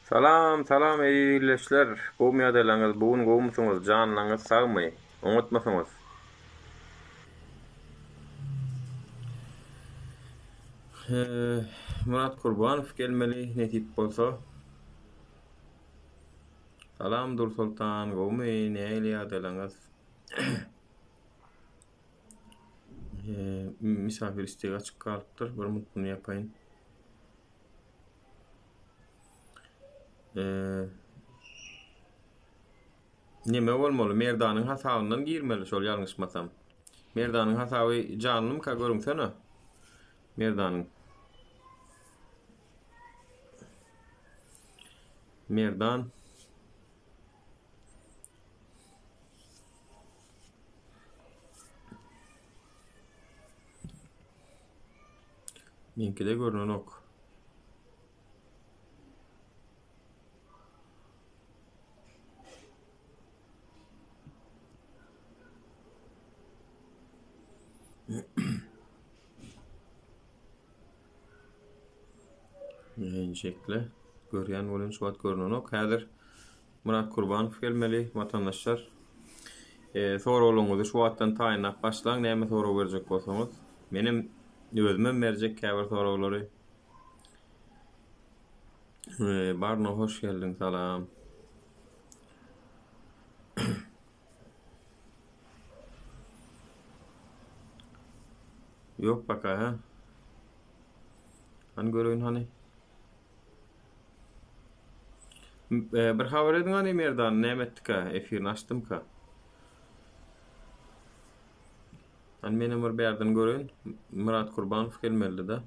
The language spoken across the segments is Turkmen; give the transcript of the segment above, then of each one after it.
Salam salam eziz ildeşler gowmy ýagdaýlaryňyz bu gün gowmysyňyz janlaryňyz sagmy oňatmysyňyz. Myrat Kurbanow gelmeli nesip bolsa. Salam Dursoltan gowmy nähili ýagdaýlaryňyz. Misafir istegi açyk galypdyr bir minut bunu ýapaýyn. Neme bolmaly? Merdanyň hasabyndan girmeli şol ýalňyşmasam. Merdanyň hasaby janlymyka görüňsene. Merdanyň. Merdan. Meňkide görnenok. Şekle görýän bolan şu wagt görnenok. Häzir Myrat Kurbanow gelmeli watandaşlar. E, soraglaryňyzy şu wagtdan taýynlap başlaň, näme sorag berjek bolsaňyz. Menem özümem berjek käbir soraglary. E, Barno hoş geldiň, salam. Ýok paka ha. Hany göreýin hany. E, bir habar ediň hany Merdan näme etdika? Efirini açdymka? Hany menem bir bärden göreýin. Myrat Kurbanow gelmelidi-de.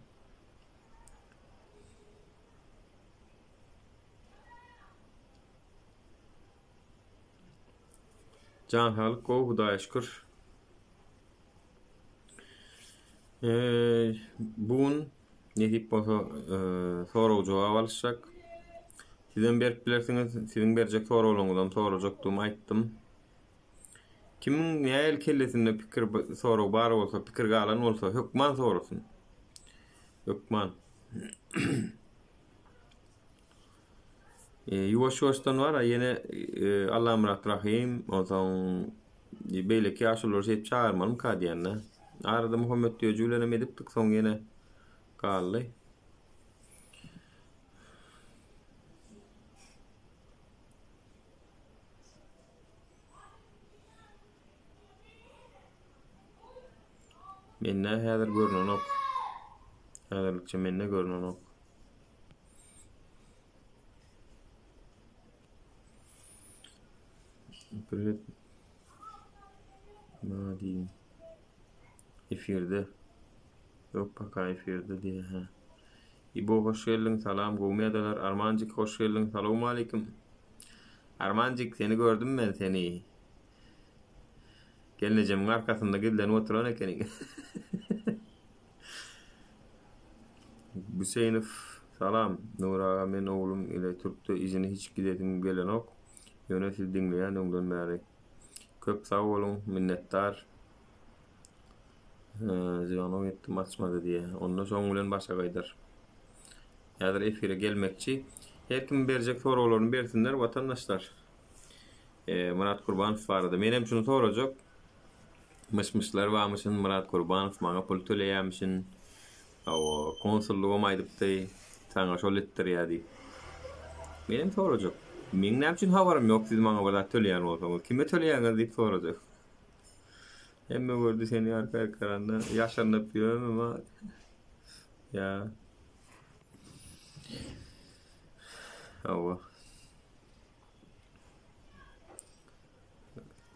Jan saglyk gowy Hudaýa şükür. Bu gün nesip bolsa sorag jogap alyşjak. Sizem berip bilersiňiz. Siziň berjek soraglaryňyzam sorajakdygymy aýtdym. Kimiň nähili kellesinde pikir sorag bar bolsa, pikir galan bolsa hökman sorasyn. Hökman. Ýuwaş-ýuwaşdan bar-a ýene Allamyrat Rahym, onsoň beýleki ýaşululary şeýdip çagyrmalymyka diýende. Arada Muhammet Düýeji bilenem edipdik, soň ýene galdy. Mende häzir görnenok. Häzirlikçe mende görnenok. Privet. Nima diýiň? Efirde. Ýok paka efirde diýýär hä. Ibo hoş geldiň salam gowmy ýadalar Armanjik hoş geldiň salowmaleýkim. Armanjik seni gördüm men seni. Gelnejemiň arkasynda gizlenip oturan ekeniň. Güseýnow salam Nury aga men oglum ile türkde izini hiç gidesim gelenok ýöne sizi diňleýän öňden bäri köp sag boluň minnetdar Zwanok etdim açmady diýýä onda şoň bilen başa gaýdar häzir efire gelmekçi her kim berjek soraglaryny bersinler watandaşlar Myrat Kurbanow barada menem şuny sorajak Myş-myşlar barmyşyn, Myrat Gurbanow maňa pul töleýärmişin. Hawa, konsullygam aýdypdy, saňa şol etdirýär diýip. Menem sorajak. Meň näme üçin habarym ýok siz maňa bir zat töleýän bolsaňyz? Kime töleýäňiz diýip sorajak. Hemme gördi seni arka ekranda ýaşanyp ýörme. Ýa. Hawa.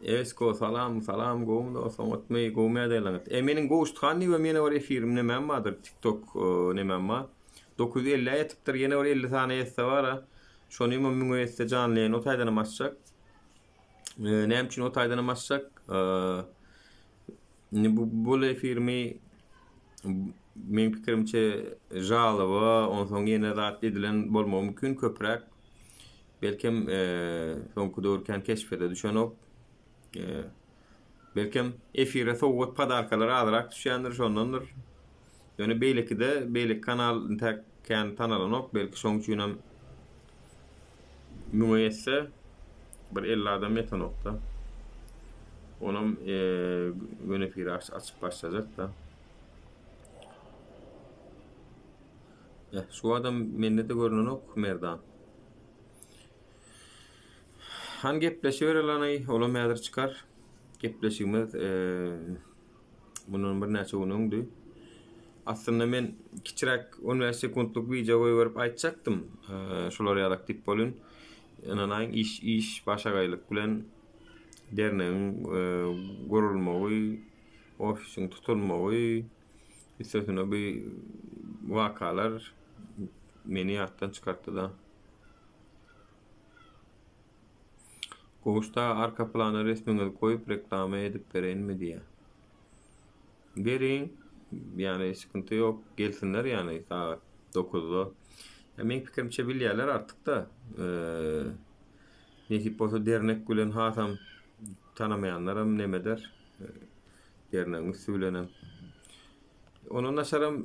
Esko salam salam gowmy dos oňatmy gowmy ýagdaýlaryňyz. E meniň Gowşut han diýibem ýene bir efirim nemem bardyr tiktok nemem bar. 950-ä ýetipdir ýene bir 50 sany ýetse bara. Şonymam müňe ýetse janly ýaýyn o taýdanam açjak. Näme üçin o taýdanam açjak? Indi bu bul efirimi meň pikirimçe žaloba onsoň ýene zat edilen bolmagy mümkin köpräk. Belkem soňky döwür kän keşbe-de düşenok. Belkem efire sowgat podarkalar azrak düşýändir şondandyr. Ýöne beýlekide beýleki kanal intäk kän tanalanok belki şoň üçinem. Müňe ýetse bir 50 adam ýetenokda. Onam göni efiri açyp başlajak-da. Eh, şu adam mende-de görnenok Merdan. Han gepleşiberelanaý, olam häzir çykar. Gepleşigimiz mundan birnäçe gün öňdi. Aslynda men kiçiräk 15 sekuntlyk wideo goýberip aýtjakdym. Şular ýalak diýip bolun. Ynanaýyň iş iş başagaýlyk bilen dernegiň gurulmagy, ofisiň tutulmagy, üstesine bu wakalar meni ýatdan çykartdy-da. Gowuşda arka plana resmiňizi goýup reklama edip bereýinmi diýýär. Beriň, ýagny sykynty ýok, gelsinler ýagny sagat 9-da. Ýa meň pikirimçe bilýärler artyk-da. Nesip bolsa dernek bilen hasam tanamaýanlaram nemeder. Dernegiň üsti bilenem. Ondan daşaram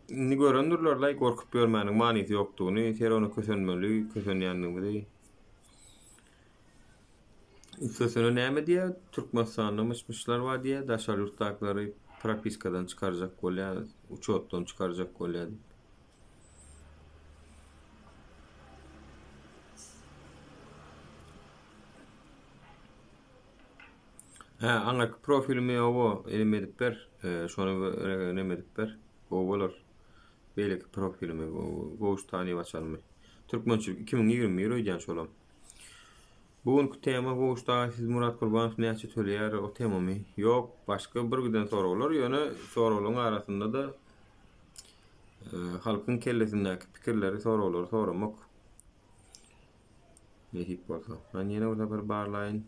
indi görendirler-laý gorkup ýörmäniň manysy ýokdugyny, ser ony kösenmeli, kösenýändigimizi. Üstesine näme diýýär? Türkmenistanda myş-myşlar bar diýýär, daşary ýurtdakylary propiskadan çykarjak bolýar, uçotdan çykarjak bolýar diýip. Hä, aňyrky profilimi owo elim edip ber, şony neme edip ber, gowy bolar. Beýleki profilimi Gowuş tanyp açalymy? Türkmençilik 2021 öýdýän şolam. Bu günki tema Gowuş dagy siz Murat Gurbanow näçe töleýär o temamy? Ýok, başga bir giden soraglar, ýöne soraglaryň arasynda-da e, halkyň kellesindäki pikirleri, soraglary soramak. Nesip bolsa. Men ýene bir sapar barlaýyn.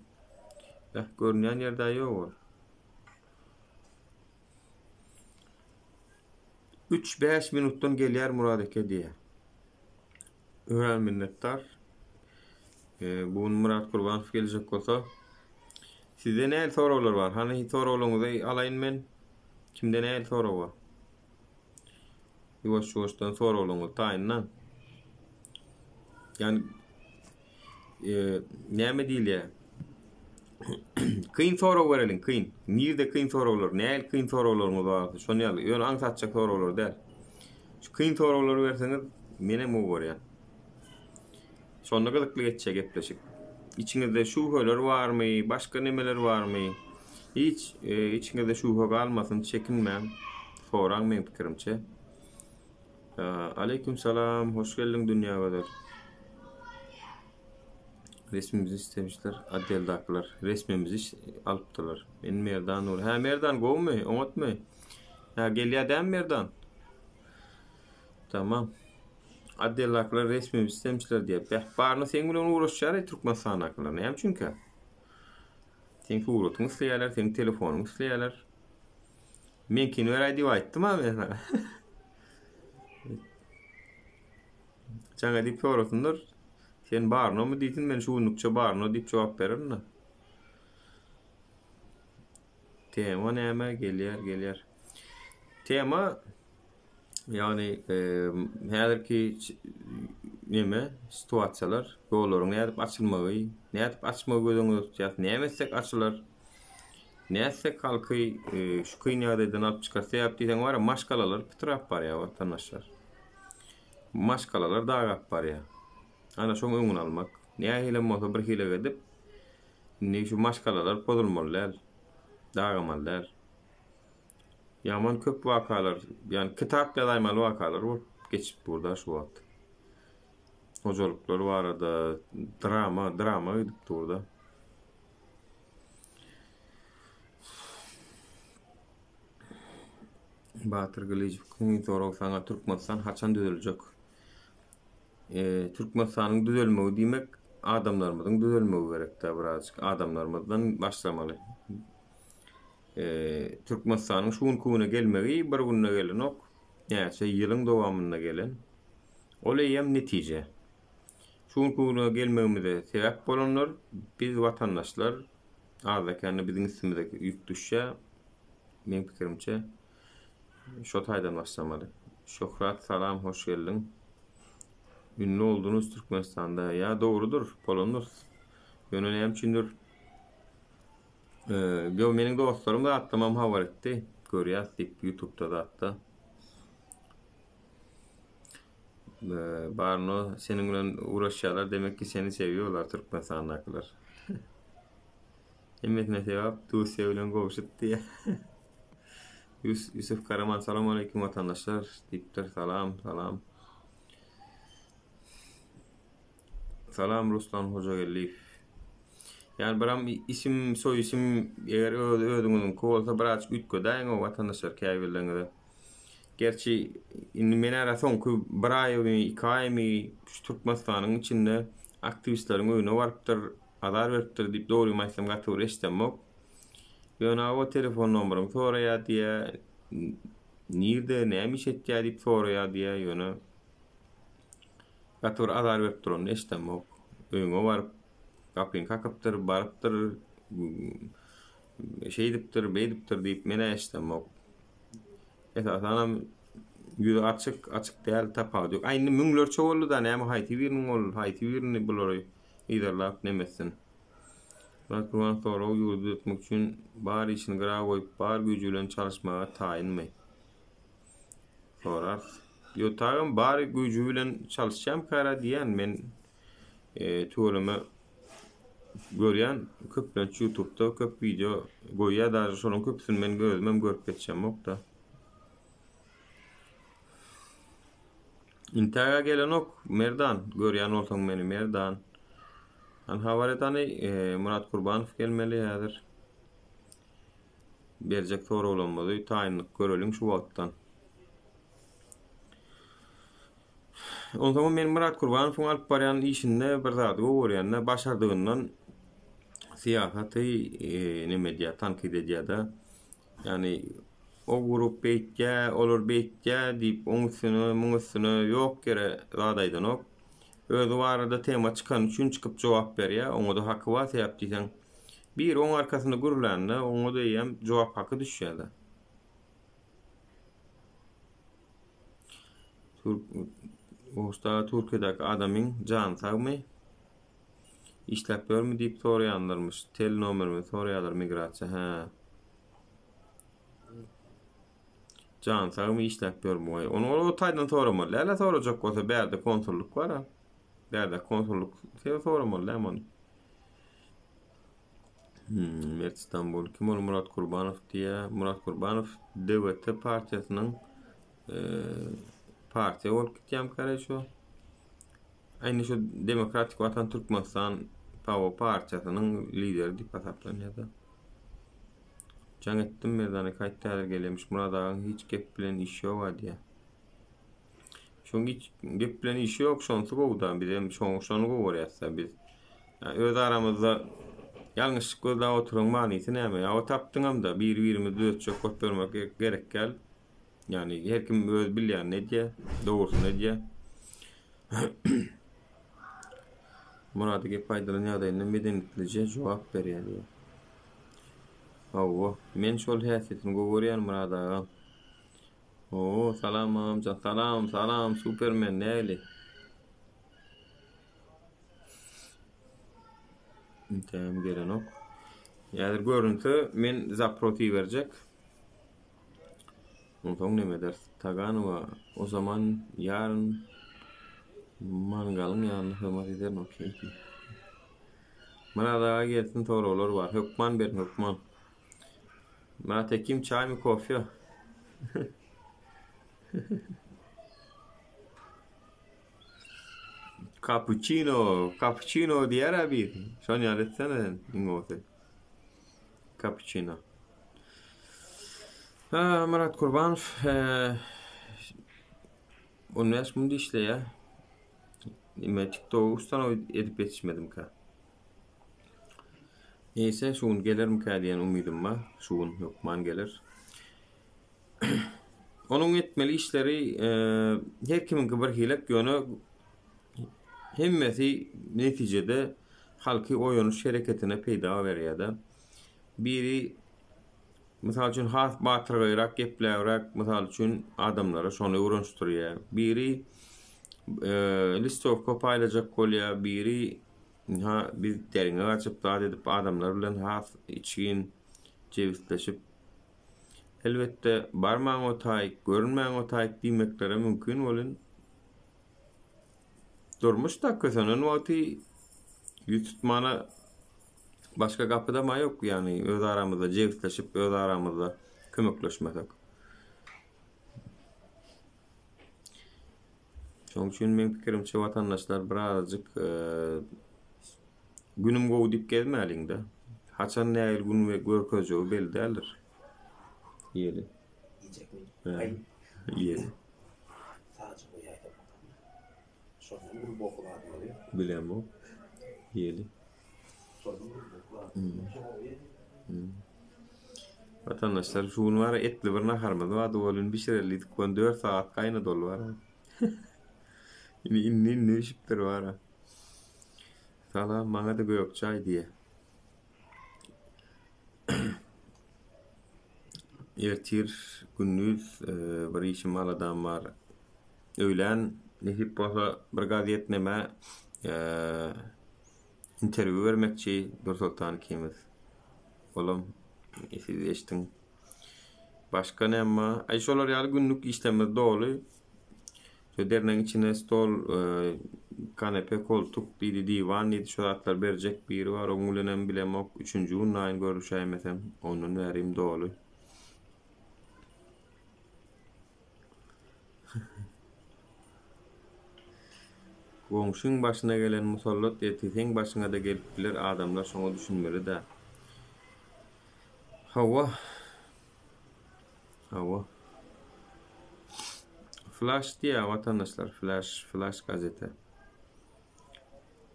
Eh, görünýän ýerde ýok ol. Üç-bäş minutdan gelýär Murat eke diýýär. Örän minnetdar. E, bu gün Murat Gurbanow geljek bolsa. Sizde nähili soraglar bar? Hany soraglaryňyzy alaýyn men. Kimde nähili sorag bar? Ýuwaş-ýuwaşdan soraglaryňyzy taýynlaň. Ýani e, näme diýilýär? Kyn sorag bereliň, kyn. Nirde kyn soraglar? Nähili kyn soraglaryňyz bar? Şony ýaly, ýöne aňsatjak soraglar däl. Şu kyn soraglary berseňiz, menem gowy görýän. Şonda gyzykly geçýär gepleşik. Içiňizde şübheler barmy, başga nemeler barmy? Hiç e, içiňizde şübhe galmasyn, çekinmäň. Soraň meň pikirimçe. Aleýkum salam, hoş geldiň Dünýä gözel. Resmimizi istemişler, otdeldakylar. Resmimizi alypdylar. Men Merdan Nur. Hä Merdan gowumy? Oňatmy? Hä gelýär dämi Merdan? Tamam. Otdeldakylar resmimizi istemişler diýip. Beh, baryny seň bilen uğraşýar ey Türkmenistandakylar. Näme üçinkä? Seň suratyňy isleýärler, seň telefonyňy isleýärler. Meňkini beräý diýip aýtdym-a men sana. Jaň edip sorasynlar. Sen barynomy diýsin, men şu günlükçe baryno diýip jogap bererin-de. Tema näme? Gelýär, gelýär. Tema ýagny e, häzirki neme situasiýalar, ýollaryň nädip açylmagy, nädip açmagy göz öňünde tutýas, näme etsek açylar, nätsek halky e, şu kyn ýagdaýdan alyp çykar. Sebäp diýseň bar, maşgalalar pytrap barýar watandaşlar. Maşgalalar dagap barýar. Ana şoň öňüni almak. Nähilem bolsa bir hile edip, indi şu maşgalalar bozulmaly däl. Dagamaly däl. Ýaman köp wakalar, ýani kitap ýazaýmaly wakalar bolup geçip dur-da şu wagt. Hojalyklar barada drama, drama gidip dur-da. Batyr Gylyjow kyn sorag saňa Türkmenistan haçan düzeljek? E, Türkmenistanyň düzelmegi diýmek adamlarymyzyň düzelmegi gerekdä birazjyk adamlarymyzdan başlamaly. Türkmenistanyň şu günki güne gelmegi bir günde gelenok, näçe ýylyň dowamynda gelen. Ol eýýäm netije. Şu günki güne gelmegimize sebäp bolanlar biz watandaşlar, azda-kände biziň üstümize ýük düşýär. Meň pikirimçe şo taýdan başlamaly. Şöhrat salam hoş geldiň. Ünlü oldunuz Türkmenistanda. Ýa dogrudyr, bolandyr. Ýöne näme üçindir Ýo meniň dostlarym zatlamam habar etdi. Görýäs diýip YouTube'da zatda. Barno seniň bilen uğraşýarlar demek ki seni sewiýorlar Türkmenistandakylar. Hemmesine sebäp Dusýa bilen gowşut diýýär. Ýusuf Karaman salam aleýkum watandaşlar diýipdir. Salam, salam. Salam Ruslan Hojageldiýew. Ýani biram isim, soý isim eger öz özüňiziňki bolsa birazjyk üýtgedäýiň o watandaşlar käbirleriňize. Gerçi indi men ara soňky bir aýmy, iki aýmy şu Türkmenistanyň içinde aktiwistleriň öýüne barypdyr, azar beripdir diýip dogrymy aýtsam gaty bir eşidemok. Ýöne o telefon nomeryňy soraýar diýýä, nirde, näme iş etýär diýip soraýar diýýä, ýöne Gaty bir azar berip duranyny eşidemok. Öýüňe baryp, gapyňy kakypdyr, barypdyr, şeýdipdir, beýdipdir diýip men-ä eşidemok. Esasanam ýüzi açyk, açyk däl tapawudy ýok. A indi müňlerçe boldy-da, näme haýsy biriniň ol, haýsy birini bulary yzarlap neme etsin. Myrat Gurban sorag ýurdy düzetmek üçin bar işini gyra goýup, bar güýji bilen çalyşmaga taýynmy? Sorarys. Ýo tagam bar güýji bilen çalyşýamkara diýýän men tüweleme görýän köplenç ýutubda köp wideo goýýar daže şolaryň köpüsini men özümem görüp ýetişemokda. Intäge gelenok Merdan görýän bolsaň meni Merdan. Hany habar et hany Murat Kurbanow gelmeli häzir. Berjek soraglarymyzy taýynlyk göreliň şu wagtdan. Onsoňam men Myrat Kurbanowyň alyp barýan işinde bir zady gowy görýän-de, başardygyndan syýasaty neme edýär, tankyt edýär-de. Ýagny o grup beýtýär, olar beýtýär diýip, oň üstüne, muň üstüne ýok ýere zat aýdanok. Özi barada tema çykany üçin çykyp jogap berýär. Oňa-da haky bar, sebäp diýseň, Biri oň arkasynda gürlände, oňa-da eýýäm jogap haky düşýär-de. Türk Goşdaga Türkiýedäki adamyň jany sagmy? Işläp ýörmi diýip soraýanlarmyş. Tel nomerimi soraýarlar migrasiýa. Hä. Jany sagmy işläp ýörmi? Waý, ony o taýdan soramaly däl-ä sorajak bolsa bärde konsullyk bar-a. Bärde konsullyk soramaly däl ony. Hmm, Mert Istanbul. Kim ol Murat Kurbanow diýýär. Murat Kurbanow DWT partiýasynyň e, partiýa bolup gitýän kare şu. Aýny şu Demokratik Watan Türkmenistan PAO partiýasynyň lideri diýip hasaplanýar da. Jaň etdim Merdana kaýtdy häzir gelýärmiş. Murat agaň hiç gep bilen işi ýok-a diýýär. Şoň hiç gep bilen işi ýok, şonsy gowy-da, bizem şoň şony gowy görýäs-de biz. Ýa öz aramyzda ýalňyşlyk gözläp oturyň manysy näme? Ýa o tapdyňam-da, biri-birimizi düzetjek bolup ýörmek gerek däl. Ýagny her kim öz bilýänini edýär, dogrusyny edýär. Murada gep aýdylan ýagdaýynda medeniýetlije jogap berýär diýýär. Hawa, men şol häsiýetini gowy görýän Myrat agam. Oo salam agamjan salam salam supermen näli. Intägem gelenok. Häzir görünse men zaprot iberjek. Onsoň neme ederis? Taganowa o zaman ýaryn mangalyň ýanynda hyzmat ederin okey. Myrat aga gelsin soraglar bar. Hökman berin hökman. Myrat Hekim çaýmy kofýa? Kapuçino, kapuçino diýer-ä biri. Şony ýaly etsene sen, iň gowusy. Kapuçino. Ha, Myrat Kurbanow, 15 munda işleýär. Nime TikTok-y ustanow edip ýetişmedimkä? Neýse, şu gün gelermikä diýen umydym bar. Şu gün hökman geler. Onuň etmeli işleri her kimiňki bir hilek, ýöne hemmesi netijede halky oýanyş hereketine peýda berýär-de. Biri mysal üçin has batyrgaýrak gepläbräk mysal üçin adamlara şony öwrenişdirýär. Biri. Listowka paýlajak bolýar, biri ynha biz derňe gaçyp zat edip adamlar bilen has içgin jebisleşip elbetde barmaň o taýyk, görünmäň o taýyk diýmekleri mümkin welin durmuşda kösenen wagty ýüz tutmana başga gapydam-a ýok, ýagny öz aramyzda jebisleşip öz aramyzda kömekleşmesek. Şonuň üçin meň pikirimçe watandaşlar birazajyk günüm gowy diýip gezmäliňde. Haçan nähili gün görkezjegi belli däldir. Iýeli. Iýjekmi? Iýeli. Sadja goýaýsam bakalım. Şondan uly bok zady ýok. Bilemok. Iýeli. Şondan uly bok zady ýok. Watandaşlar şu gün bar etli bir naharymyz bardy welin bişireli diýdik welin 4 sagat gaýnady ol bar. Indi indi indi bişipdir bar. Salam maňa-da gök çaý diýe. Ertir gündiz e, bir işim aladam bar. Öýlän nesip bolsa bir gazet neme e, interwýu bermekçi Dursoltan ikimiz. Olam siz eşdiň. Başga näme bar? Aý şolar ýaly günlük işlerimiz doly. Şu dernegiň içine stol, e, kanepe, koltuk diýdi, diwan diýdi, şu zatlar berjek biri bar. Oň bilenem bilemok. Üçünji gün naýyn görüşäýmesem, ondan bärim doly. Goňşyň başyna gelen musallat eti seň başyňada gelip biler adamlar şoňa düşünmelidä. Hawa. Hawa. Flash diýýär watandaşlar, flash, flash gazete.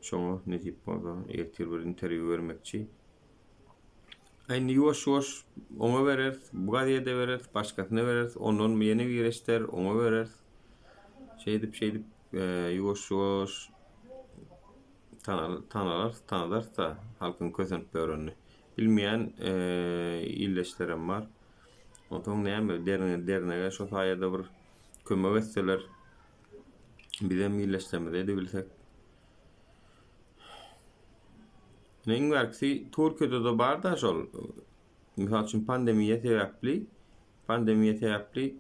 Şoňa nesip bolsa ertir bir interwýu bermekçi. Indi ýuwaş-ýuwaş oňa bereris, bu gazede bereris, başgasyna bereris, ondan ýene biri eşder, oňa bereris. Şeýdip, şeýdip, ýuwaş-ýuwaş tanalarys, tanadarys-da halkyň kösenip ýörenini. Bilmeýän ildeşlerem bar. Onsoň näme, dernege şo saýada bir kömek etseler, bizem ildeşlerimize edebilsek. Ine iň bärkisi Türkiýede-de bar-da şol. Mysal üçin pandemiýa sebäpli, pandemiýa sebäpli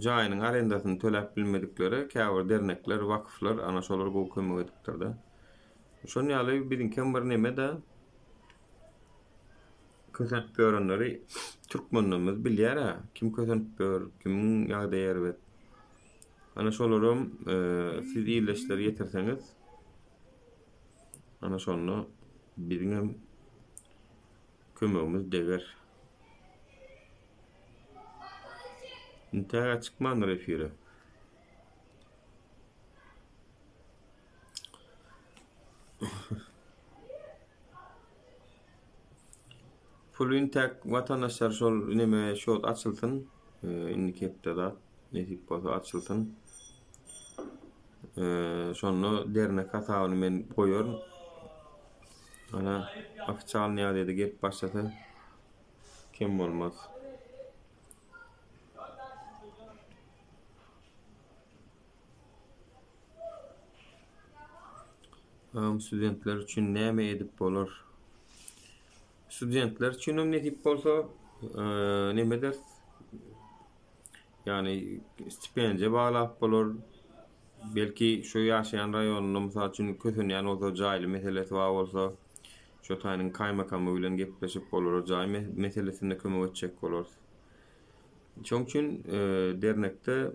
jaýynyň arendasyny töläp bilmediklere käbir dernekler, wakyflar ana şolar gowy kömek edipdir-de. Şon ýaly biziňkem bir neme-de kösenip ýörenleri türkmenlerimiz bilýär-ä, kim kösenip ýör, kimiň ýagdaýy erbet. Ana şolaram siz ildeşler ýetirseňiz Ana şonda biziňem kömegimiz deger. Intäge çykmandyr efire. Pul intäk watandaşlar şol neme şot açylsyn. Indiki hepde zat nesip bolsa açylsyn. Şonda dernek hasabyny men goýaryn. Ana ofitsialnyý ýagdaýda gelip başlasa kem bolmaz. Studentler üçin näme edip bolar? Studentler üçin hem nesip bolsa neme ederis? Ýagny stipendiýa baglap bolar. Belki şu ýaşaýan raýonynda mysal üçin kösenýän bolsa, jaýly meselesi bar bolsa, şo taýynyň kaýmakamy bilen gepleşip olara jaý meselesinde kömek etjek bolarys. Şoň üçin dernekde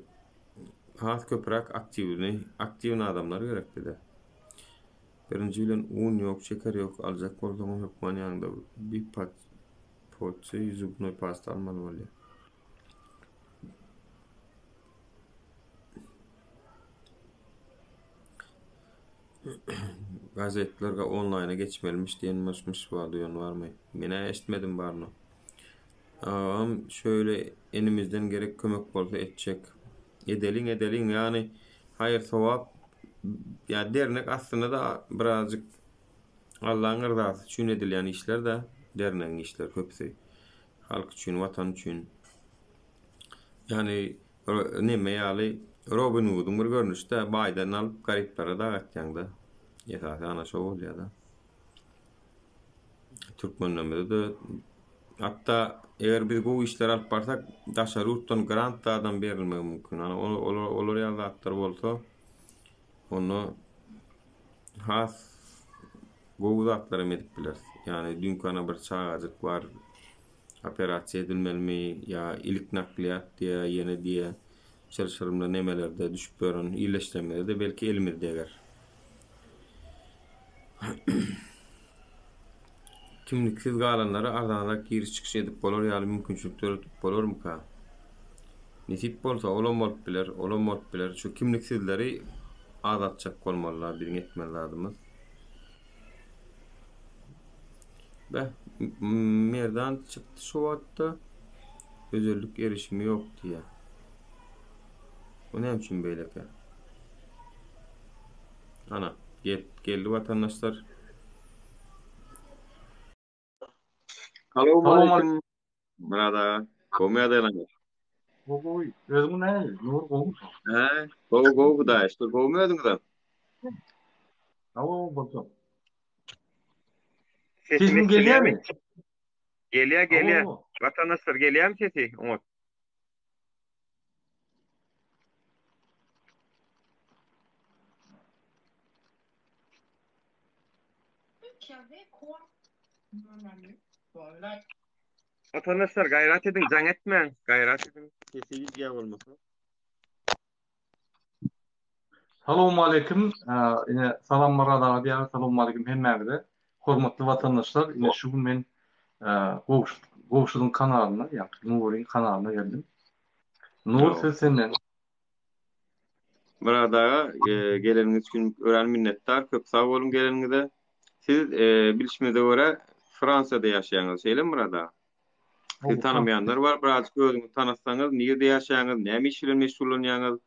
has köpräk aktiwny, aktiwny adamlar gerek bize. Birinji bilen un ýok, şeker ýok, aljak bolsaňam hökman ýanyňda bir poçi zubnoý pasta almaly bolýar. Gazetler onlaýna geçmelimiş diýen myş-myş bar, duýan barmy? Men-ä eşitmedim baryny. Agam şöyle elimizden gerek kömek bolsa etjek. Edeliň edeliň ýagny haýyr sogap ýa dernek aslynda da birazjyk Allaň yrzasy üçin edilýän işler de dernegiň işleri köpüsi. Halk üçin, watan üçin. Ýagny bir neme ýaly. Robin Woodyň bir görnüşi-dä, baýdan alyp garyplara dagatýaň-da. Esasy ana şo bolýa-da. Türkmenlerimize-de hatda eger biz gowy işler alyp barsak, daşary ýurtdan grant zadam berilmegi mümkin. Ana olar ýaly zatlar bolsa, onda has gowy zatlar hem edip bileris. Ýagny düýnki ana bir çagajyk bar, operasiýa edilmelimi ýa ilik nakliýat diýýär, ýene diýýär. Çylşyrymly nemelerde düşüp ýören iýleşdirmede-de belki elimiz deger. Kimliksiz galanlara arzanrak giriş-çykyş edip bolar ýaly mümkinçilik döredip bolarmyka? Nesip bolsa, olam bolup biler, olam bolup biler. Şu kimliksizleri azaltjak bolmalylar biziň etmeli zadymyz. Beh, Merdan çykdy şu wagtda. Özellik erişimi ýok diýýär. Bu näme üçin beýlekä? Ana, gel, geldi watandaşlar. Salowmaleýkim. Myrat aga, gowmy ýagdaýlaryňyz? Gowy, özüň nähili? Nur gowmy? Hä, gowy, gowy Hudaýa şükür. Gowmy özüňizem? Hawa, boljak. Sesim Sesim gelýärmi? Gelýär, gelýär. Hawa. Watandaşlar gelýärmi sesi oňat? Watandaşlar gaýrat ediň jaň etmäň gaýrat ediň sesi gidýär bolmasa. Salowmaleýkim ine salam Myrat aga diýýär salowmaleýkim hemmäňize hormatly watandaşlar ine şu gün men Gowşut Gowşudyň kanalyna ýagny Nuryň kanalyna geldim Nur söz senden. Myrat aga geleniňiz üçin örän minnetdar köp sag boluň geleniňize. Siz bilşimize görä Fransiýada ýaşaýaňyz şeýlemi Myrat aga? Sizi tanamaýanlar bar birazjyk özüňizi tanatsaňyz nirde ýaşaýaňyz näme iş bilen meşgullanýaňyz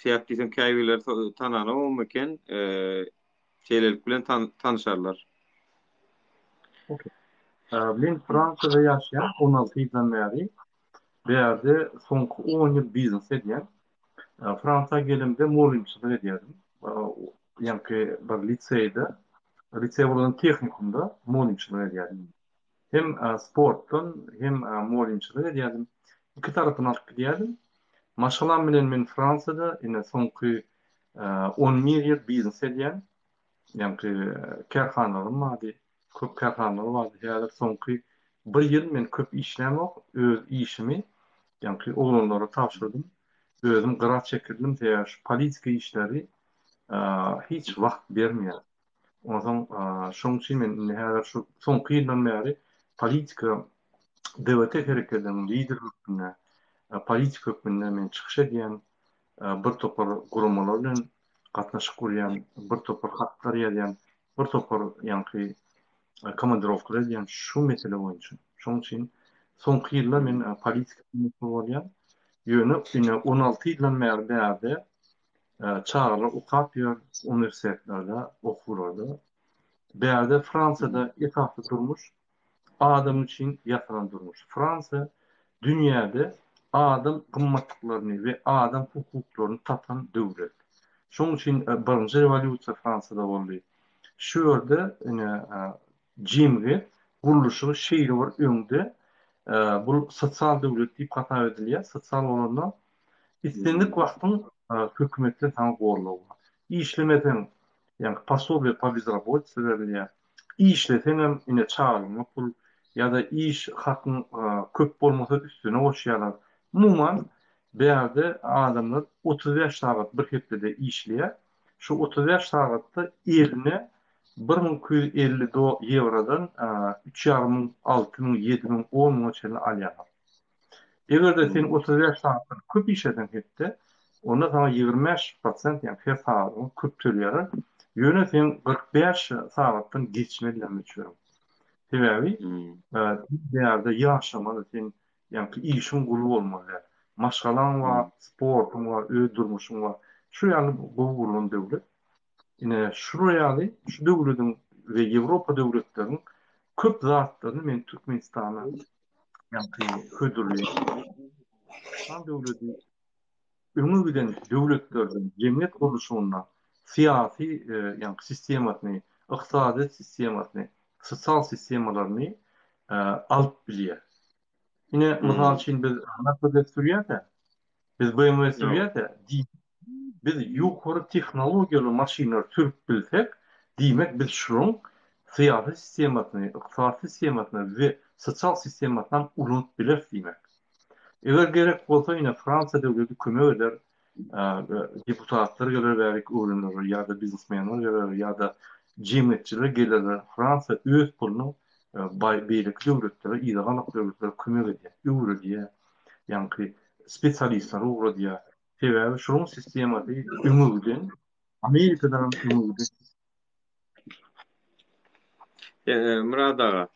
sebäp diýseň käbirleri tananogam eken şeýlelik bilen tanyşarlar. Men Fransiýada ýaşaýan 16 ýyldan bäri. Bu ýerde soňky on ýyl biznes edýän. Fransiýa gelemde mugallymçylyk edýärdim. Ýaňky bir liseýde, liseý bolan tehnikumda mugallymçylyk edýärdim. Hem sportdan, hem mugallymçylyk edýärdim. Iki tarapyny alyp gidýärdim. Maşgalam bilen men Fransiýada ine soňky 11 ýyl biznes edýän. Ýaňky kärhanalarym bardy. Köp kärhanalar bardy. Häzir soňky bir ýyl men köp işlämok. Öz işimi ýaňky oglanlara tabşyrdym. Özüm gyra çekildim. Sebäbi şu politika işleri hiç wagt bermeýär. Onsoň şoň üçin men indi häzir şu soňky ýyldan bäri politika DWT hereketiniň lideri hökmünde, politik hökmünde men çykyş edýän. Bir topar guramalar bilen gatnaşyk gurýan, bir topar hatlar ýazýan. bir topar ýaňky komandirowkalar edýän şu mesele boýunça. Şonuň üçin soňky ýylda men politika meşgul bolýan. Ýöne ine 16 ýyldan bäri bärde çagalar okap ýör uniwersitetlerde, okuwlarda. Bärde Fransiýada esasy durmuş Adam üçin ýasalan durmuş. Fransiýa dünýäde adam gymmatlyklaryny we adam hukuklaryny tapan döwlet. Şonuň üçin birinji rewolýusiýa Fransiýada boldy. Şu ýerde ine jemgyýet gurluşygy şeýle bir öňde, bul sosial döwlet diýip hasap edilýär. Sosial bolanda islendik wagtyň hökümetden saňa goldaw bar. Işlemeseň, ýagny posobiýe po bezrabotice berilýär. Işleseňem ine çagaňa pul ýa-da iş hakyň köp bolmasa üstüne goşýarlar. Umuman bärde adamlar 35 sagat bir hepdede işleýär. Şu 35 sagatda eline 1250 do ýewrodan üç ýarym müň, alty müň, ýedi müň, on müňe çenli alýarlar. Eger-de sen 35 sagatdan köp işleseň hepde, onda saňa 25 prosent, ýagny her sagadyňa köp töleýärler. Ýöne seň 45 sagatdan geçmeli däl möçberiň. Sebäbi bu ýerde ýaşamaly, sen ýaňky işiň guly bolmaly däl. Maşgalaň bar, sportuň bar, öz durmuşyň bar. Şu ýaly gowy gurlan döwlet. Ine, şular ýaly şu döwlediň we Ýewropa döwletleriniň köp zatlaryny men Türkmenistana ýaňky hödürleýän. Türkmenistan döwleti. öňe giden döwletlerden jemgyýet gurluşygynda syýasy ýaňky sistemasyny, ykdysadyýet sistemasyny, sosial sistemalaryny alyp bilýär. Ine, mysal üçin biz Mercedes sürýäs-ä, biz BMW sürýäs-ä, diýmek, biz ýokary tehnologiýaly maşynlary sürüp bilsek, diýmek, biz şularyň syýasy sistemasyny, ykdysady sistemasyny we sosial sistemasynam ulanyp bileris diýmek. Eger gerek bolsa, ine, Fransiýa döwleti kömek eder, deputatlar geler bärik öwrenerler ýa-da biznesmenler geler ýa-da jemgyýetçiler gelerler. Fransiýa öz puluny beýleki döwletlere, yza galak döwletlere kömek edýär, öwredýär, ýaňky spesialistleri ugradýar. Sebäbi şonuň sistemasy öňe giden, Amerikadan hem öňe giden. Myrat aga,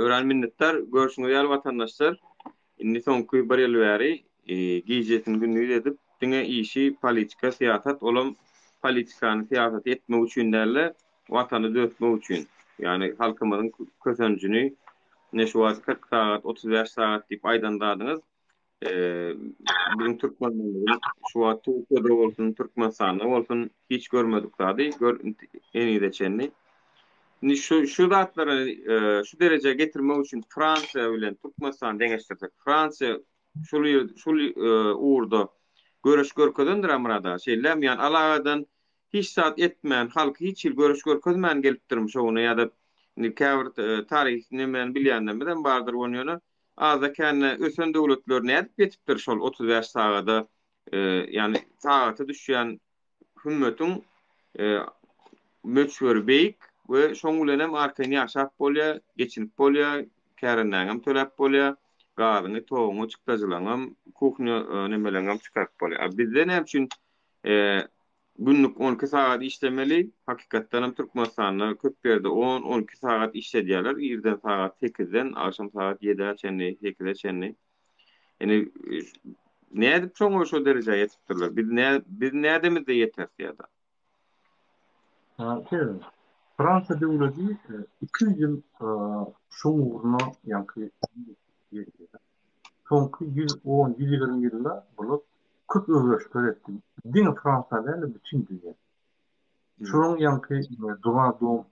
örän minnetdar. Görşüňiz ýaly watandaşlar, indi soňky bir ýyl bäri gijesini gündiz edip, diňe işi politika, syýasat, olam politikany, syýasaty etmek üçin däl-de, watany düzetmek üçin, ýagny halkymyzyň kösenjini, ine şu wagt 40 sagat, 35 sagat diýip aýdan zadyňyz, biziň türkmenlerimiziň şu wagt Türkiýede bolsun, Türkmenistanda bolsun hiç görmedik zady, gör henize çenli. Indi şu şu zatlary şu derejä getirmek üçin Fransiýa bilen Türkmenistany deňeşdirsek, Fransiýa şul şul ugurda görüş görkezendir Myrat aga, şeýlemi? Ýani alagadan hiç zat etmän, halky hiç hili görüş görkezmän gelipdirmi şo güne ýa-da indi käbir taryh nemäni bilýänlerimiz hem bardyr ony ýöne Azda-kände ösen döwletler nädip ýetipdir şol 35 sagada, ýagny sagata düşýän hümmetiň möçberi beýik we şoň bilen hem arkaýyn ýaşap bolýar, geçinip bolýar, kärendäňem töläp bolýar, gazyňy, toguňy, çykdajylaryňam, kuhnýa nemeleriňem çykaryp bolýar. A bizde näme üçin Günlük 12 sagat işlemeli. Hakykatdan hem Türkmenistanda köp ýerde on, 12 sagat işledýärler. Irden sagat sekizden, agşam sagat ýedä çenli, sekize çenli. Indi nädip şoňa şo derejä ýetipdirler? Biz nä biz nädemizde ýeteris ýa-da? Serediň, Fransiýa döwleti 200 ýyl şoň ugruna ýaňky Soňky 110, 120 ýylda bular köp özgerişler etdi. Diňe Fransiýa däl-de, bütin dünýä. Şolaryň ýaňky droit d'homme,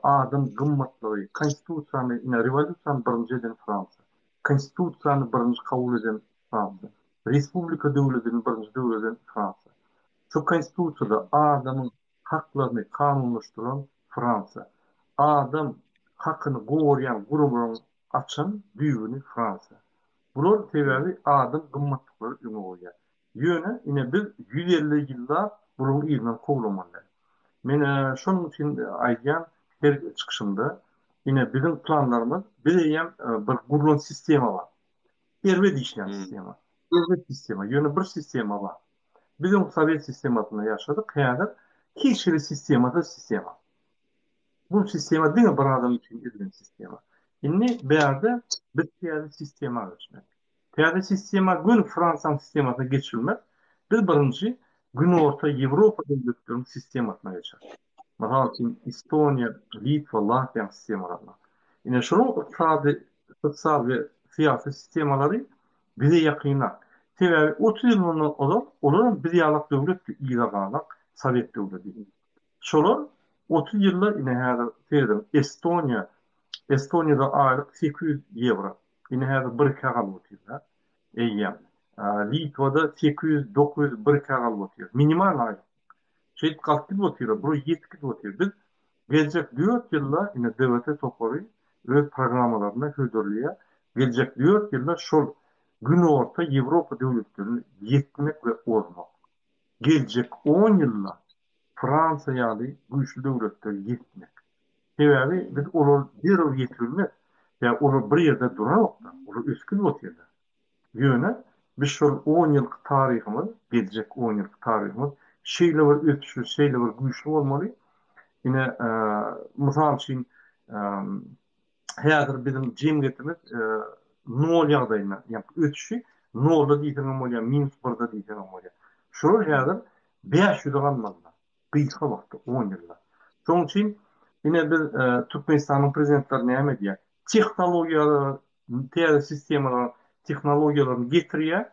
adam gymmatlygy, konstitusiýany, ine, rewolýusiýany birinji eden Fransiýa. Konstitusiýany birinji kabul eden Fransiýa. Respublika döwledini birinji döwreden Fransiýa. Şu konstitusiýada adamyň haklaryny kanunlaşdyran Fransiýa. Adam hakyny gorýan guramalaryň açan düýbüni Fransiýa. Bular sebäbi adam gymmatlyklary öňe goýýar. Ýöne ine biz 150 ýyllap bularyň yzyndan kowlamaly däl. Men şonuň üçin aýdýan her çykyşymda ine biziň planlarymyz biz eýýäm bir gurlan sistema bar. Erbet işleýän sistema. Erbet sistema. Ýöne bir sistema bar. Biz öň sowet sistemasynda ýaşadyk, häzir hiç hili sistemasyz sistema. Bu sistema diňe bir adam üçin edilen sistema. Indi bärde biz täze sistema geçmek. Täze sistema göni Fransiýanyň sistemasyna geçilmez. Biz birinji Günorta Ýewropa döwletleriniň sistemasyna geçeris. Mysal üçin, Estoniýa, Litwa, Latwiýanyň sistemalaryna. Ine şolaryň ykdysady, sosial we syýasy sistemalary bize ýakynrak. Sebäbi 30 ýyl mundan ozal olaram biz ýalak döwletdi, yza galak sowet döwleti. Şolar 30 ýylda ine häzir serediň Estoniýa, Estoniýada aýlyk 800 ýewro. Ine häzir bir-ikä galyp otyr-da eýýäm. Litwada 800, 900, bir-ikä galyp otyr. Minimal aýlyk. Şeýdip galyp gidip otyr, bura ýetip gidip otyr. Biz geljek dört ýylda ine DWT topary öz programmalaryny hödürleýär. Geljek dört ýylda şol Günorta Ýewropa döwletlerini ýetmek we ozmak. Geljek on ýylda Fransiýa ýaly güýçli döwletlere ýetmek. Sebäbi biz olar derrew ýetibilmez. Sebäbi olar bir ýerde duranokda, olar ösüp gidip otyrlar. Ýöne biz şol on ýylky taryhymyz, geljek on ýylky taryhymyz şeýle bir ösüşli, şeýle bir güýçli bolmaly. Ine, mysal üçin, häzir biziň jemgyýetimiz nol ýagdaýynda, ýagny ösüşi nolda diýseňem bolýar, minus birde diýseňem bolýar. Şolar häzir 500-e galmalylar. Gysga wagtda, on ýylda. Şonuň üçin ine biz Türkmenistanyň prezidentleri näme edýär? Tehnologiýalary, täze sistemalary, tehnologiýalaryny getirýär.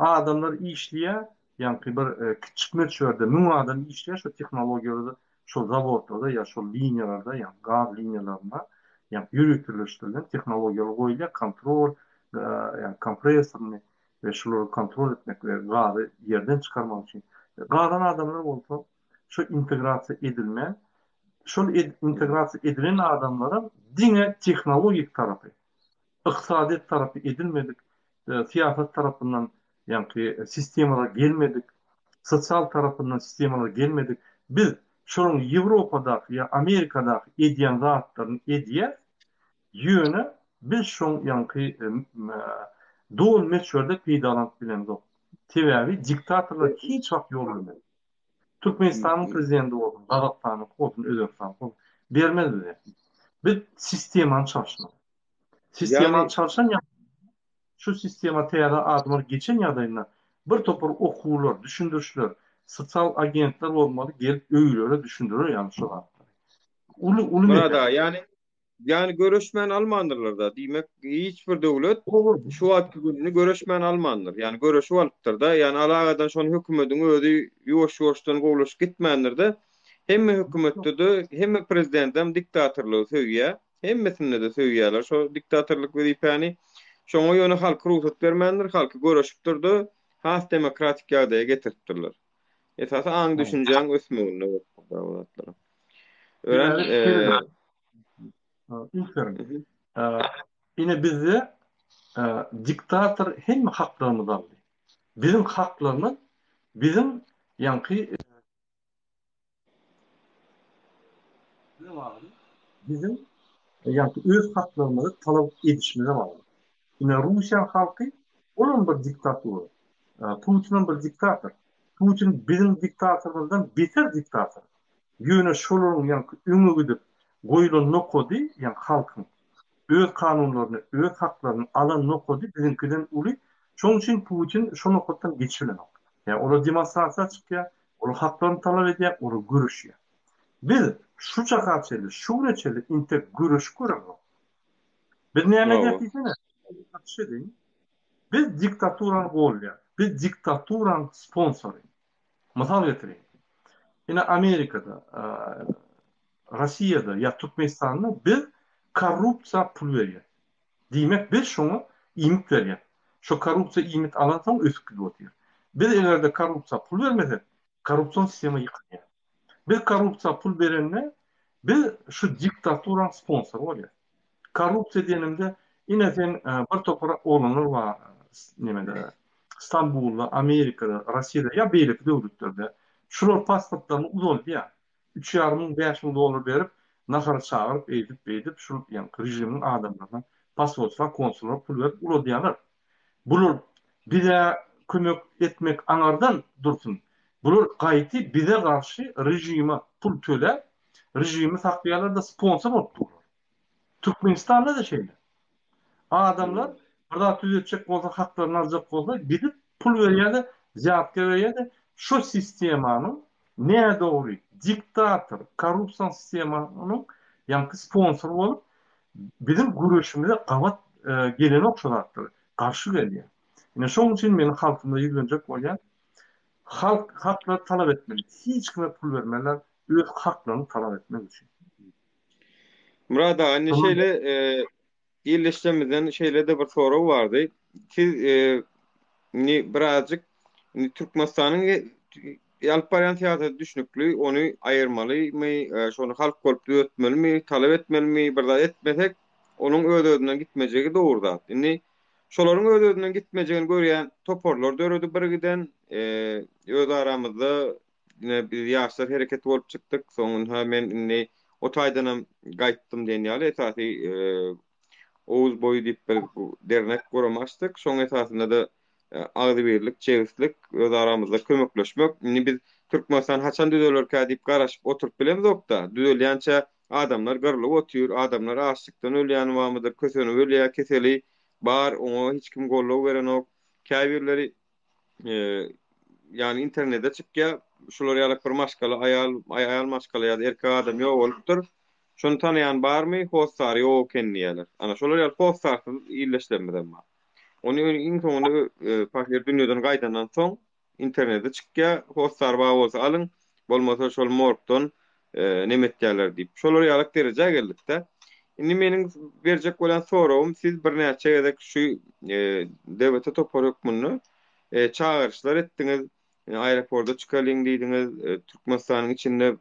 Adamlar işleýär, ýaňky bir kiçjik möçberde 1000 adam işleýär şo tehnologiýalarda, şol zawodlarda ýa şol liniýalarda, ýa gaz liniýalarynda, ýa ýöriteleşdirilen tehnologiýalar goýulýar, kontrol, ýa kompressorny we şulary kontrol etmek we gazy ýerden çykarmak üçin. Galan adamlar bolsa şo integrasiýa edilmän, şol integrasiýa edilen adamlaram diňe tehnologik tarapy, ykdysadyýet tarapy edilmedik, syýasat tarapyndan ýaňky sistemalar gelmedik, sosial tarapyndan sistemalar gelmedik. Biz şolaryň Ýewropadaky ýa Amerikadaky edýän zatlaryny edýäs, ýöne biz şoň ýaňky doly möçberde peýdalanyp bilemzok. Sebäbi diktatorlar hiç wagt ýol bermez. Türkmenistanyň prezidenti bolsun, Gazagystanyňky bolsun, Özbegistanyňky bolsun, bermez bize. Biz sistemany çalyşmaly. Sistemany çalşan ýagdaýynda, şu sistema täze adamlar geçen ýagdaýynda bir topar okuwlar, düşündirişler, sosial agentler bolmaly, gelip öýlere düşündirer ýaly şu zatlary. Uly, uly mesele. Myrat aga, ýani Ýani göreşmän almandyrlar-da. Diýmek, hiç bir döwlet şu wagtky gününi göreşmän almandyr. Ýani göreşip alypdyr-da. Ýani alagadan şony hökümediň özi ýuwaş-ýuwaşdan gowulaşyp gitmändir-de. Hemme hökümetde-de, hemme prezidendem diktatorlygy söýýär. Hemmesinde-de söýýärler şo diktatorlyk wezipäni. Şoňa ýöne halky rugsat bermändir, halky göreşipdir-de, has demokratik ýagdaýa getiripdirler. Esasy aň-düşünjäň ösmeginde bolupdyr bu zatlaryň. Örän Üns beriň. Ine bizde diktator hemme haklarymyzy aldy. Biziň haklarymyz biziň ýaňky bagly. Biziň ýaňky öz haklarymyzy talap edişimize bagly. Ine Russiýanyň halky olam bir diktatura. Putinem bir diktator. Putin biziň diktatorymyzdan beter diktator. Ýöne şolaryň ýaňky öňe gidip goýlan nokady, ýaňky halkyň öz kanunlaryny, öz haklaryny alan nokady biziňkiden uly. Şonuň üçin Putin şo nokatdan geçip bilenok. Ýa olar demonstrasiýa çykýar, olar haklaryny talap edýär, olar göreşýär. Biz şu çaka çenli, şu güne çenli intek göreşip göremzok. Biz näme edýäs diýsene? Çykyş edeýin. Biz diktaturany goldaýarys. Biz diktaturanyň sponsory. Mysal getireýin. Ine Amerikada, Russiýada ýa Türkmenistanda biz korrupsiýa pul berýäs. Diýmek biz şoňa iýmit berýäs. Şo korrupsiýa iýmit alansoň ösüp gidip otyr. Biz eger-de korrupsiýa pul bermesek, korrupsion sistema ýykylýar. Biz korrupsiýa pul berende biz şu diktaturanyň sponsory bolýas. Korrupsiýa diýenimde ine sen bir topar oglanlar bar nemede Stambulda, Amerikada, Russiýada ýa beýleki döwletlerde. Şular pasportlaryny uzaldýar. Üç ýarym müň, 5000 dollar berip, nahara çagyryp, eýdip, beýdip, şul ýaňky režimiň adamlaryna, posolstwa, konsullara pul berip uladýarlar. Bular bize kömek etmek aňardan dursun. Bular gaýty bize garşy režime pul töläp, režimi saklaýarlar-da sponsor bolup durlar. Türkmenistanda-da şeýle. Adamlar bir zat düzetjek bolsa, haklaryny aljak bolsa, gidip pul berýär-de, wzýatka berýär-de, şo sistemanyň nädogry, diktator, korrupsion sistemanyň ýaňky sponsory bolup, biziň göreşimize gabat gelenok şo zatlar, garşy gelýär. Ine şoň üçin men halkymyza ýüzlenjek bolýan, halk haklary talap etmeli, hiç kime pul bermezler öz haklaryny talap etmek üçin. Myrat aga, indi şeýle ildeşlerimizden şeýle-de bir sorag bardy. Siz indi birazjyk indi Türkmenistanyň alyp barýan syýasaty düşnükli, ony aýyrmalymy, şony halk bolup düzetmelimi, talap etmelimi, bir zat etmesek, onuň öz-özünden gitmejegi dogry zat. Indi şolaryň öz-özünden gitmejegini görýän toparlar döredi birgiden, öz aramyzda Ine biz ýaşlar hereketi bolup çykdyk. Soňunda men indi o taýdanam gaýtdym diýen ýaly esasy Oguz boýy diýip bir dernek gurama açdyk. Şoň esasynda-da agzybirlik, jebislik, öz aramyzda kömekleşmek. Indi biz Türkmenistan haçan düzelerkä diýip garaşyp oturyp bilemzok-da. Düzelýänçä adamlar gyrlyp otyr, adamlar açlykdan ölýän barmydyr, kösenip ölýär, keseli bar, oňa hiç kim goldaw berenok. Käbirleri ýagny internete çykýar. Şular ýaly bir maşgala aýal aýal maşgala ýa-da erkek adam ýogalypdyr. Şony tanaýan barmy? Hossary ýok eken diýýärler. Ana şolar ýaly hossarsyz ildeşlerimiz hem bar. Ony iň soňunda pahyr dünýeden gaýdandan soň internete çykýar, hossar bar bolsa alyň, bolmasa şol morgdan neme etýärler diýip. Şolar ýalak derejä geldik-de. Indi meniň berjek bolýan soragym, siz birnäçe gezek şu DWT topary hökmünde çagyryşlar etdiňiz, aeroporda çykalyň diýdiňiz, Türkmenistanyň içinde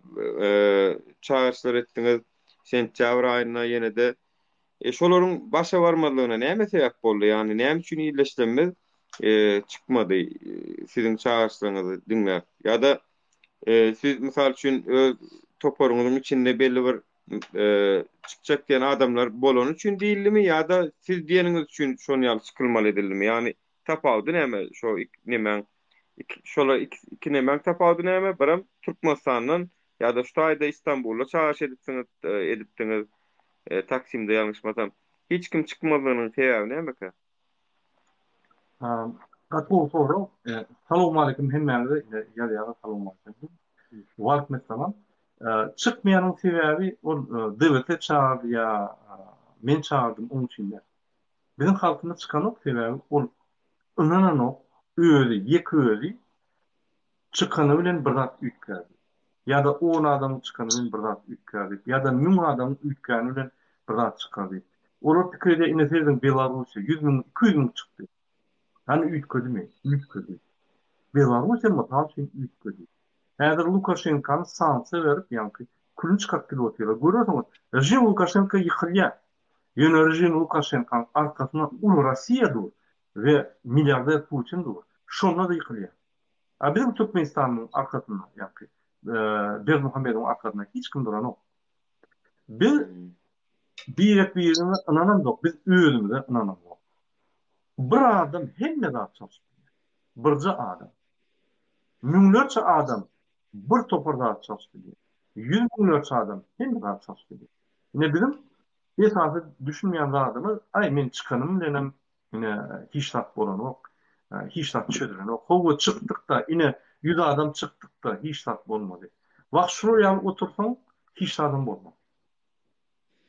çagyryşlar etdiňiz, sentýabr aýynda ýene-de E, şolaryň başa barmazlygyna näme sebäp boldy? Ýagny näme üçin ildeşlerimiz e, çykmady e, siziň çagyryşlaryňyzy diňläp? Ýa-da e, siz mysal üçin öz toparyňyzyň içinde belli bir e, çykjak diýen adamlar bolany üçin diýildimi ýa-da siz diýeniňiz üçin şon ýaly çykylmaly edildimi? Ýagny tapawudy näme şo nemäň şola iki nemäň tapawudy näme? Birem Türkmenistandan ýa-da şu taýda Istanbulda çagyryş edipsiňiz, edipdiňiz. Taksimde ýalňyşmasam. Hiç kim çykmazlygynyň sebäbi nämekä? Gaty gowy sorag. Salowmaleýkim hemmäňize ýazýarlar salowmaleýkim. Waleýkim essalam. Çykmaýanyň sebäbi ol DWT çagyrdy ýa men çagyrdym oň üçin däl. Biziň halkymyz çykanok sebäbi ol ynananok özi ýeke özi çykany bilen bir zat üýtgär diýip. Ýa-da on adamyň çykany bilen bir zat üýtgär diýip. Ýa-da müň adamyň üýtgäni bilen bir zat çykar diýip. Olar pikir edýär, ine serediň Belarussiýa ýüz müň, 200 müň çykdy. Hany üýtgedimi? Üýtgedi. Belarussiýa mysal üçin üýtgedi. Häzir Lukaşenkany sanksiýa berip, ýaňky külüni çykaryp gidip otyrlar. Görersiňiz, režim Lukaşenka ýykylýar. Ýöne režim Lukaşenkanyň arkasynda uly Russiýa dur we milliarder Putin dur. Şonda-da ýykylýar. A biziň Türkmenistanyň arkasynda, ýagny Berdimuhamedowyň arkasynda hiç kim duranok. Biz birek-birimize ynanamzok, biz özümize ynanamzok. Bir adam hemme zat çalşyp bilýär. Birje adam. Müňlerçe adam bir topar zat çalşyp bilýär. Ýüz müňlerçe adam hemme zat çalşyp bilýär. Ine biziň esasy düşünmeýän zadymyz, aý men çykanym bilenem Ine, hiç zat bolanok. Hiç zat çözülenok. Hawa, çykdyk-da, ine, ýüz adam çykdyk-da, hiç zat bolmady. Wah, şular ýaly otursaň, hiç zadam bolmaz.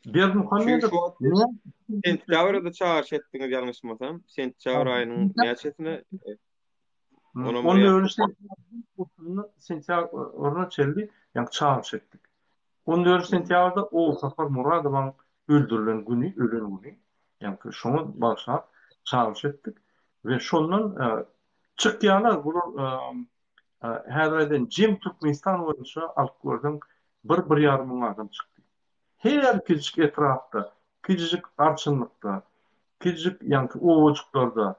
Berdimuhamedow Sentýabrda çagyryş etdiňiz ýalňyşmasam. Sentýabr aýynyň näçesine? Onam bir ýa. Sentýabryna çenli ýaňky çagyryş etdik. On dördünji sentýabrda Ogulsapar Muradowaň öldürilen güni, ölen güni, ýaňky şoňa bagyşlap çagyryş etdik we şondan çykýarlar bular häzir aýdaýyn jem Türkmenistan boýunça alyp görseň bir, bir ýarym müň adam çykdy. Her kiçijik etrapda, kiçijik arçynlykda, kiçijik ýaňky obajyklarda,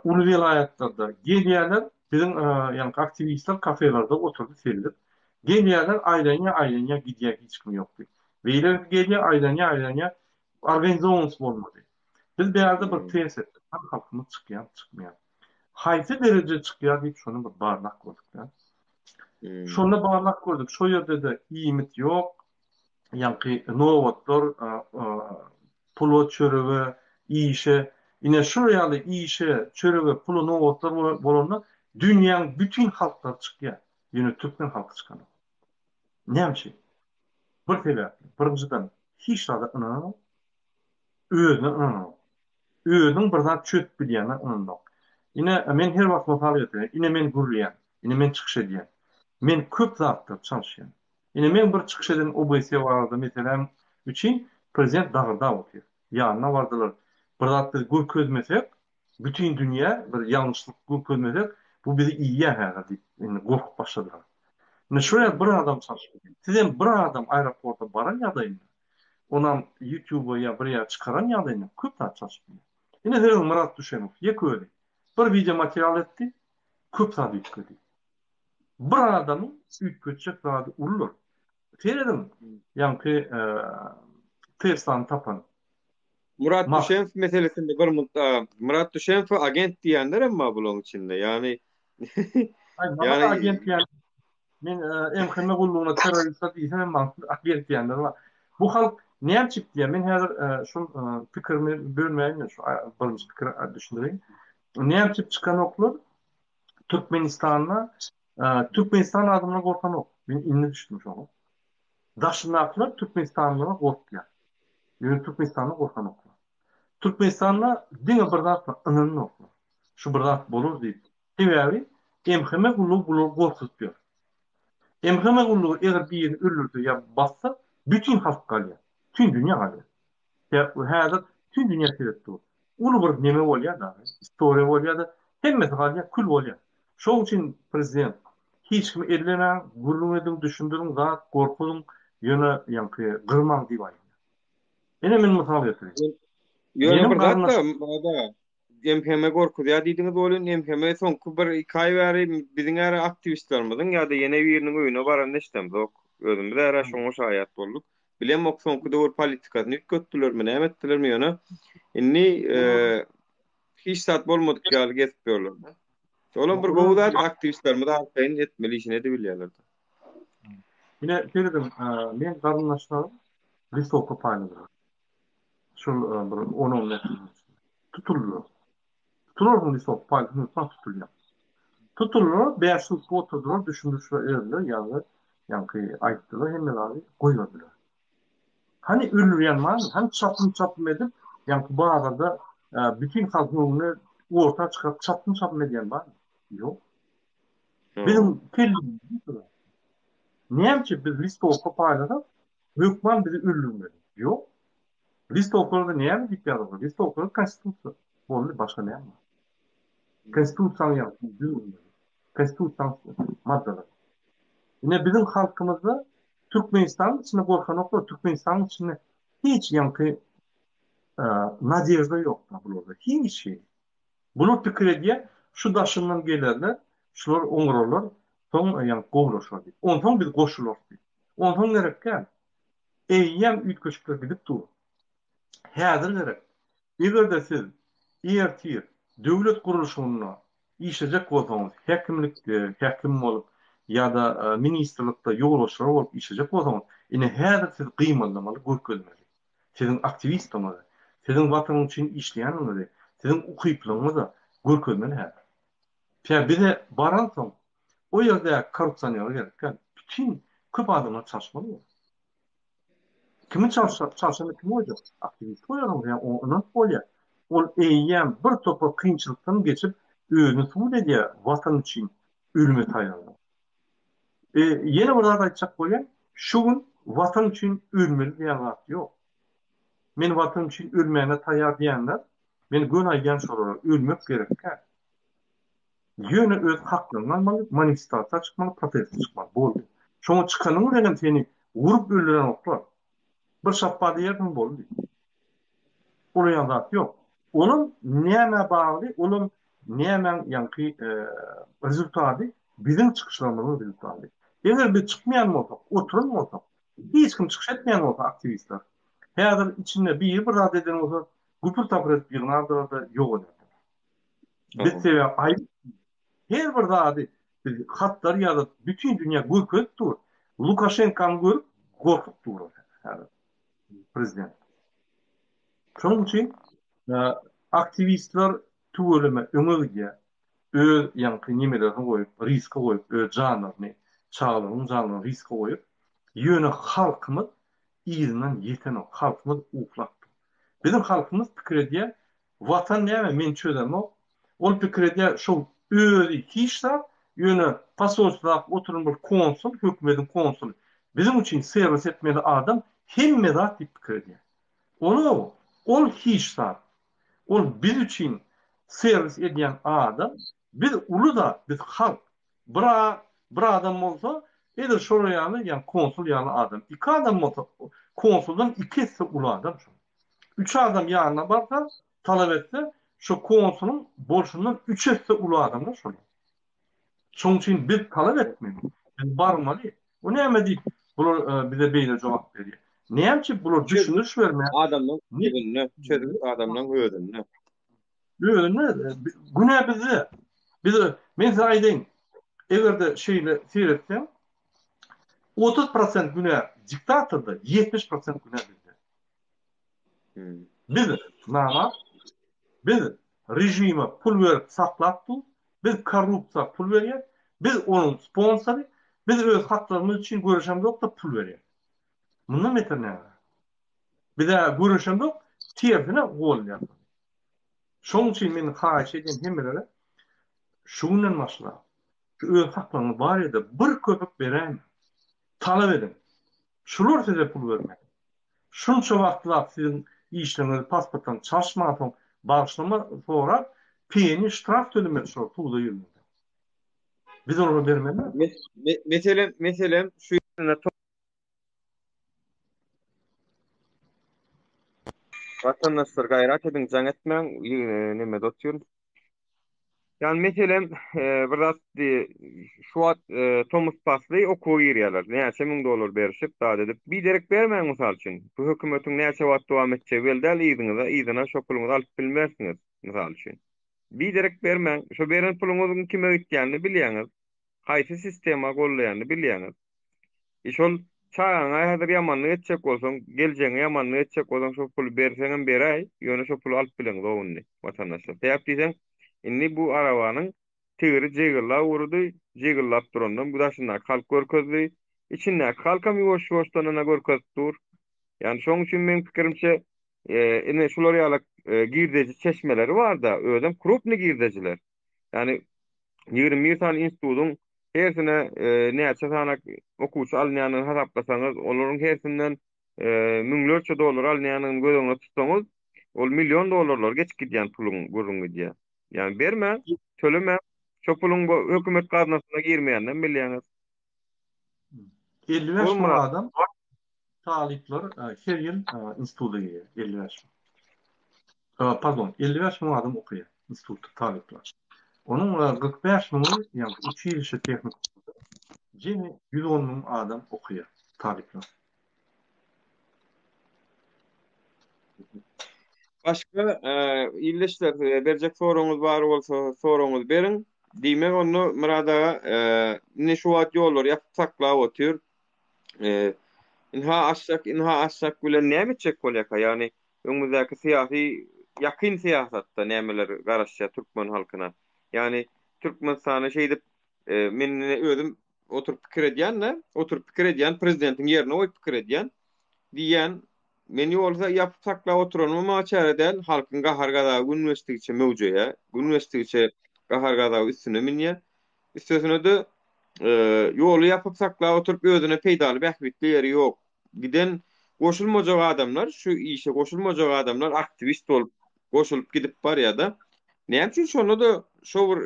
uly welaýatlarda gelýärler, biziň ýaňky aktiwistler kafelerde oturdy seredip, gelýärler aýlanýar, aýlanýar, gidýär hiç kim ýok diýip. Beýlekisi gelýär, aýlanýar, aýlanýar, organizowanyst bolmady. Biz bärde bir test etdik, halkymyz çykýar, çykmaýar. Haýsy derejede çykýar diýip şony bir barlap gördük-de. Şonda barlap gördük, şo ýerde-de iýmit ýok, ýaňky nobatlar pula, çörege, işe, ine şular ýaly işe, çörege, pula nobatlar bolanda dünýäň bütin halklary çykýar. Ýöne türkmen halky çykanok. Näme üçin? Bir sebäpli. Birinjiden, hiç zada ynananok. Özüne ynananok. Özüniň bir zat çözüp bilýänine ynananok. Ine, men her wagt mysal getirýän. Ine men gürleýän. Ine men çykyş edýän. Men köp zatlar çalyşýan. Ine men bir çykyş eden OBSE barada meseläm üçin prezident dagyrdap otyr. Ýanyna bardylar. Bir zat biz görkezmesek, bütin dünýä bir ýalňyşlyk görkezmesek, bu bizi iýýär häzir diýip indi gorkup başladylar. Indi şu ýerde bir adam çalşyp bilýär. Sizem bir adam aeroporta baran ýagdaýynda, onam ýutuba ýa bir ýere çykaran ýagdaýynda köp zat çalşyp bilýär. Ine serediň Myrat Düşemow ýeke özi bir wideo material etdi, köp zat üýtgedi. Bir adamyň üýtgetjek zady uludyr. Serediň, ýaňky Teslany tapan. Murat Düşenow meselesinde bir munt Murat Düşenow agent diýenler hem bar bularyň içinde. Ýagny Ýagny agent diýen men MHM gullugyna terrorist diýsem hem maňa agent diýenler bar. Bu halk näme üçin diýýär? Men häzir şul pikirimi bölmäýin, şu birinji pikiri düşündireýin. Näme üçin çykanoklar? Türkmenistanda Türkmenistan adamlar gorkanok. Men indi düşdüm şoňa. Daşyndakylar Türkmenistanlylara gorkýar. Ýöne Türkmenistandan gorkanoklar. Türkmenistanda diňe bir zat bar, ynananoklar. Şu bir zat bolar diýip. Sebäbi MHM gullugy bulary gorkuzyp ýör. MHM gullugy eger birini öldürse ýa bassa, bütin halk galýar. Bütin dünýä galýar. Häzir bütin dünýä seredip dur. Uly bir neme bolýar-da, istoriýa bolýar-da, hemmesi galýar, kül bolýar. Şoň üçin prezident hiç kimi ellemäň, gürrüň ediň, düşündiriň, zat, gorkuzyň, ýöne ýaňky gyrmaň diýip aýdýar. Ine men mysal getirýän. Ýöne bir zat-da, Myrat aga, MHM gorkuzýar diýdiňiz welin, MHM soňky bir iki aý bäri biziň äri aktiwistlerimiziň ýa-da ýene biriniň öýüne baranyny eşidemzok. Özümiz äri şoňa şaýat bolduk. Bilemok soňky döwür politikasyny üýtgetdilermi, näme etdilermi ýöne indi hiç zat bolmadyk ýaly gezip ýörler. Olam bir gowy zat, aktiwistlerimiz arkaýyn etmeli işini edibilýärler. Ine serediň, men garyndaşlarym listowka paýladylar. Şol bir on-on bäş ýylyň içinde. Tutuldylar. Tutularsyň listowka paýlasaň hökman tutulýaň. Tutuldylar, bäş sutka oturdylar, düşündirişler berdiler, ýa-da ýaňky aýtdylar hemme zady, goýberdiler. Hany öldürýän barmy? Hany çapym-çapym edip, ýaňky bazarda bütin halkyň öňünde orta çykaryp çapym-çapym edýän barmy? Ýok. Biziň kellämiz Näme üçin biz listowka paýlasak, hökman bizi öldürmeli? Ýok. Listowkalarda näme diýip ýazylgy? Listowkada konstitusiýa. Boldy, başga näme bar? Konstitusiýanyň ýazgyny düzgünleri. Konstitusiýanyň maddalary. Ine biziň halkymyzda Türkmenistanyň içinde gorkanoklar, Türkmenistanyň içinde hiç ýaňky nadežda ýok bularda. Hiç hili. Bular pikir edýär, şu daşyndan gelerler, şular oňararlar, soň ýaňky gowulaşar diýip. Onsoň biz goşularys diýip. Onsoň gerek däl. Eýýäm üýtgeşikler gidip dur. Häzir gerek. Eger-de siz ertir döwlet gurluşygynda işlejek bolsaňyz, häkimlikde häkim bolup ýa-da ministrlikde ýolbaşçylar bolup işlejek bolsaňyz, ine häzir siz gymyldamaly, görkezmeli. Siziň aktiwistligiňizi, siziň Watan üçin işleýänligiňizi, siziň ukyplygyňyzy görkezmeli häzir. Tä bize baransoň, o ýerdäki korrupsionerler gerek däl. Bütin köp adamlar çalyşmaly bolar. Kimi çalşa, çalşanda kimi goýjak? Aktiwist goýaryň, ýa oňa ynanyp bolýar. Ol eýýäm bir topar kynçylykdan geçip, özüni subut edýär, Watan üçin ölüme taýýardyr. E, ýene bir zat aýtjak bolýan, şu gün Watan üçin ölmeli diýen zat ýok. Men Watan üçin ölmäne taýýar diýenler, men göni aýdýan şolara, ölmek gerekkä. Ýöne öz haklaryňy almaly, manifestasiýa çykmaly, proteste çykmaly, boldy. Şoňa çykanyň bilenem seni urup öldürenoklar. Bir şapba diýersiň boldy. Ulaýan zat ýok. Olam nämä bagly, olam nämäň ýaňky rezultady, biziň çykyşlarymyzyň rezultady. Eger biz çykmaýan bolsak, oturan bolsak, hiç kim çykyş etmeýän bolsa aktiwistler, häzir içinde biri bir zat eden bolsa, güpür-tapyr edip ýygnardylar-da ýok ederdiler. Biz sebäbi aýyp her bir zady biz hatlar ýazyp bütin dünýä görkezip dur. Lukaşenkany görüp gorkup dur häzir prezident. Şonuň üçin aktiwistler tüweleme öňe gidýär. Öz ýaňky nemelerini goýup, riske goýup, öz janlaryny, çagalarynyň janlaryny riske goýup, ýöne halkymyz yzyndan ýetenok. Halkymyz uklap dur. Biziň halkymyz pikir edýär, Watan näme men çözemok. Ol pikir edýär şo özi hiç zat ýöne posolstwadaky oturan bir konsul hökümediň konsuly biziň üçin serwis etmeli adam hemme zat diýip pikir edýär. Ol ol hiç zat. Ol biz üçin serwis edýän adam biz uly zat biz halk. Bir bir adam bolsa edil şolar ýaly ýa konsul ýaly adam. Iki adam bolsa konsuldan iki esse uly adam şol. Üç adam ýanyna barsa, talap etse, şo konsulyň bolşundan üç esse uly adamlar şolar. Şonuň üçin biz talap etmeli. Biz barmaly. O näme diýip bular bize beýle jogap berýär? Näme üçin bular düşündiriş bermän? Adamlaň özünde, çözgüt adamlaň özünde. Özünde, günä bizde. Biz, men size aýdaýyn, eger-de şeýle seretseň, 30 prosent günä diktatorda, 70 prosent günä bizde. Biz namart, biz režime pul berip saklap dur, biz korrupsiýa pul berýäs, biz onuň sponsory, biz öz haklarymyz üçin göreşemzok-da pul berýäs. Mundan beter näme? Biz-ä göreşemzok. Tersine goldaýar. Şonuň üçin men haýyş edýän hemmelere şu günden başlap şu öz haklaryňyz bar ýerde bir köpük beräýmäň. Talap ediň. Şular size pul bermeli. Şunça wagtlap siziň işleriňizi pasportlaryňyzy çalyşmansoň bagyşlama sorap peni ştraf tölemeli şular suda ýüzmese. Biz olara bermeli. Meselem meselem şu Watandaşlar gaýrat ediň jaň etmäň nemede otyryn. Ýani meselem bir zat şu wagt tomus pasly okuwa girýärler. Näçe müň dollar berişip zat edip biderek bermäň mysal üçin. Bu hökümetiň näçe wagt dowam etjegi belli däl yzyňyza yzyna şo puluňyzy alyp bilmersiňiz mysal üçin. Biderek bermäň. Şo beren puluňyzyň kime gitýänini bilýäňiz. Haýsy sistema gollaýanyny bilýäňiz. E şol çagaňa häzir ýamanlyk etjek bolsaň, geljegiňe ýamanlyk etjek bolsaň şo puly berseňem beräý, ýöne şo puly alyp bileňzok indi watandaşlar. Sebäp diýseň, indi bu arabanyň tigiri jygyllap ugrady, jygyllap durandan bu daşyndaky halk görkezdi. Içindäki halkam ýuwaş-ýuwaşdan ynha görkezip dur. Ýani şoň üçin meň pikirimçe ine şular ýaly girdeji çeşmeleri barda, özem krupny girdejiler. Ýani 21 sany institutyň hersine näçe sany okuwçy alynýanyny hasaplasaňyz, olaryň hersinden müňlerçe dollar alynýanyny göz öňünde tutsaňyz, ol million dollarlar geçip gidýän puluň gürrüň gidýär. Ýagny bermäň, tölemäň, şo puluň bu hökümet gaznasyna girmeýäninem bilýäňiz. 55 müň adam talyplar her ýyl instituta girýär, 55 müň. Pardon, 55 müň adam okaýar institutda talyplar. Onuň 45 müňi, ýagny uçilişe tehnikumda jemi 110 müň adam okaýar talyplar. Başga ildeşler berjek soragyňyz bar bolsa soragyňyzy beriň. Diýmek onda Myrat aga indi şu wagt ýollary ýapyp saklap otyr. Ynha açjak, ynha açjak bilen näme etjek bolýarka? Ýagny öňümizdäki syýasy ýakyn syýasatda nämeler garaşýar türkmen halkyna? Ýagny Türkmenistany şeýdip men özüm oturyp pikir edýän-de, oturyp pikir edýän, prezidentiň ýerine goýup pikir edýän. Diýýän, men bolsa ýapyp saklap oturanymam maňa çäre däl, halkyň gahar-gazaby gün geçdigiçe möwjeýär, gün geçdigiçe gahar-gazaby üstüne münýär. Üstesine-de, ýoly ýapyp saklap oturyp özüne peýdaly bähbitli ýeri ýok. Giden goşulmajak adamlar şu işe goşulmajak adamlar aktiwist bolup goşulyp gidip barýada. Näme üçin şonda-da şo bir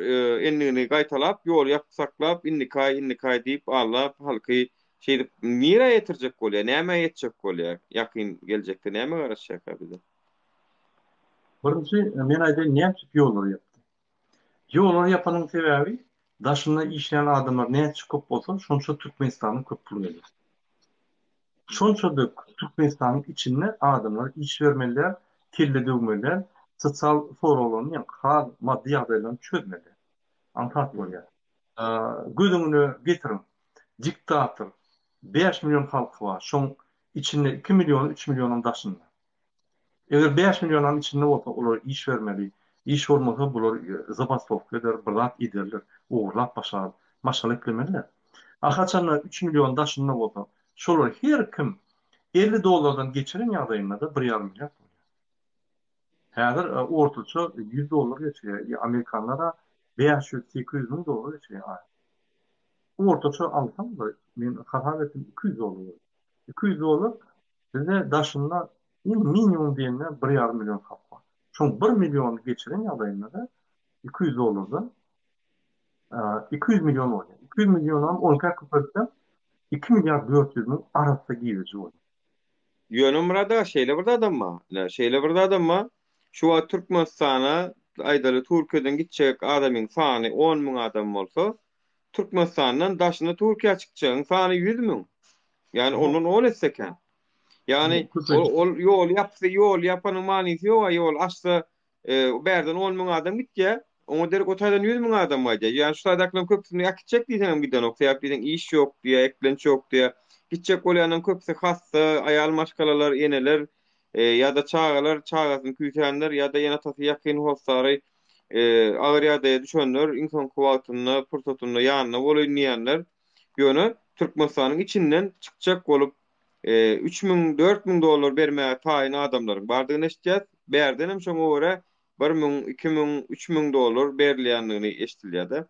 endigini gaýtalap ýoly ýapyp saklap indikaý indikaý diýip aldap halky şeýdip nirä ýetirjek bolýar nämä ýetjek bolýar ýakyn geljekde näme garaşýarka bize. Birinji men aýdaýyn näme üçin ýollary ýapdy. Ýollary ýapanyň sebäbi daşynda işleýän adamlar näçe köp bolsa şonça Türkmenistana köp pul gelýär. Şonça-da Türkmenistanyň içinde adamlara iş bermeli däl, kelle döwmeli däl, sosial soraglaryny ýa hal, maddy ýagdaýlaryny çözmeli däl. Aňsat bolýar. Göz öňüne getiriň, diktator, 5 million halky bar, şoň içinde 2 milliony, 3 millionam daşynda. Eger 5 millionam içinde bolsa, olara iş bermeli. Iş bolmasa, bular zabastowka eder, bir zat ederler, ogurlap başar, maşgala eklemeliler. A haçanda 3 million daşynda bolsa, şolar her kim 50 dollardan geçiren ýagdaýynda-da bir ýarym milliard bolýar. Häzir ortaça 100 dollar geçirýär. Amerikanlar-a 500, 800 müň dollar geçirýär aýlyk. Ortaça alsaň, men hasap etdim, 200 dollar bolýar. 200 dollar Bizde daşynda iň minimum diýende bir ýarym million halk bar. Şoň bir milliony geçiren ýagdaýynda-da 200 dollardan 200 million bolýar. 200 millionam on ikä köpeltseň 2 milliard 400 müň arassa girdeji bolýar. Ýöne Myrat aga şeýle bir zadam bar. Ine, şeýle bir zadam bar. Şu wagt Türkmenistana aýdaly Türkiýeden gitjek adamyň sany 10 müň adam bolsa, Türkmenistandan daşyna Türkiýä çykjagyň sany 100 müň. Ýagny ondan on esse kän. Ýagny ol ýoly ýapsa, ýoly ýapanyň manysy ýok-a, ýol açsa, bärden on müň adam gitýär, oňa derek o taýdan 100 müň adam gaýdýar. Ýagny şu taýdakylaryň köpüsini äkitjek diýseňem gidenok, sebäp diýseň iş ýok diýýär, eklenç ýok diýýär. Gitjek bolýanlaryň köpüsi hassa, aýal maşgalalar, eneler ýa-da çagalar, çagasyny küýsänler ýa-da ene-atasy ýakyn hossary agyr ýagdaýa düşenler, iň soňky wagtynda, pursatynda ýanynda bolaýyn diýenler. Ýöne Türkmenistanyň içinden çykjak bolup. 3000, 4000 dollar bermäge taýyn adamlaryň bardygyny eşitýäs. Bärdenem şoňa görä 1000, 2000, 3000 dollar berilýändigini eşidilýär-de.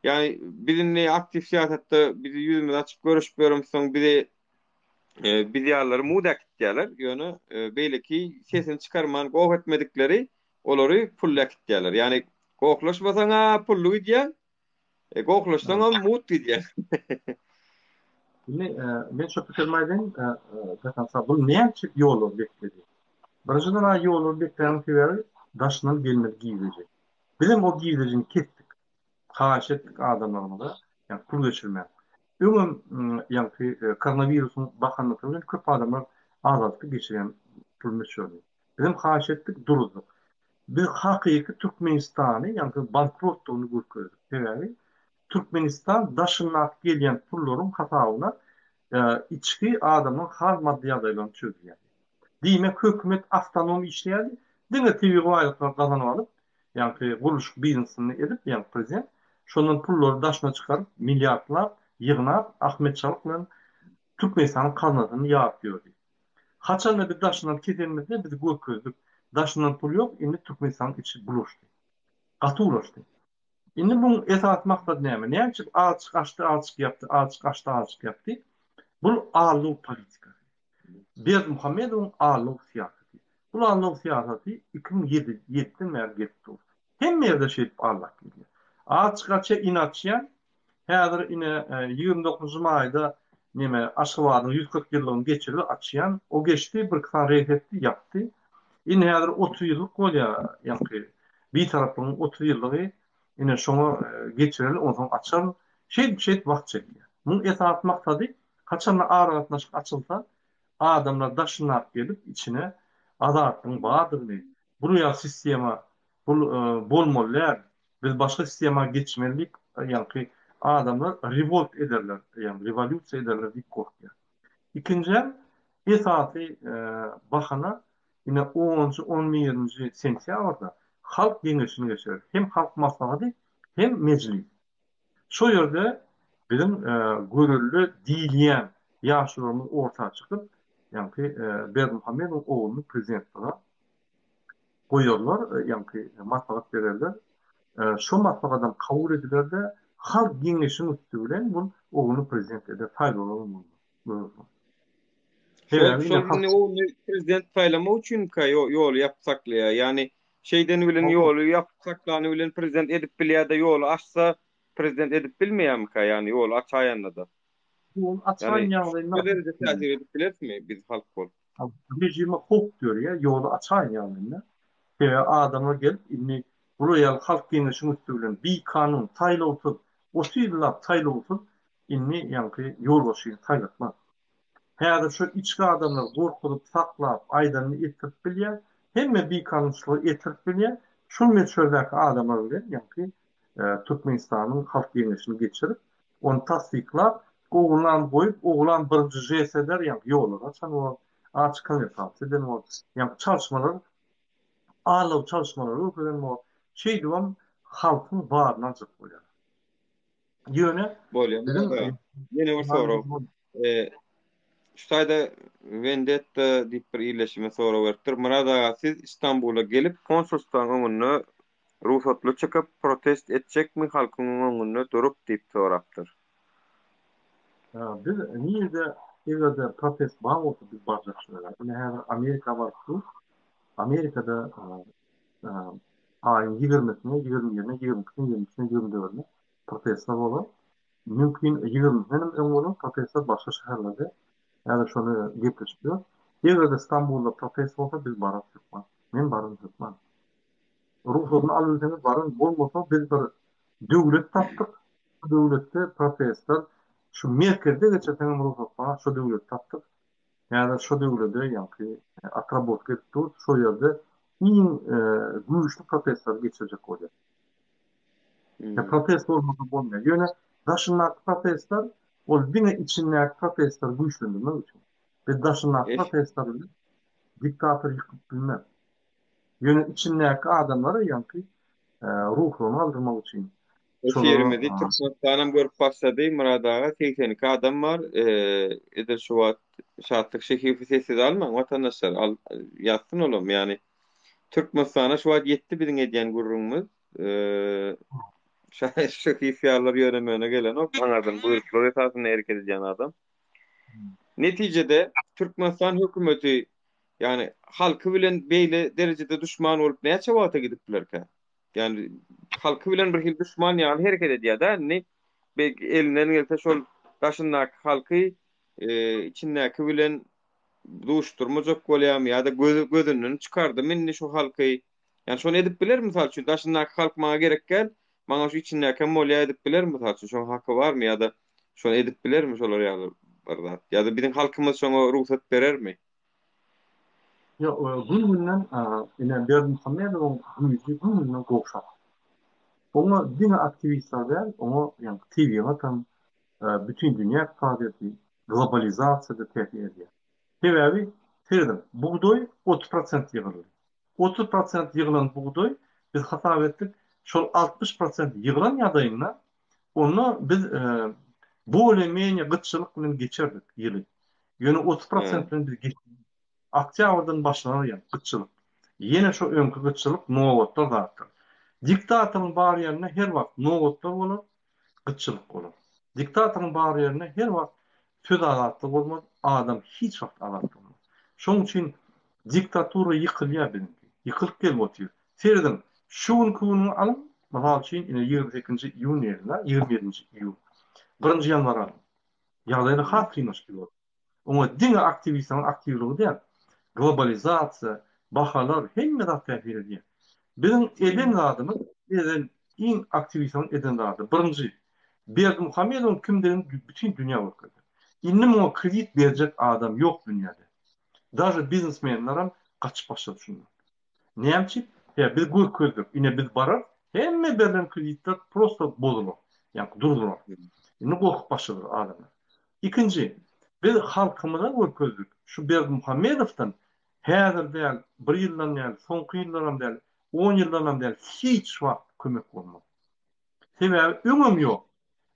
Ýagny biz indi aktiw syýasatda bizi ýüzümizi açyp görüşip ýöremizsoň bizi biz ýalylary mugt äkitýärler. Ýöne beýleki sesini çykarman goh etmedikleri olary pully äkitýärler. Ýagny gohlaşmasaň-a pully gidýäň, E, gohlaşsaňam mugt gidýär. Indi men şu pikirimi aýdaýyn, Gatansa, bu näçe ýollar bekledi? Birinjiden a ýollar bekläniň sebäbi daşyndan gelmeli girdeji. Bizem o girdejini kesdik. Haýyş etdik adamlarymyza, ýa pul geçirmäň. Öňem ýaňky koronawirusyň bahanasy bilen köp adamlar azaltdy geçirýän pul möçberini. Bizem haýyş etdik, duruzdyk. Biz hakyky Türkmenistany, ýagny bankrotdygyny görkezdik. Sebäbi Türkmenistan daşyndaky gelýän pullaryň hasabyna içki adamlaryň hal-maddy ýagdaýlaryny çözýärdi. Diýmek, hökümet awtonom işleýärdi, diňe tebigy baýlyklary gazanyp alyp, ýagny gurluşyk biznesini edip, ýagny prezident şondan pullary daşyna çykaryp, milliardlap ýygnap, Ahmet Çalyk bilen Türkmenistanyň gaznasyny ýaryp ýördi. Haçanda biz daşyndan kesenimizde biz görkezdik. Daşyndan pul ýok, indi Türkmenistanyň içi bulaşdy. Gaty bulaşdy. Indi muň esasy maksady näme? Näme üçin azjyk açdy, azjyk ýapdy, azjyk açdy, azjyk ýapdy? Bul aldaw politikasy. Berdimuhamedowyň aldaw syýasaty. Bul aldaw syýasaty 2007-den bäri gelip dur. Hemme ýerde şeýdip aldap gelýär. Azjyk açýar, ine açýan. Häzir ine 29-njy maýda neme Aşgabadyň 140 ýyllygyny geçirdi, açýan. O geçdi, bir iki sany reýs etdi, ýapdy. Indi häzir 30 ýyllyk bolýar, ýaňky Bitaraplygyň 30 ýyllygy. Ine şoňa geçireli, onsoň açaryn. Şeýdip, şeýdip wagt çekýär. Muň esasy maksady haçanda aragatnaşyk açylsa, adamlar daşyndaky gelip içine azatlygyň bardygyny, bul ýaly sistema bul bolmaly däl, biz başga sistema geçmeli diýip, ýaňky adamlar rewolt ederler, ýagny rewolýusiýa ederler diýip gorkýar. Ikinjäm esasy bahana ine onunjy, on birinji sentýabrda Halk geňeşini geçirer. Hem Halk Maslahaty, hem Mejlis. Şo ýerde biziň görelde diýilýän ýaşularymyz orta çykyp, ýaňky Berdimuhamedowyň ogluny prezidentlige goýarlar, ýaňky maslahat bererler. Şo maslahatam kabul ediler-de, Halk geňeşiň üsti bilen bul ogluny prezident eder, saýlalar muny. Şol şol indi ogluny prezident saýlamak üçinkä ýoly ýapyp saklaýar. Ýagny şeýdeni bilen ýoly ýapyp saklany bilen prezident edip bilýär-de, ýoly açsa prezident edip bilmeýärmikä, ýagny ýoly açaýanda-da. Ýoly açaýan ýagdaýynda. Şo derejede täsir edip bilerismi biz halk bolup? Režime howp dörýär, ýoly açaýan ýagdaýynda. Sebäbi adamlar gelip indi bular ýaly halk geňeşiň üsti bilen bikanun, saýlawsyz, 30 ýyllap saýlawsyz indi ýaňky ýolbaşçyny saýlatmaz. Häzir şo içki adamlar gorkuzyp, saklap, aýdanyny etdirip bilýär. Hemme bikanunçylygy etdirip bilýär. Şol möçberdäki adamlar bilen ýaňky Türkmenistanyň Halk Geňeşini geçirip, ony tassyklap, oglanam goýup, oglan birinji žest eder, ýaňky ýollary açan bolar, açyk konwertasiýa eden bolar, ýaňky çalyşmalar, aldaw çalyşmalary görkezen bolar. Şeýdibem halkyň baryny aljak bolýarlar. Ýöne Bolýar. Biziň ýene bir sorag. E, şu taýda Vendetta diýip bir ildeşimiz sorag beripdir. Myrat aga, siz Istanbula gelip konsulstwaň öňünde rugsatly çykyp protest etjekmi halkyň öňünde durup diýip sorapdyr. Biz nirde eger-de protest bar bolsa biz barjak şolara. Ine häzir Amerika baryp dur. Amerikada aýyň ýigrimisine, ýigrimi birine, ýigrimi ikisine, ýigrimi üçüne, ýigrimi dördüne protestler bolar. Mümkin ýigrimisinden hem öň bolar protestler başga şäherlerde. Häzir şony gepleşip ýörüs. Eger-de Stambulda protest bolsa biz bararys hökman. Men bararyn hökman. Rugsadyny alybilseňiz baryň, bolmasa biz bir döwlet tapdyk. Şu döwletde protestler şu merkezde geçirseň hem rugsat bar, şu döwleti tapdyk. Häzir şo döwlede ýaňky otrabotka edip dur, şo ýerde iň güýçli protestleri geçirjek bolýar. Hmm. Protest bolmasa bolmaýar. Ýöne daşyndaky protestler ol diňe içindäki protestleri güýçlendirmek üçin. Biz daşyndaky protestler bilen diktator ýykyp bilmez. Ýöne içindäki adamlary ýaňky ruhlaryny galdyrmak üçin. Efirimizi Türkmenistanam görüp başlady Myrat aga 82 adam bar edil şu wagt Şatlyk Şehiýewi sessiz almaň watandaşlar al ýazsyn olam ýani Türkmenistana şu wagt ýetdi biziň edýän gürrüňimiz Şehiýew ýalylar ýöne möne gelenok aňardan buýruklar esasynda hereket edýän adam. Netijede Türkmenistan hökümeti ýani halky bilen beýle derejede duşman bolup näçe wagta gidip bilerkä? Ýani halky bilen bir hili duşman ýaly hereket edýär-dä indi. Belki elinden gelse şol daşyndaky halky içindäki bilen duşdurmajak bolýarmy ýa-da gözi gözünden çykardymy indi şu halky. Ýani şony edip biler mysal üçin daşyndaky halk maňa gerek däl, maňa şu içindäkem bolýar edip biler mysal üçin şoň haky barmy ýa-da şony edip bilermi şolar ýaly bir zat ýa-da biziň halkymyz şoňa rugsat berermi? Ýok, gün-günden ine Berdimuhamedowyň güýji gün-günden gowşap. Oňa diňe aktiwistler däl, oňa ýagny tebigat hem, bütin dünýä ykdysadyýeti, globalizasiýa-da täsir edýär. Sebäbi, serediň, bugdaý 30 prosent ýygyldy. 30 prosent ýygylan bugdaý, biz hasap etdik, şol 60 prosent ýygylan ýagdaýynda, onda biz bolее-menее gytçylyk bilen geçerdik ýyly. Ýöne 30 prosent bilen biz geçmedik. Oktýabrdan başlanar ýaly gytçylyk. Ýene şo öňki gytçylyk, nobatlar zatlar. Diktatoryň bar ýerinde her wagt nobatlar bolar, gytçylyk bolar. Diktatoryň bar ýerinde her wagt söz azatlygy bolmaz, adam hiç wagt azat bolmaz. Şoň üçin diktatura ýykylýar biziňki. Ýykylyp gelip otyr. Serediň, şu günki günüňi alyň, mysal üçin, ine 28-nji iýun diýeli-dä, 27-nji iýun. Birinji ýanwar alyň. Ýagdaýlar has kynlaşyp gider. Oňa diňe aktiwistleriň aktiwligi däl, globalizasiýa, bahalar, hemme zat täsir edýär. Biziň eden zadymyz, eden iň aktiwistleriň eden zady, birinji, Berdimuhamedowyň kimdigini bütin dünýä görkezdi. Indi muňa kredit berjek adam ýok dünýäde. Daže biznesmenlerem gaçyp başlady şundan. Näme üçin? Sebäbi biz görkezdik. Ine biz bararys, hemme berlen kreditler prosta bozular. Ýagny durzular. Indi gorkup başladylar adamlar. Ikinji, biz halkymyza görkezdik. Şu Berdimuhamedowdan häzir däl, bir ýyldan däl, soňky ýyllaram däl, on ýyldanam däl, hiç wagt kömek bolmaz. Sebäbi öňem ýok.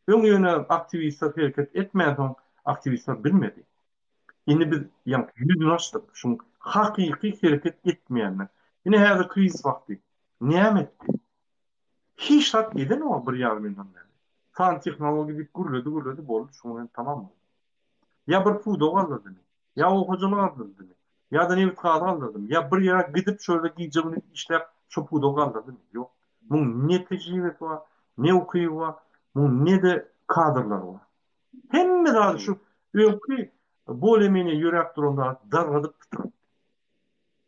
Öň ýöne aktiwistler hereket etmänsoň aktiwistler bilmedi. Indi biz ýaňky ýüzüni açdyk şuň hakyky hereket etmeýänine. Ine häzir krizis wagty. Näme etdi? Hiç zat edenok bir ýarym ýyldan bäri. Sanly tehnologiýa diýip gürledi gürledi boldy şuň bilen tamam boldy. Ýa bir pudagy galdyrdymy? Ýa oba hojalygy galdyrdymy? Ýa-da nebit gazy galdyrdymy? Ýa bir ýere gidip şo ýerde gije gündiz işläp şo pudagy galdyrdymy? Ýok. Muň ne tejribesi bar, ne ukyby bar, muň ne-de kadrlary bar. Hemme zady şu öňki bolее-menее ýöräp duran zady dargadyp pytratdy.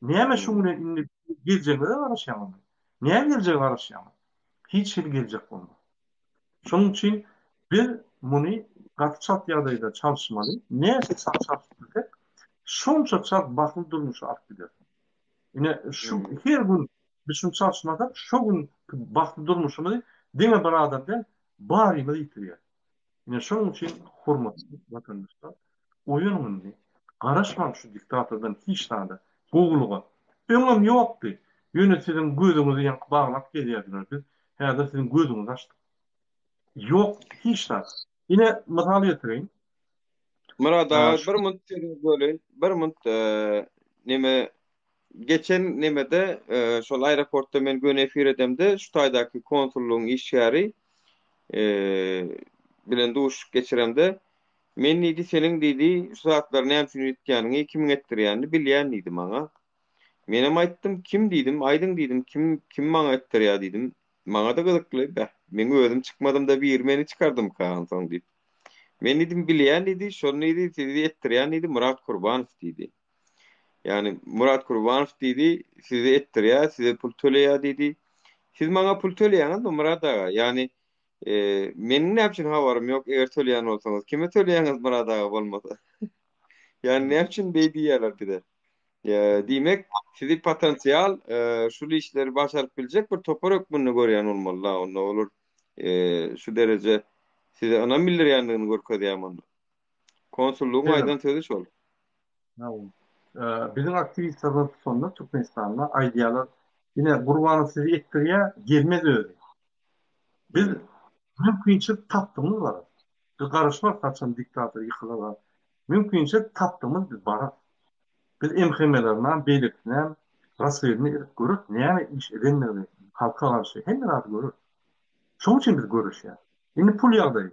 Näme şu güne indi geljegiňize garaşýaňyzmy? Näme geljege garaşýaňyz? Hiç hili geljek bolmaz. Şonuň üçin biz muny gaty çalt ýagdaýda çalyşmaly. Näçe çalt çalşyp bilsek, şonça çalt bagtly durmuşa alyp gideris. Ine şu her gün biz şuny çalyşmasak, şo gün bagtly durmuşymyzy diňe bir adam däl, barymyz ýitirýäris. Ine şonuň üçin hormatly watandaşlar, oýanyň indi. Garaşmaň şu diktatordan hiç zada, gowulyga. Öňem ýokdy. Ýöne siziň gözüňizi ýaňky baglap gezýärdiler. Biz häzir siziň gözüňizi açdyk. Ýok hiç zat. Ine mysal getireýin. Myrat aga bir munt sözüňizi böleýin. Bir munt neme Geçen nemede şol aeroportda men göni efir edemde şu taýdaky konsullygyň işgäri bilen duşuşyk geçiremde men diýdi seniň diýdi şu zatlary näme üçin etýäniňi kimiň etdirýänini bilýän diýdi maňa. Menem aýtdym kim diýdim aýdyň diýdim kim kim maňa etdirýär diýdim. Maňada gyzykly beh meň özüm çykmadymda biri meni çykardymyka onsoň diýip. Men diýdim bilýän diýdi şony diýdi sizi etdirýän diýdi Myrat Kurbanow diýdi. Ýagny Murat Kurbanow diýdi, sizi etdirýär, size pul töleýär diýdi. Siz maňa pul töleýäňizmi Myrat aga? Ýagny e, meniň näme üçin habarym ýok, eger töleýän bolsaňyz, kime töleýäňiz Myrat aga bolmasa? Ýagny näme üçin beý diýýärler bize? E, diýmek, sizi potensial e, şul işleri başaryp biljek bir topar hökmünde görýän bolmaly-da, onda olar e, şu dereje size ynam bildirýändigini görkezýär onda. Konsullygyň aýdan sözi şol. Biziň aktiwistlerimiz tutanda Türkmenistanda aýdýarlar, ine Gurbanow sizi etdirýär, gelmez özi. Biz. Mümkinçilik tapdygymyz bararys. Biz garaşmarys haçan diktator ýykylar. Mümkinçilik tapdygymyz biz bararys. Biz MHM-lerinem, beýlekisinem raswedini edip göreris, näme iş edendigini halka garşy hemme zady göreris. Şonuň üçin biz göreşýäris. Indi pul ýagdaýy.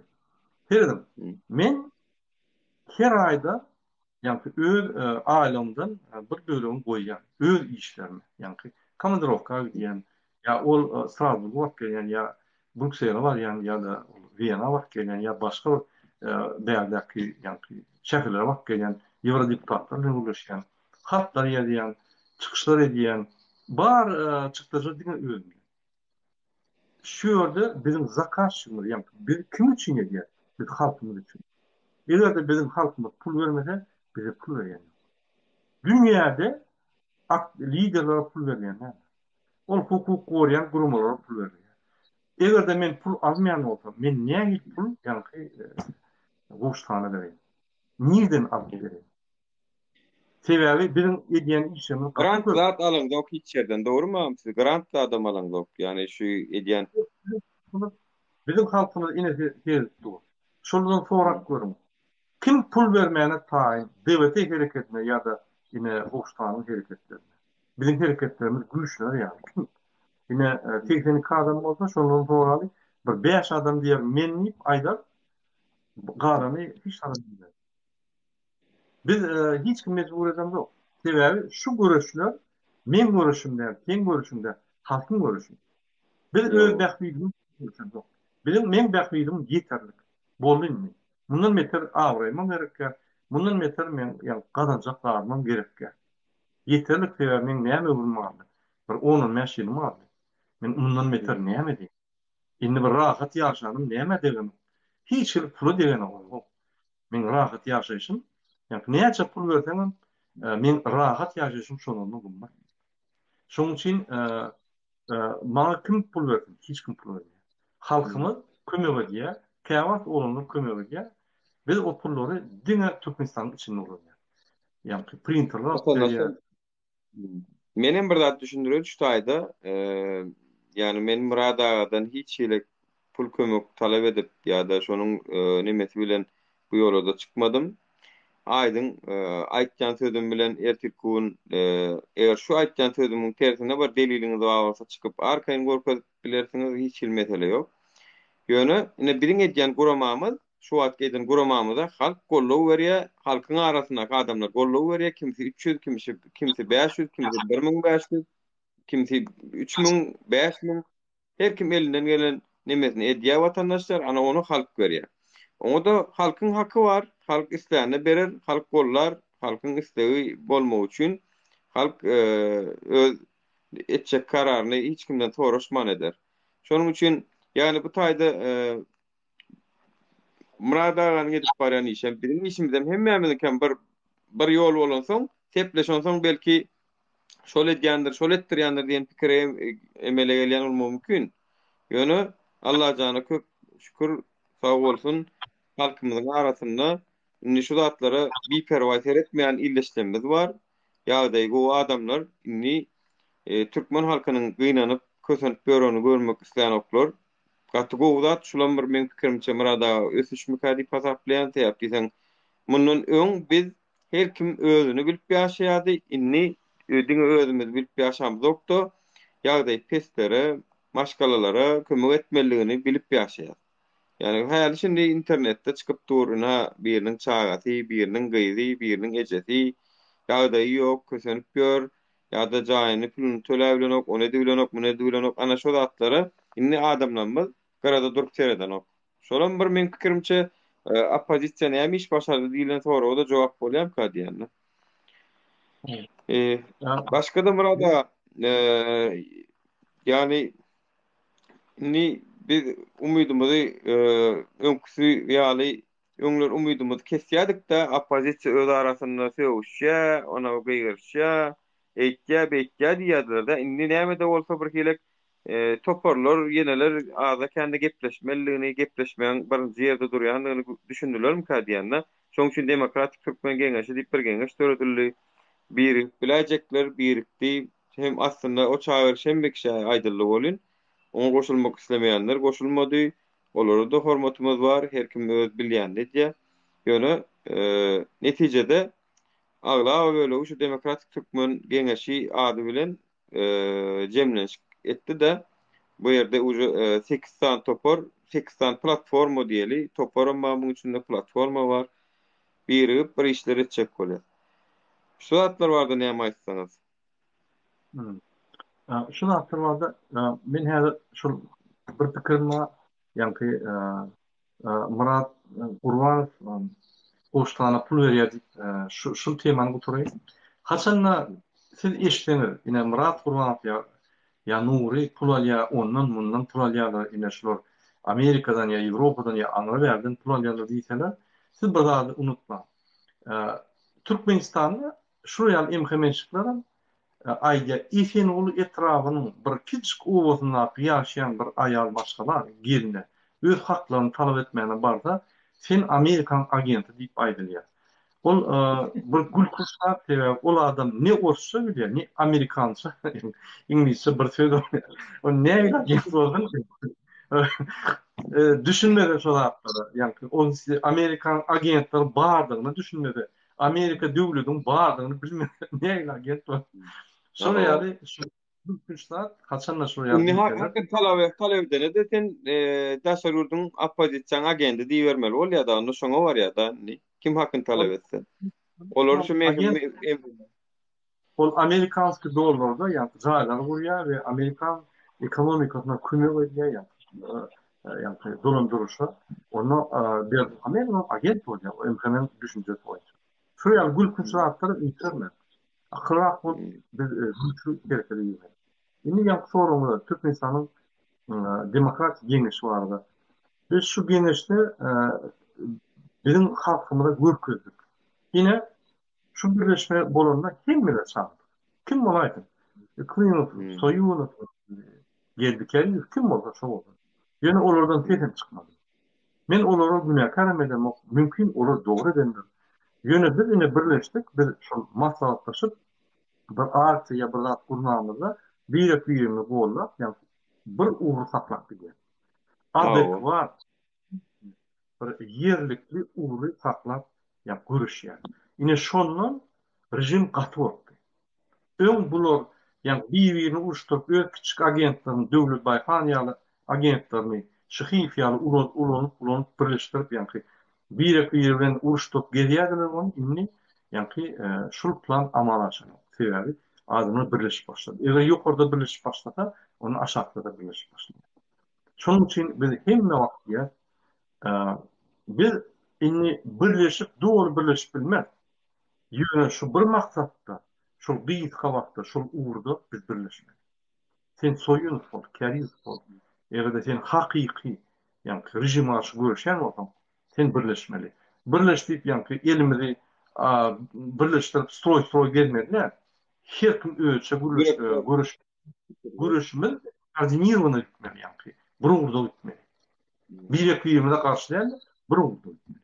Serediň, men her aýda ýaňky öz aýlygymdan bir bölegini goýýan, öz işlerime, ýaňky komandirowka gidýän, ýa ol Strasburga baryp gelýän, ýa Brýuksele barýan, ýa-da Wena baryp gelýän, ýa başga bir bärdäki ýaňky şäherlere baryp gelýän, ýewrodeputatlar bilen gürleşýän, hatlar ýazýan, çykyşlar edýän, bar çykdajy diňe özümden. Şu ýerde biziň zakazçygymyz, ýagny biz kim üçin edýäris? Biz halkymyz üçin. Eger-de biziň halkymyz pul bermese, bize pul berýän ýok. Dünýäde liderlere pul berilýän däldir. Ol hukuk goraýan guramalara pul berilýär. Eger-de men pul almaýan bolsam, men nähili pul ýaňky Gowşut hana bereýin? Nirden alyp bereýin? Sebäbi biziň edýän işlerimiz gaty Grant köp. zat alaňzok hiç ýerden dogrymy agam siz grant zadam alaňzok ýagny şu edýän. Biziň halkymyz ine seredip dur. Şoldan sorap görüň. Kim pul bermäne taýyn DWT hereketine ýa-da ine Gowşutanyň hereketlerine. Biziň hereketlerimiz güýçlener ýaly kim? Ine 82 adam bolsa şondan soraly bir 5 adam diýer men diýip aýdar galany hiç adam diýmez. Biz hiç kim mejbur edemzok. Sebäbi şu göreşler meň göreşim däl, seň göreşiň däl, halkyň göreşi. Biz öz bähbidimiz üçin göreşemzok. Biziň meň bähbidim ýeterlik. Boldy indi. Mundan beter abraýymam gerek däl. Mundan beter meň ýa gazanjak zadymam gerek däl. Ýeterlik sebäbi meň näme ömrüm galdy? Bir on-on bäş ýylym galdy. Men mundan beter näme edeýin? Indi bir rahat ýaşanym nämä degenok? Hiç hili pula degenok. Meň rahat ýaşaýşym, ýagny näçe pul berseňem, meň rahat ýaşaýşym şondan gymmat. Şonuň üçin maňa kim pul bersin? Hiç kim pul bermeýär. Halkymyz kömek edýär, käwagt oglanlar kömek edýär. Biz o pullary diňe Türkmenistanyň içinde ulanýarys. Ýagny printerler alyp berýär. Menem bir zat düşündireýin şu taýda. Ýagny men Myrat agadan hiç hili pul kömek talap edip ýa-da şonuň nemesi bilen bu ýola-da çykmadym. Aýdyň aýtýan sözüm bilen ertirki gün eger şu aýtýan sözümiň tersine bir deliliňiz bar bolsa çykyp arkaýyn görkezip bilersiňiz hiç hili mesele ýok. Ýöne ine biziň edýän guramamyz Şu wagtky eden guramamyza halk goldaw berýär, halkyň arasyndaky adamlar goldaw berýär, kimsi 300, kimsi kimsi 500, kimsi 1500, kimsi 3000, 5000, her kim elinden gelen nemesini edýär watandaşlar, ana ony halk berýär. Oňa-da halkyň haky bar, halk islände berer, halk gollar, halkyň islegi bolmagy üçin halk öz etjek kararyny hiç kimden soraşman eder. Şonuň üçin, ýagny bu taýda Myrat aganyň edip barýan işem, biziň işimizem hemmämiziňkem bir bir ýol bolansoň, sepleşensoň belki şol edýändir, şol etdirýändir diýen pikir emele gelýän bolmagy mümkin. Ýöne Allajana köp şükür, sag bolsun, halkymyzyň arasynda indi şu zatlara biperwaý seretmeýän ildeşlerimiz bar. Ýagdaýy gowy adamlar indi türkmen halkynyň gynanyp, kösenip ýörenini görmek islänoklar. Gaty gowy zat şulam bir meň pikirimçe Myrat aga ösüşmikä diýip hasaplaýan sebäp diýseň mundan öň biz her kim özüni bilip ýaşaýardy indi diňe özümizi bilip ýaşamyzokda ýagdaýy peslere maşgalalara kömek etmelidigini bilip ýaşaýas ýagny häli şindi internetde çykyp dur ynha biriniň çagasy biriniň gyzy biriniň ejesi ýagdaýy ýok kösenip ýör Ýa-da jaýyny puluny töläbilenok, ony edibilenok, muny edibilenok. Ana şo zatlara indi adamlarymyz gyrada durup seredenok. Şolam bir meň pikirimçe oppozisiýa näme iş başardy diýlen soraga-da jogap bolýarmyka diýýän-de. Başga-da Myrat aga, ýagny indi biz umydymyzy öňküsi ýaly Öňler umydymyzy kesýädik-dä, oppozisiýa öz arasynda sögüşýä, ona gygyryşýa, eýtýä, beýtýä diýýärdiler-dä. Indi näme-de bolsa bir hilek toparlar ýeneler azda-kände gepleşmelidigini, gepleşmegiň birinji ýerde durýandygyny düşündilermikä diýýän-dä. Şonuň üçin Demokratik Türkmen Geňeşi diýip bir geňeş döredildi. Birigip biläýjekler birikdi. Hem aslynda o çagyryş hemme kişä aýdyldy welin, oňa goşulmak islemeýänler goşulmady. Olara-da hormatymyz bar, her kim öz bilýänini edýär. Ýöne netijede aglaba bölegi şu Demokratik Türkmen Geňeşi ady bilen jemlenişik etdi-de, bu ýerde uje sekiz sany topar, sekiz sany platforma diýeli, toparam bar muň içinde, platforma bar. Birigip bir işler etjek bolýar. Şu zatlar barada näme aýtsaňyz? Şu zatlar barada men häzir şol bir pikirim bar. Ýaňky Myrat Gurbanow Gowşutana pul berýär diýip, şu şul temany gutaraýyn. Haçanda siz eşitseňiz, ine Myrat Gurbanow ýa ýa Nury pul alýar, ondan mundan pul alýarlar, ine şular Amerikadan ýa Ýewropadan ýa aňry bärden pul alýarlar diýseler, siz bir zady unutmaň. Türkmenistanda şular ýaly MHM-şiklerem aýdýar, Esenguly etrabynyň bir kiçijik obasyndaky ýaşaýan bir aýal maşgala gelne öz haklaryny talap etmäne barsa, sen Amerikaň agenti diýip aýdylýar. Ol bir gülkünç zat, sebäbi ol adam ne orsça bilýär, ne amerikança, iňlisçe bir söz bilýär. Ol nähili agent bolsun? Düşünmese şo zatlara, ýagny ol Amerikaň agentleri bardygyna düşünmese, Amerika döwlediň bardygyny bilmese nähili agent bar. Şol ýaly şu gülkünç zat haçanda şol ýaly Indi hakyky talap talap edene-de sen daşary ýurduň oppozisiýaň agenti diýibermeli bolýar-da, onda şoňa barýar-da indi. Kim hakyny talap etse. Olar şu Ol amerikanskiý dollarda ýagny jaýlar gurýar we amerikan ekonomikasyna kömek edýär ýagny ýagny dolandyryşa. Onda Berdimuhamedow agent bolýar o MHM-iň düşünjesi boýunça. Şu ýaly gülkünç zatlara üns bermäň. Akylrak bolup biz güýçli herekete girmeli. Indi ýaňky soragyňyza Türkmenistanyň demokratik geňeşi barada. Biz şu geňeşde biziň halkymyza görkezdik. Ine Şu birleşme bolanda hemmeler çagyrdyk. Kim bolaýsyn. Klymow, Soýunow, Geldi Keriýew kim bolsa şo bolsun. Ýöne olardan ses hem çykmady. Men olara günäkärem edemok, mümkin olar dogry edendir. Ýöne biz ine birleşdik, biz şol maslahatlaşyp bir aksiýa ýa bir zat gurnamyzda birek-birimizi goldap, ýagny bir ugry saklap gidýäs. Adekwat bir ýerlikli ugry saklap ýa göreşýär. Ine şondan režim gaty gorkdy. Öň bular ýa bir-birini uruşdyryp öz kiçjik agentlerini Döwlet Baýhan ýaly agentlerini Şyhyýew ýaly ulanyp ulanyp birleşdirip ýaňky birek biri bilen uruşdyryp gezýärdiler ony indi ýaňky şul plan amala aşanok. Sebäbi adamlar birleşip başlady. Eger ýokarda birleşip başlasa onda aşakda-da birleşip başlaýar. Şonuň üçin biz hemme wagt diýýäs, biz indi birleşip, doly birleşip bilmeris. Ýöne şu bir maksatda, şol gysga wagtda, şol ugurda biz birleşmeli. Sen Soýunow bol, Kärizow bol, eger-de sen hakyky, ýaňky režime garşy göreşýän bolsaň, sen birleşmeli. Birleş diýip, ýaňky elimizi birleşdirip, stroý-stroý gezmeli däl. Her kim özüçe göreş Göreşimiz koordinirowany gitmeli ýaňky. Bir ugurda gitmeli. Birek birimize garşy däl, bir ugurda gitmeli.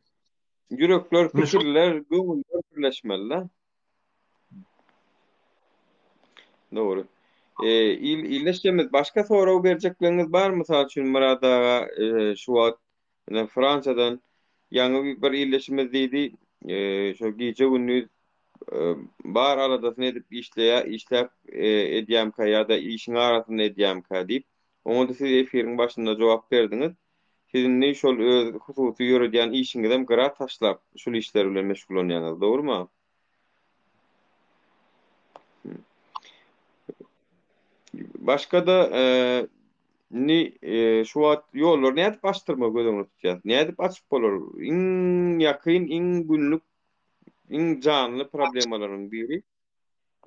Ýürekler, pikirler, göwünler birleşmeli-de. Dogry. E, il illeşemiz. Başga sorag berjekleriňiz bar mysal üçin Myrat aga e, şu wagt ine Fransiýadan ýaňy bir illeşimiz diýdi. E, şo gije gündiz bar aladasyny edip işleýär, işläp edýämkä ýa-da işiň arasynda edýämkä diýip, oňa-da siz efiriň başynda jogap berdiňiz. Siz indi şol öz hususy ýöredýän işiňizem gyra taşlap, şul işler bilen meşgullanýaňyz, dogrumy? Başga-da indi şu wagt ýollary nädip açdyrmagy göz öňünde tutýas? Nädip açyp bolar? Iň ýakyn, iň günlük iň janly problemalaryň biri,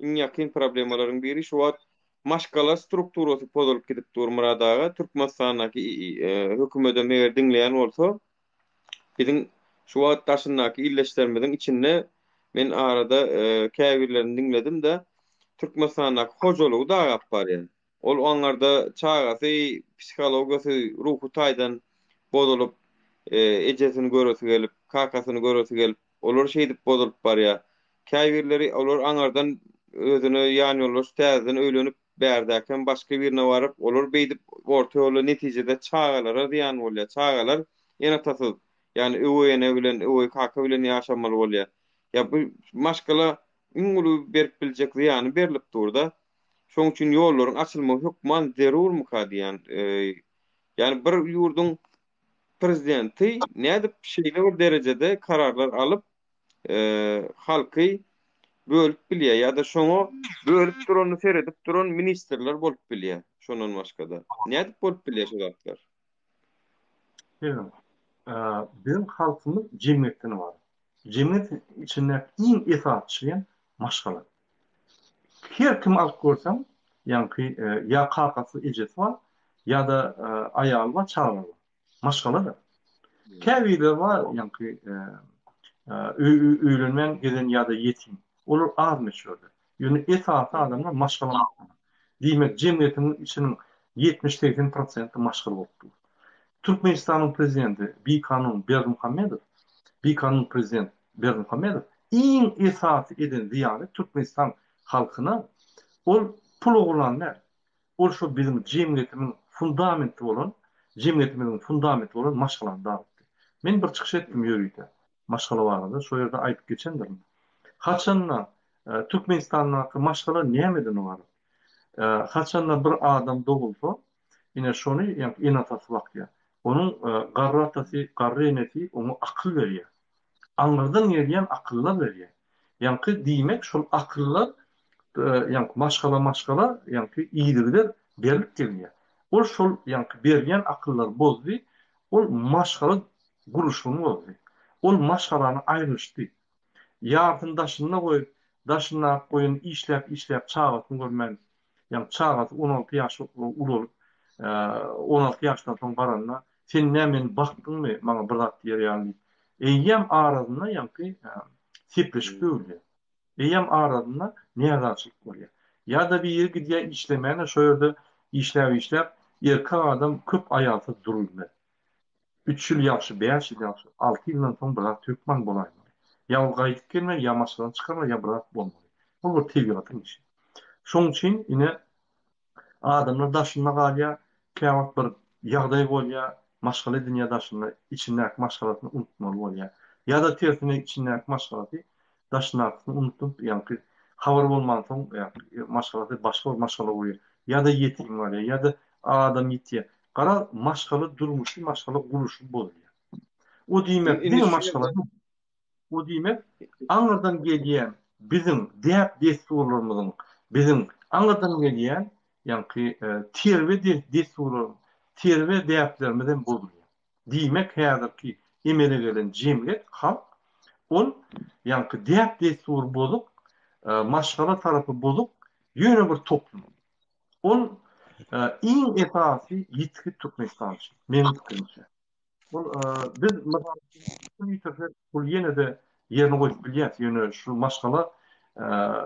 iň ýakyn problemalaryň biri şu wagt maşgala strukturasy pozulyp gidip dur Myrat aga. Türkmenistandaky hökümedem eger diňleýän bolsa, biziň şu wagt daşyndaky ildeşlerimiziň içinde men arada käbirlerini diňledim-de, Türkmenistandaky hojalygy dagap barýar. Ol aňňarda çagasy psihologiýasy, ruhy taýdan bozulyp, ejesini göresi gelip, kakasyny göresi gelip, olar şeýdip bozulyp barýar. Käbirleri olar aňardan özüne ýanýoldaş täzeden öýlenip. Bärdäkem başga birine baryp, olar beýdip orta ýolda netijede çagalara zyýan bolýar. Çagalar ene-atasyz, ýagny öweý ene bilen, öweý kaka bilen ýaşamaly bolýar. Ýa bu maşgala iň uly berip biljek zyýany berlip dur-da. Şonuň üçin ýollaryň açylmagy hökman zerurmyka diýýän. Ýagny bir ýurduň prezidenti nädip şeýle bir derejede kararlar alyp, halky bölüp bilýär ýa-da şoňa bölüp duranyny seredip duran ministrler bolup bilýär şondan başga-da. Nädip bolup bilýär şu zatlar? Şeýle. Biziň halkymyz jemgyýetden ybarat. Jemgyýet içindäki iň esasy çlen maşgala. Her kimi alyp görseň, ýaňky ýa kakasy, ejesi bar, ýa-da aýaly bar, çagalary bar. Maşgala-da. Käbirleri bar, ýaňky öýlenmän gezen ýa-da ýetim. Olar az möçberde. Ýöne esasy adamlar maşgala maşgala. Diýmek, jemgyýetiň içiniň 70-80 prosenti maşgala bolup dur. Türkmenistanyň prezidenti bikanun Berdimuhamedow, bikanun prezident Berdimuhamedow iň esasy eden zyýany Türkmenistan halkyna ol pul ogurlan däl. Ol şo biziň jemgyýetimiň fundamenti bolan, jemgyýetimiziň fundamenti bolan maşgalany dargatdy. Men bir çykyş etdim ýörite maşgala barada, şo ýerde aýdyp geçendirin. Haçanda Türkmenistandaky maşgala nämeden ybarat? Haçanda bir adam dogulsa, ine şony ýa ene-atasy bakýar. Onuň garry atasy, garry enesi oňa akyl berýär. Aňyrdan gelýän akyllar berýär. Ýaňky diýmek şol akyllar ýaňky maşgala maşgala ýaňky yzygider berlip gelinýär. Ol şol ýaňky berilýän akyllary bozdy, ol maşgala gurluşygyny bozdy. Ol maşgalany aýrylyşdy. Ýarsyny daşynda goýup, daşyndaky goýan işläp işläp çagasyny görmän, ýaňky çagasy 16 ýaş ulalyp, 16 ýaşdan soň baranda, sen nä meni bakdyňmy maňa bir zat diýer ýaly diýip, eýýäm arasynda ýaňky sepleşik döwülýär. Eýýäm arasynda närazyçylyk bolýar. Ýa-da biri gidýär işlemäne, şo ýerde işläp-işläp, erkek adam köp aýalsyz durubilmez. Üç ýyl ýagşy, bäş ýyl ýagşy, alty ýyldan soň bir zat hökman bolaýmaly. Ýa ol gaýdyp gelmeli, ýa maşgalany çykarmaly, ýa bir zat bolmaly. Bu bir tebigatyň işi. Şonuň üçin ine adamlar daşynda galýar, käwagt bir ýagdaý bolýar, maşgala edinýär daşynda, içindäki maşgalasyny unutmaly bolýar. Ýa-da tersine içindäki maşgalasy daşyndakysyny unudyp, ýaňky habar bolmansoň, ýaňky maşgalasy başga bir maşgala gurýar. Ýa-da ýetim galýar, ýa-da adam ýitýär. Garaz, maşgala durmuşy, maşgala gurluşy bozulýar. O diýmek, Indi diňe şu maşgala ýerde däl. O diýmek, aňyrdan gelýän biziň däp-dessurlarymyzyň, biziň aňyrdan gelýän ýaňky terbiýe dessurlarymyz, terbiýe däplerimiz hem bozulýar. Diýmek, häzirki emele gelen jemgyýet, halk, ol ýaňky däp-dessury bozuk, maşgala tarapy bozuk ýöne bir toplum. Ol iň esasy ýitgi Türkmenistan üçin, meniň pikirimçe. Ol biz mysal üçin pul ýitirsek, pul ýene-de ýerine goýup bilýäs, ýöne şu maşgala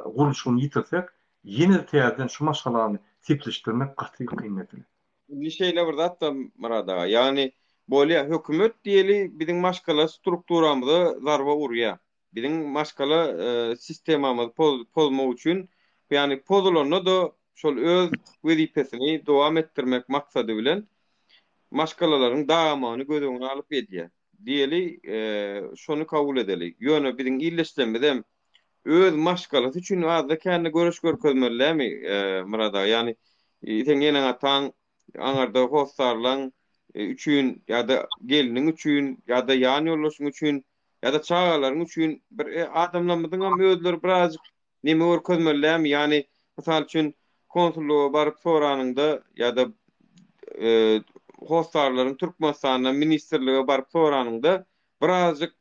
gurluşygyny ýitirsek, ýene-de täzeden şu maşgalany sepleşdirmek gaty kyn mesele. Indi şeýle bir zat bar Myrat aga, ýagny bolýa hökümet diýeli biziň maşgala strukturamyza zarba urýa. Biziň maşgala sistemamyzy pozmak üçin, ýagny pozulanda-da şol öz wezipesini dowam etdirmek maksady bilen maşgalalaryň dagamagyny göz öňüne alyp edýär. Diýeli, şony kabul edeli. Ýöne biziň ildeşlerimizem öz maşgalasy üçin azda-kände göreş görkezmeli dälmi, Myrat aga? Ýagny seň eneň-ataň aňyrda hossarlaň üçin ýa-da gelniň üçin ýa-da ýan ýoldaşyň üçin ýa-da çagalaryň üçin bir adamlarymyzyňam özleri birazjyk neme görkezmeli dälmi? Ýagny, mysal üçin, konsullyga baryp soranyňda ýa-da hossarlaryň Türkmenistanda ministrlige baryp soranyňda birazjyk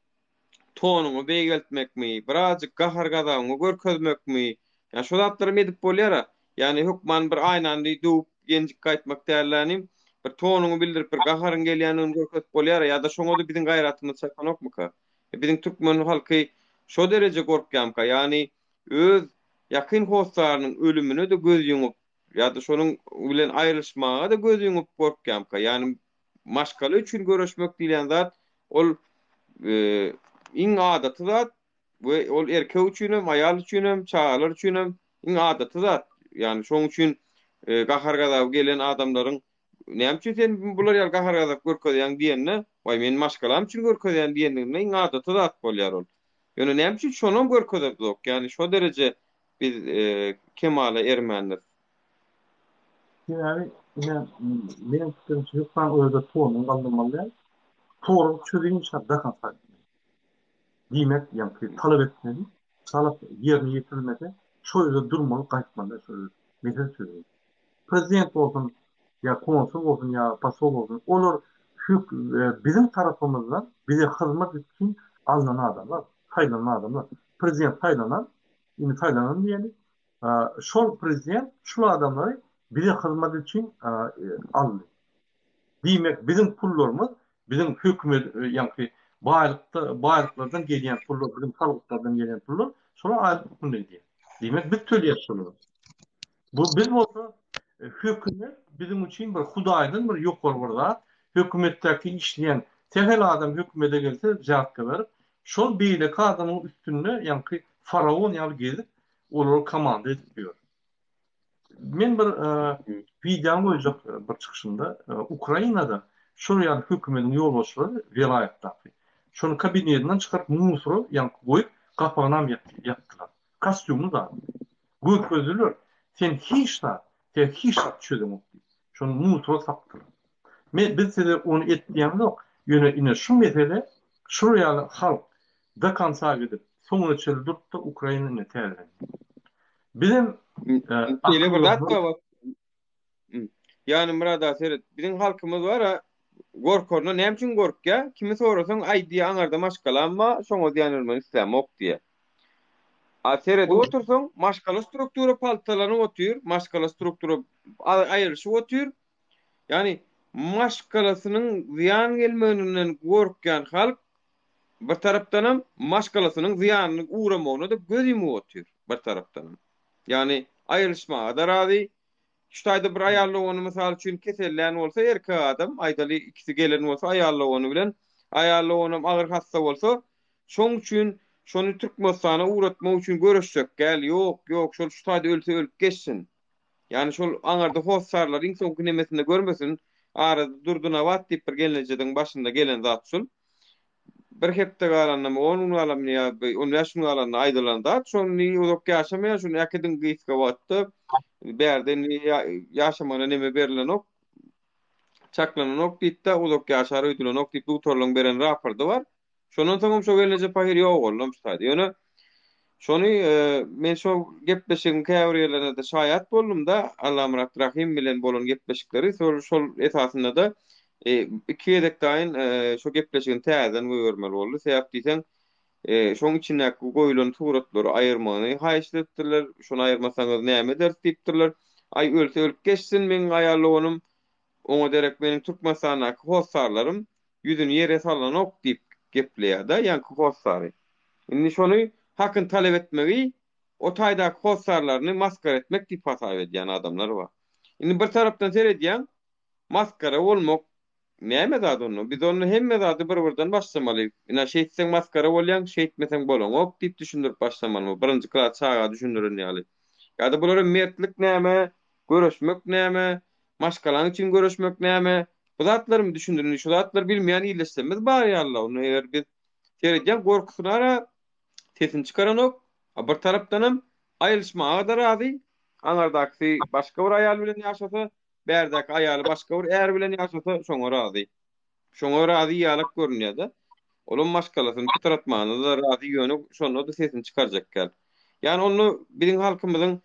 tonuňy beýgeltmekmi, birazjyk gahar-gazabyňy görkezmekmi, ýa şo zatlaram edip bolýar-a. Ýagny hökman bir aýnany döwüp, ýenjik gaýtmak däl-dä inim. Bir tonuňy bildirip, bir gaharyň gelýändigini görkezip bolýar-a. Ýa-da şoňa-da biziň gaýratymyz çatanokmyka? Biziň türkmen halky şo dereje gorkýamyka? Ýagny öz ýakyn hossarynyň ölümine-de göz ýumup, ýa-da şonuň bilen aýrylyşmaga-da göz ýumup gorkýamyka? Ýagny maşgala üçin göreşmek diýlen zat ol iň adaty zat we ol erkek üçin hem, aýal üçin hem, çagalar üçin hem iň adaty zat. Ýagny şonuň üçin. gahar-gazaby gelen adamlaryň Näme üçin sen bular ýaly gahar-gazap görkezýäň diýende, Waý, men maşgalam üçin görkezýän diýenliginde iň adaty zat bolýar ol. Ýöne näme üçin şonam görkezemzok? Ýagny şo dereje biz kemala ermändiris. Sebäbi ine meniň pikirimçe hökman o ýerde tonuň galdyrmaly däl. Toruň çözüginçä dakan saýtmaly. Diýmek, ýaňky talap etmeli. Talap ýerine ýetirilmese şo ýerde durmaly, gaýtmaly däl şo ýerde. Mesele çözüldi. Prezident bolsun, ýa konsul bolsun, ýa posol bolsun, olar hök biziň tarapymyzdan bize hyzmat üçin alnan adamlar, saýlanan adamlar. Prezident saýlanan, indi saýlanan diýeli, şol prezident şul adamlary bize hyzmat üçin aldy. Diýmek, biziň pullarymyz, biziň hökümet, ýaňky baýlykda, baýlyklardan gelýän pullar, biziň salgytlardan gelýän pullar şolar aýlyk hökmünde gidýär. Diýmek, biz töleýäris şolara. Bu biz bolsa hökümet biziň üçin bir hudaýdan bir ýokary bir zat. Hökümetdäki işleýän sähel adam hökümete gelse wzýatka berip, şol beýleki adamyň üstünde ýaňky faraon ýaly gezip, olary komanda edip ýör. Men bir wideony goýjak bir çykyşymda Ukrainada şol ýaly hökümediň ýolbaşçylary welaýatdaky şony kabinetinden çykaryp musora ýaňky goýup gapagynam ýapdylar. Kostýumly zat. Görkezdiler. Sen hiç zat, sen hiç zat çözeňok diýip. Şony musora sapdylar. Men biz size ony et diýemzok. Ýöne ine şu mesele şular ýaly halk do konca gidip soňuna çenli durupdyr Ukraina ine täzelendi. Bizem Şeýle bir zat bar. Ýani Myrat aga seret, biziň halkymyz bar-a, gorkarynda näme üçin gorkýar? Kimi sorasaň, aý diýýär, aňarda maşgalam bar, şoňa zyýan bermegi islämok diýýär. A seredip otursaň, maşgala struktura paltalanyp otyr, maşgala struktura aýrylyşyp otyr. Ýani maşgalasynyň zyýan gelmeginden gorkýan halk bir tarapdanam maşgalasynyň zyýanyny ugramagyna-da göz ýumup otyr bir tarapdanam. Ýagny aýrylyşmaga-da razy. Şu taýda bir aýal dogany mysal üçin kesellän bolsa erkek adam, aýdaly ikisi gelen bolsa aýal dogany bilen, aýal doganam agyr hassa bolsa, şoň üçin şony Türkmenistana ugratmak üçin göreşjek däl, ýok, ýok, şol şu taýda ölse ölüp geçsin. Ýagny şol aňarda hossarlary iň soňky nemesinde görmesin. Arada Durdynabat diýip bir gelnejediň başynda gelen zat şul. Bir hepde galandamy, on gün galanmy ýa bir on bäş gün galanda aýdylan zat. Şol indi uzak ýaşamaýar, şuny äkidiň gysga wagtda. Bärde indi ýaşamagyna neme berilenok, çaklananok diýip-de, uzak ýaşar öýdülenok diýip dugtorlaryň beren rapordy bar. Şondan soňam şo gelneje pahyr ýogaldy şu taýda. Ýöne şony men şo gepleşigiň käbir ýerlerine-de şaýat boldum-da, Allamyrat Rahym bilen bolan gepleşikleri, şol şol esasynda-da iki gezek daýyn şo gepleşigini täzeden goýbermeli boldy. Sebäp diýseň, şoň içindäki goýlan suratlary aýyrmagyny haýyşt edipdirler. Şony aýyrmasaňyz näme ederis diýipdirler. Aý ölse ölüp geçsin meň aýal doganym, Oňa derek meniň Türkmenistandaky hossarlarym ýüzüni ýere salanok diýip gepleýär-de, ýaňky hossary. Indi şony hakyny talap etmegi o taýdaky hossarlaryny masgara etmek diýip hasap edýän adamlar bar. Indi bir tarapdan seredýäň, masgara bolmak näme zat onda? Biz onda hemme zady bir-birden başlamaly. Ynha şeýtseň masgara bolýaň, şeýtmeseň bolaňok diýip düşündirip başlamalymy? Birinji klas çaga düşündiren ýaly. Ýa-da bulara mertlik näme, göreşmek näme, Maşgalaň üçin göreşmek näme? Bu zatlarymy düşündir. Şu zatlary bilmeýän ildeşlerimiz bar ýaly. Onda eger biz seredýän gorkusyna ara sesini çykaranok. A bir tarapdanam aýrylyşmaga-da razy. Aňardakysy başga bir aýal bilen ýaşasa, bärdäki aýaly başga bir är bilen ýaşasa, şoňa razy. Şoňa razy ýalak görünýär-de. Olam maşgalasyny pytratmana-da razy, ýöne şonda-da sesini çykarjak däl. Ýani onda biziň halkymyzyň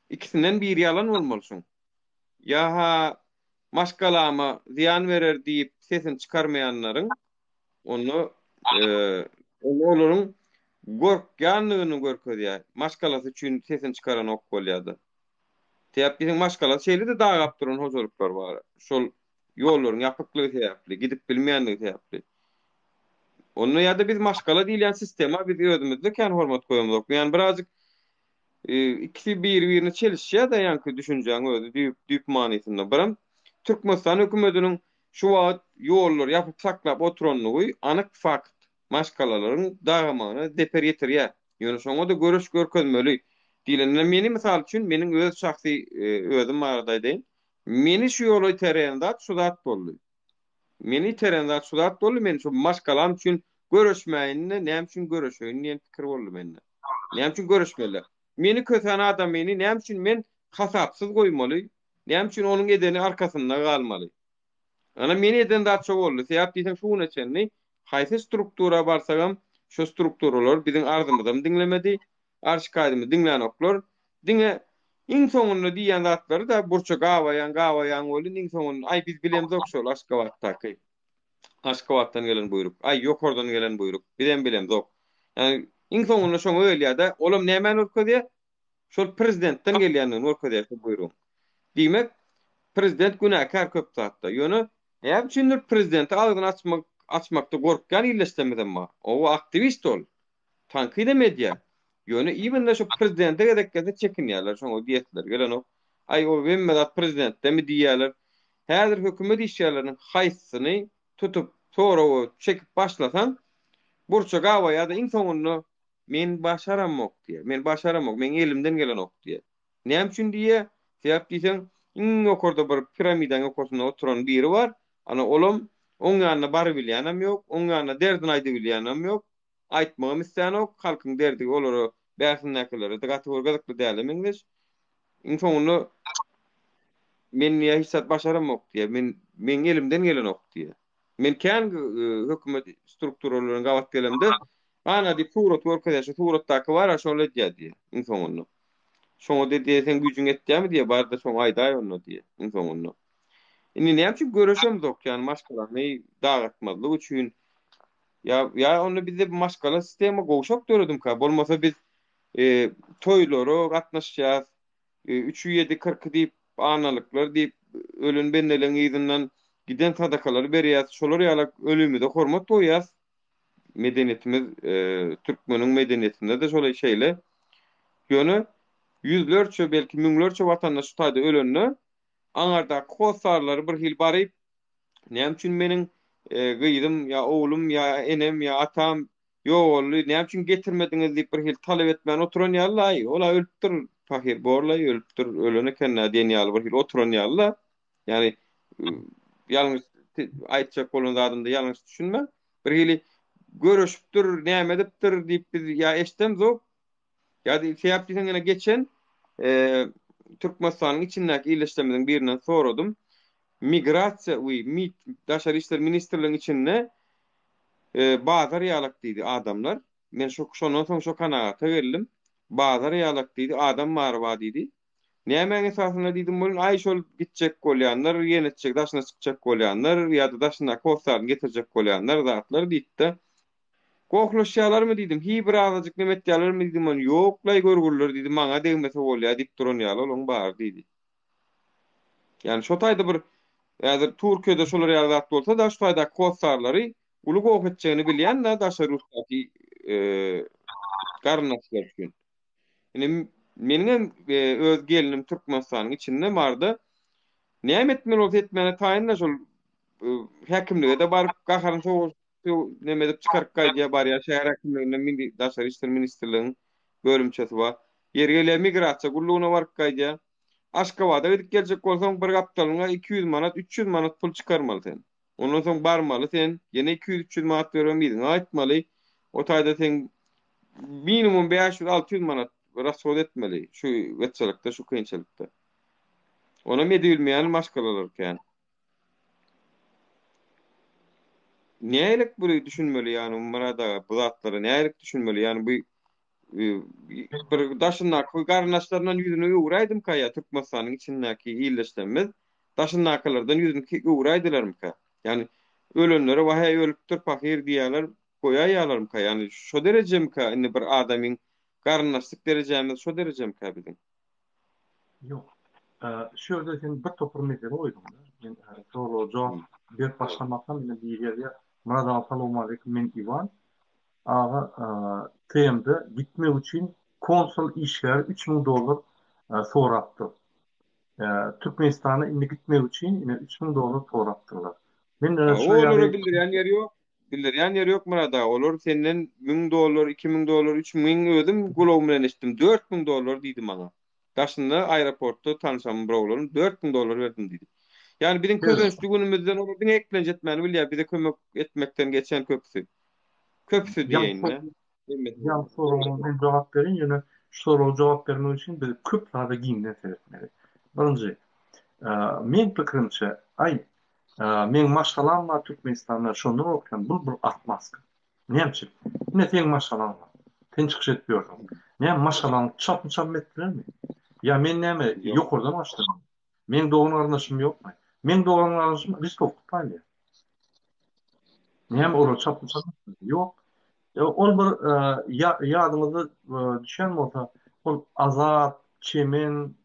ikisinden biri ýalan bolmaly şuň. Ýa-ha maşgalama zyýan berer diýip sesini çykarmaýanlaryň onda onda olaryň gorkýandygyny görkezýär. Maşgalasy üçin sesini çykaranok bolýar-da. Sebäp diýseň maşgalasy şeýle-de dagap duran hojalyklar bar. Şol ýollaryň ýapyklygy sebäpli, gidip bilmeýänligi sebäpli. Onda ýa-da biz maşgala diýilýän sistema biz özümizde kän hormat goýamzok. Ýani birazjyk Ikisi biri-birine çelişýär-de ýaňky düşünjäň özi düýp düýp manysynda. Birem Türkmenistan hökümetiniň şu wagt ýollary ýapyp saklap oturanlygy anyk fakt. Maşgalalaryň dagamagyna zeper ýetirýär. Ýöne şoňa-da görüş görkezmeli. Diýlende meni mysal üçin meniň öz şahsy özüm barada aýdaýyn. Meni şu ýola iteren zat şu zat boldy. Meni iteren zat şu zat boldy, men şu maşgalam üçin göreşmäýin-de, näme üçin göreşeýin diýen pikir boldy mende. Näme üçin göreşmeli? Meni kösän adamyny näme üçin men hasapsyz goýmaly? Näme üçin onuň edeni arkasynda galmaly? Ana meni eden zat şo boldy. Sebäp diýseň şu güne çenli haýsy struktura barsagam şo strukturalar biziň arzymyzam diňlemedi, arz-şikaýadymyzy diňlänoklar. Diňe iň soňunda diýýän zatlary-da burça gabaýaň, gabaýaň welin iň soňunda aý biz bilemzok şol Aşgabatdaky. Aşgabatdan gelen buýruk. Aý ýokardan gelen buýruk. Bizem bilemzok. Ýagny iň soňunda şoňa gelýär-de, olam nämäni görkezýär? Şol prezidentden gelýändigini görkezýär şu buýrugyň. Diýmek, prezident günäkär köp zatda. Ýöne näme üçindir prezidenti agzyny açmak açmakda gorkýan illeşdemizem bar. O aktiwist ol. Tankydam edýär. Ýöne imенно şu prezidente gezek gelse çekinýärler, şoňa diýesleri gelenok. Aý o hemme zat prezidentdemi diýýärler. Häzir hökümet işgärleriniň haýsysyny tutup soraga çekip başlasaň, burça gabaýar-da iň soňunda Men başaramok diýýär. Men başaramok, meň elimden gelenok diýýär. Näme üçin diýýär? Sebäp diýseň, iň ýokarda bir piramidanyň ýokarsynda oturan biri bar. Ana olam oň ýanyna barybilýänem ýok, oň ýanyna derdini aýdybilýänem ýok. Aýtmagam islänok. Halkyň derdi olara bärsindäkilere-de gaty bir gyzykly däle meňzeş. Iň soňunda men diýýär hiç zat başaramok diýýär. Men meň elimden gelenok diýýär. Men kän hökümet strukturalary bilen gabat gelemde, ana diýip surat görkezýär, şu suratdaky bar-a şol edýär diýýär iň soňunda. Şoňa diýýär, seň güýjüň ýetýärmi diýýär, bar-da şoňa aýdaý onda diýýär iň soňunda. Indi näme üçin göreşemzok, ýagny maşgalany dagatmazlyk üçin ýa ýa onda bizde maşgala sistema gowşak döredimkä, bolmasa biz toýlara gatnaşýas, Üçi ýedi kyrky diýip, annalyklar diýip, ölen bendeleň yzyndan giden sadakalary berýäs. Şolar ýalak ölümize hormat goýýas. Medeniýetimiz, türkmeniň medeniýetinde-de şol şeýle. Ýöne ýüzlerçe, belki müňlerçe watandaş şu taýda ölende, aňardaky hossarlary bir hili baryp, näme üçin meniň gyzym ýa oglum ýa enem ýa atam Ýogaldy, näme üçin getirmediňiz diýip bir hili talap etmän oturan ýaly-laý, ol-a ölüpdir, pahyr borlaý, ölüpdir, ölen eken-dä diýen ýaly bir hili oturan ýaly-la. Ýagny, ýalňyş aýtjak bolan zadymda ýalňyş düşünmäň. Bir hili göreşipdir, näme edipdir diýip biz ýa eşdemzok, ýa-da sebäp diýseň ýene geçen Türkmenistanyň içindäki ildeşlerimiziň birinden soradym. Migrasiýa we MİT, Daşary işler ministrligiň içinde Bazar ýalak diýdi adamlar. Men şo şondan soň şo kanagata geldim. Bazar ýalak diýdi, adam bary bar diýdi. Nämäň esasynda diýdim welin, aý şol gitjek bolýanlar, ýene etjek, daşyna çykjak bolýanlar ýa-da daşyndaky hossaryny getirjek bolýanlar zatlar diýdi-de. Gohlaşýarlarmy diýdim, hiý bir azajyk neme etýärlermi diýdim, ony ýok-laý görgüliler diýdi, maňa degmese bolýar diýip duran ýaly olaň bary diýdi. Ýani şo taýda bir häzir Türkiýede şolar ýaly zat bolsa da şu taýdaky hossarlary uly goh etjegini bilýän da daşary ýurtdaky garyndaşlar üçin. Indi meniň hem öz gelinim Türkmenistanyň içinde barda näme etmeli bolsa etmäne taýyn da şol häkimlige-de baryp gaharyny sowaşyp neme edip çykaryp gaýdýar barýar şäher häkimliginde milli daşary işler ministrligiň bölümçesi bar. Ýeri gelýär migrasiýa gullugyna baryp gaýdýar. Aşgabada gidip geljek bolsaň bir gapdalyňa 200 manat, 300 manat pul çykarmaly sen. Ondan soň barmaly sen, ýene 200-300 manat beribem yzyňa gaýtmaly. O taýda seň minimum 500-600 manat rashod etmeli şu gytçylykda, şu kynçylykda. Onam edibilmeýän maşgalalar kän. Nälik bu düşünmeli ýagny Myrat aga bu zatlara nälik düşünmeli ýagny bu bir daşyndaky garyndaşlaryndan ýüzüni öwräýdimka ýa Türkmenistanyň içindäki ildeşlerimiz daşyndakylardan ýüzüni öwräýdilermika? Ýagny ölenlere waheý ölüpdir pahyr diýýärler goýaýýarlarmyka? Ýagny şo derejemika indi bir adamyň garyndaşlyk derejämiz şo derejemika biziň? Ýok. Şu ýerde sen bir topar mesele goýduň-da. Men soraglara jogap berip başlamakam ine biri ýazýar. Myrat aga salowmaleýkim men Iwan. Aga TM-de gitmek üçin konsul işgäri 3000 dollar sorapdyr. Türkmenistana indi gitmek üçin ine 3000 dollar sorapdyrlar. Men şu ýaly Olara bildirýän ýeri ýok. Bildirýän ýeri ýok Myrat aga. Olar senden 1000 dollar, 2000 dollar, 3000 özüm gulagym bilen eşitdim. 4000 dollar diýdi maňa. Daşynda aeroportda tanşan bir oglan 4000 dollar berdim diýdi. Ýagny biziň kösençli günümizden olar diňe eklenç etmäni bilýär, bize kömek etmekden geçen köpüsi. Köpüsi diýeýin-de. Ýaňky soragyňa men jogap bereýin, ýöne şu soraga jogap bermek üçin biz köp zada giňden seretmeli. Birinji, meň pikirimçe, aý, meň maşgalam bar Türkmenistanda, şondan gorkýan, bul bir otmaska. Näme üçin? Ine seň maşgalaň bar. Sen çykyş edip ýörsüň. Näme maşgalaňy çapym-çapym etdilermi? Ýa men näme ýokardan gaçdymmy? Meň dogan-garyndaşym ýokmy? Meň dogan-garyndaşym listowka paýlaýar. Näme olar çapym-çapym etdilermi? Ýok. Ol bir ýadyňyzda düşen bolsa, ol Azat, Çemen,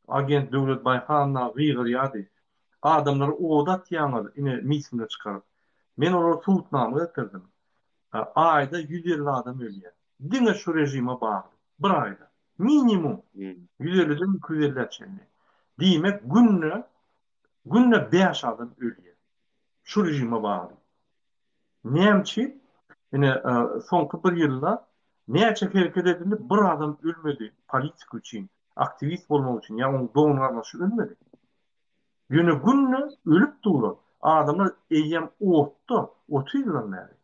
agent Döwlet Baýhan dagy gygyrýardy. Adamlary oda atýaňyz, ine mitinge çykaryp. Men olara subutnama getirdim. Aýda 150 adam ölýär. Diňe şu režime bagly. Bir aýda. Minimum. 150-den 250-ä çenli. Diýmek, günde günde 5 adam ölýär. Şu režime bagly. Näme üçin? Ine, soňky bir ýylda näçe hereket edildi, bir adam ölmedi politika üçin, aktiwist bolmak üçin, ýa onuň dogan-garyndaşy ölmedi. Ýöne günde ölüp duran adamlar eýýäm otda, 30 ýyldan bäri.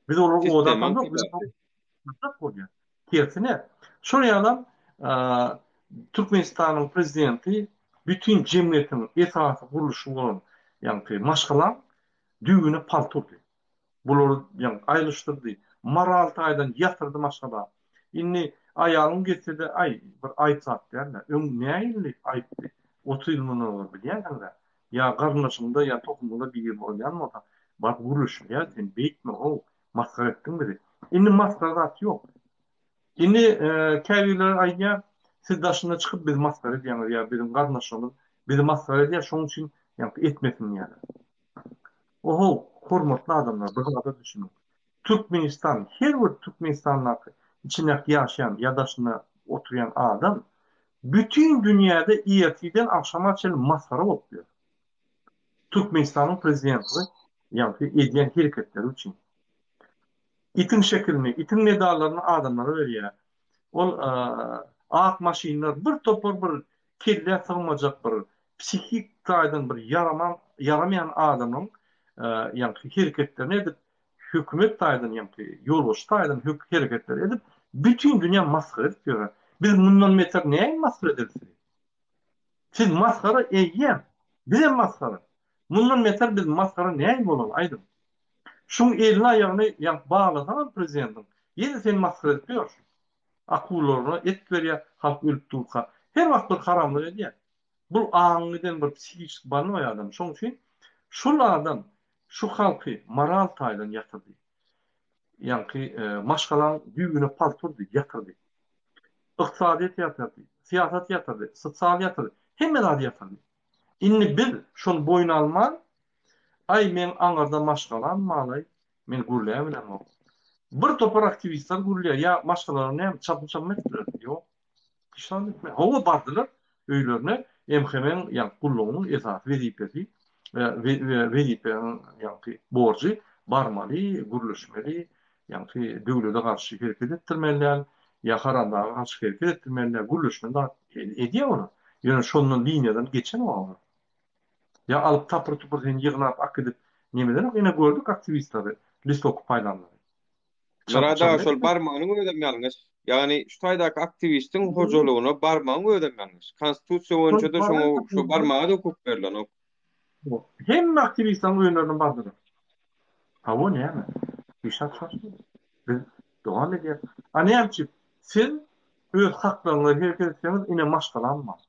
Biz olary oda atamzok, biz bolýar. Tersine, şol ýalam Türkmenistanyň prezidenti bütin jemgyýetiň esasy gurluşy bolan, ýaňky maşgalaň düýbüne palta urdy. Bulary ýaňky aýrylyşdyrdy. Moral taýdan ýatyrdy maşgala. Indi aýalyň gelse-de, aý, bir aýyp zat däl-dä. Öň nähili aýypdy? 30 ýyl mundan ozal bilýänsiňiz-ä. Ýa garyndaşyňda, ýa tohumyňda biri bolýan bolsa, baryp gürleşilýär, sen beýtme-how, masgara etdiň bizi. Indi masgara zat ýok. Indi käbirleri aýdýar, siz daşyna çykyp bizi masgara edýäňiz ýa biziň garyndaşlarymyz bizi masgara edýär, şonuň üçin ýaňky etmesin diýýärler. Ohow, hormatly adamlar, bir zada düşüniň. Türkmenistan, her bir Türkmenistandaky içindäki ýaşaýan ýa daşynda oturýan adam bütin dünýäde ertirden agşama çenli masgara bolup ýör. Türkmenistanyň prezidenti ýaňky edýän hereketleri üçin. Itiň şekilini, itiň medallaryny adamlara berýär. Ol ak maşynlar bir topar bir kellä sygmajak bir psihik taýdan bir ýaraman ýaramaýan adamyň ýaňky hereketlerini edip hökümet taýdan ýaňky ýolbaşçy taýdan hök hereketleri edip bütin dünýä masgara edip ýörer. Biz mundan beter näme masgara ederis sizi? Siz masgara eýýäm. Bizem masgara. Mundan beter biz masgara näme bolaly aýdyň. Şuň elini aýagyny ýaňky baglasaňam prezidentiň ýene seni masgara edip ýör şu. Akularyna et berýär halk ölüp durka. Her wagt bir haramlyk edýär. Bul aňy giden bir psihiçki bolnoý adam. Şoň üçin şul adam şu halky moral taýdan ýatyrdy. Ýaňky maşgalaň düýbüne palta urdy, ýatyrdy. Ykdysadyýet ýatyrdy, syýasat ýatyrdy, sosial ýatyrdy, hemme zady ýatyrdy. Indi biz şony boýun alman, aý meň aňyrda maşgalam balaý, men gürläbilemok. Bir topar aktiwistler gürlýär, ýa maşgalalaryny näme çapym-çapym etdiler? Ýok. Hiç zat etmedi. Hawa bardylar öýlerine MHM-iň ýaňky gullugynyň esasy wezipesi wezipäniň ýaňky borjy barmaly, gürleşmeli, ýaňky döwlete garşy hereket etdirmeli däl, ýa haramdaga garşy hereket etdirmeli däl, gürleşmeli zat edýär olar. Ýöne şondan liniýadan geçenok olar. Ýa alyp tapyr-tupur seni ýygnap akidip nemedenok ine gördük aktiwistleri listowka paýlanlary. Myrat aga şol barmagynyň özem ýalňyş. Ýagny şu taýdaky aktiwistiň hojalygyna barmagyň özem ýalňyş. Konstitusiýa boýunça-da şoňa şo barmaga-da hukuk berlenok. Hemme aktiwistleriň öýlerine bardylar. Hawa näme? Hiç zat şaşmady. Biz dowam edýäris. A näme üçin? Siz öz haklaryňyza hereket etseňiz ine maşgalam bar.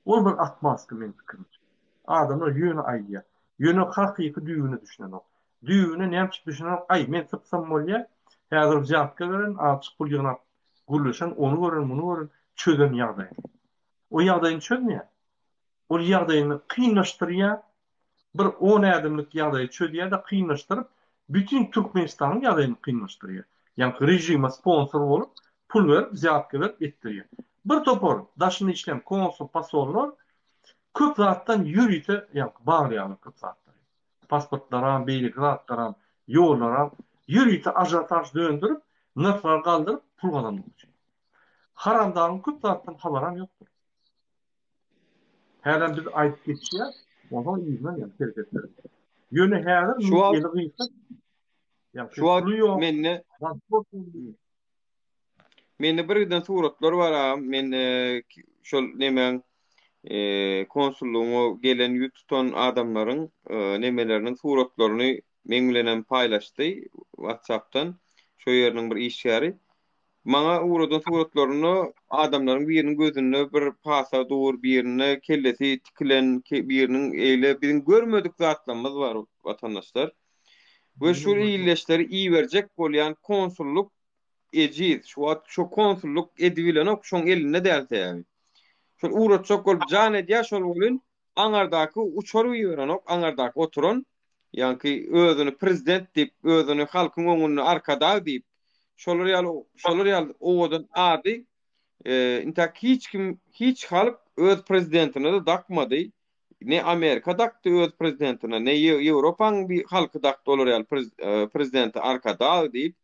Ol bir atmaska meň pikirimçe. Adamlar ýöne aýdýar. Ýöne hakyky düýbüne düşünenok. Düýbüne näme üçin düşünenok? Aý, men sypsam bolýa. Häzir wzýatka beren, azjyk pul ýygnap gürleşen, ony gören, muny gören, çözen ýagdaýyny. O ýagdaýyny çözmeýär. Ol ýagdaýyny kynlaşdyrýar. Bir on ädimlik ýagdaýy çözýär-de kynlaşdyryp, bütin Türkmenistanyň ýagdaýyny kynlaşdyrýar. Ýaňky režime sponsor bolup, pul berip, wzýatka berip etdirýär. Bir topar daşynda işleýän konsul, posollar köp zatdan ýörite ýaňky baglaýarlar köp zatlary. Pasportlaram, beýleki zatlaram. Ýollara ýörite ažiotaž döndürip, nyrhlary galdyryp pul gazanmak üçin. Haramdagyň köp zatdan habaram ýokdur. Hälem biz aýdyp geçýäs, onsoň yzyna ýa hereketler. Ýöne häzir Şu wagt eli gysga. Ýa şu wagt puly ýok. mende mende bir giden suratlar bar agam. Men şol nemäň konsullygyňa gelen ýüz tutan adamlaryň nemeleriniň suratlaryny meň bilenem paýlaşdy WhatsAppdan şo ýeriniň bir işgäri. Maňa ugradan suratlarynda adamlaryň biriniň gözünde bir pasa dur, birinde kellesi tikilen, biriniň eýle biziň görmedik zatlarymyz bar watandaşlar. We şu illeşleri iberjek bolýan konsullyk ejiz. Şu wagt şu konsullyk edibilenok, şoň elinde däl sebäbi. Şol ugratjak bolup jan edýär şol welin aňardaky uçar iberenok, aňardaky oturan, ýaňky özüni prezident diýip, özüni halkyň öňünde arkadag diýip, şolar ýaly, şolar ýaly owadan ady intäk hiç kim, hiç halk öz prezidentine-de dakmady. Ne Amerika dakdy öz prezidentine, ne Ýewropaň bir halky dakdy olar ýaly prezidente arkadag diýip.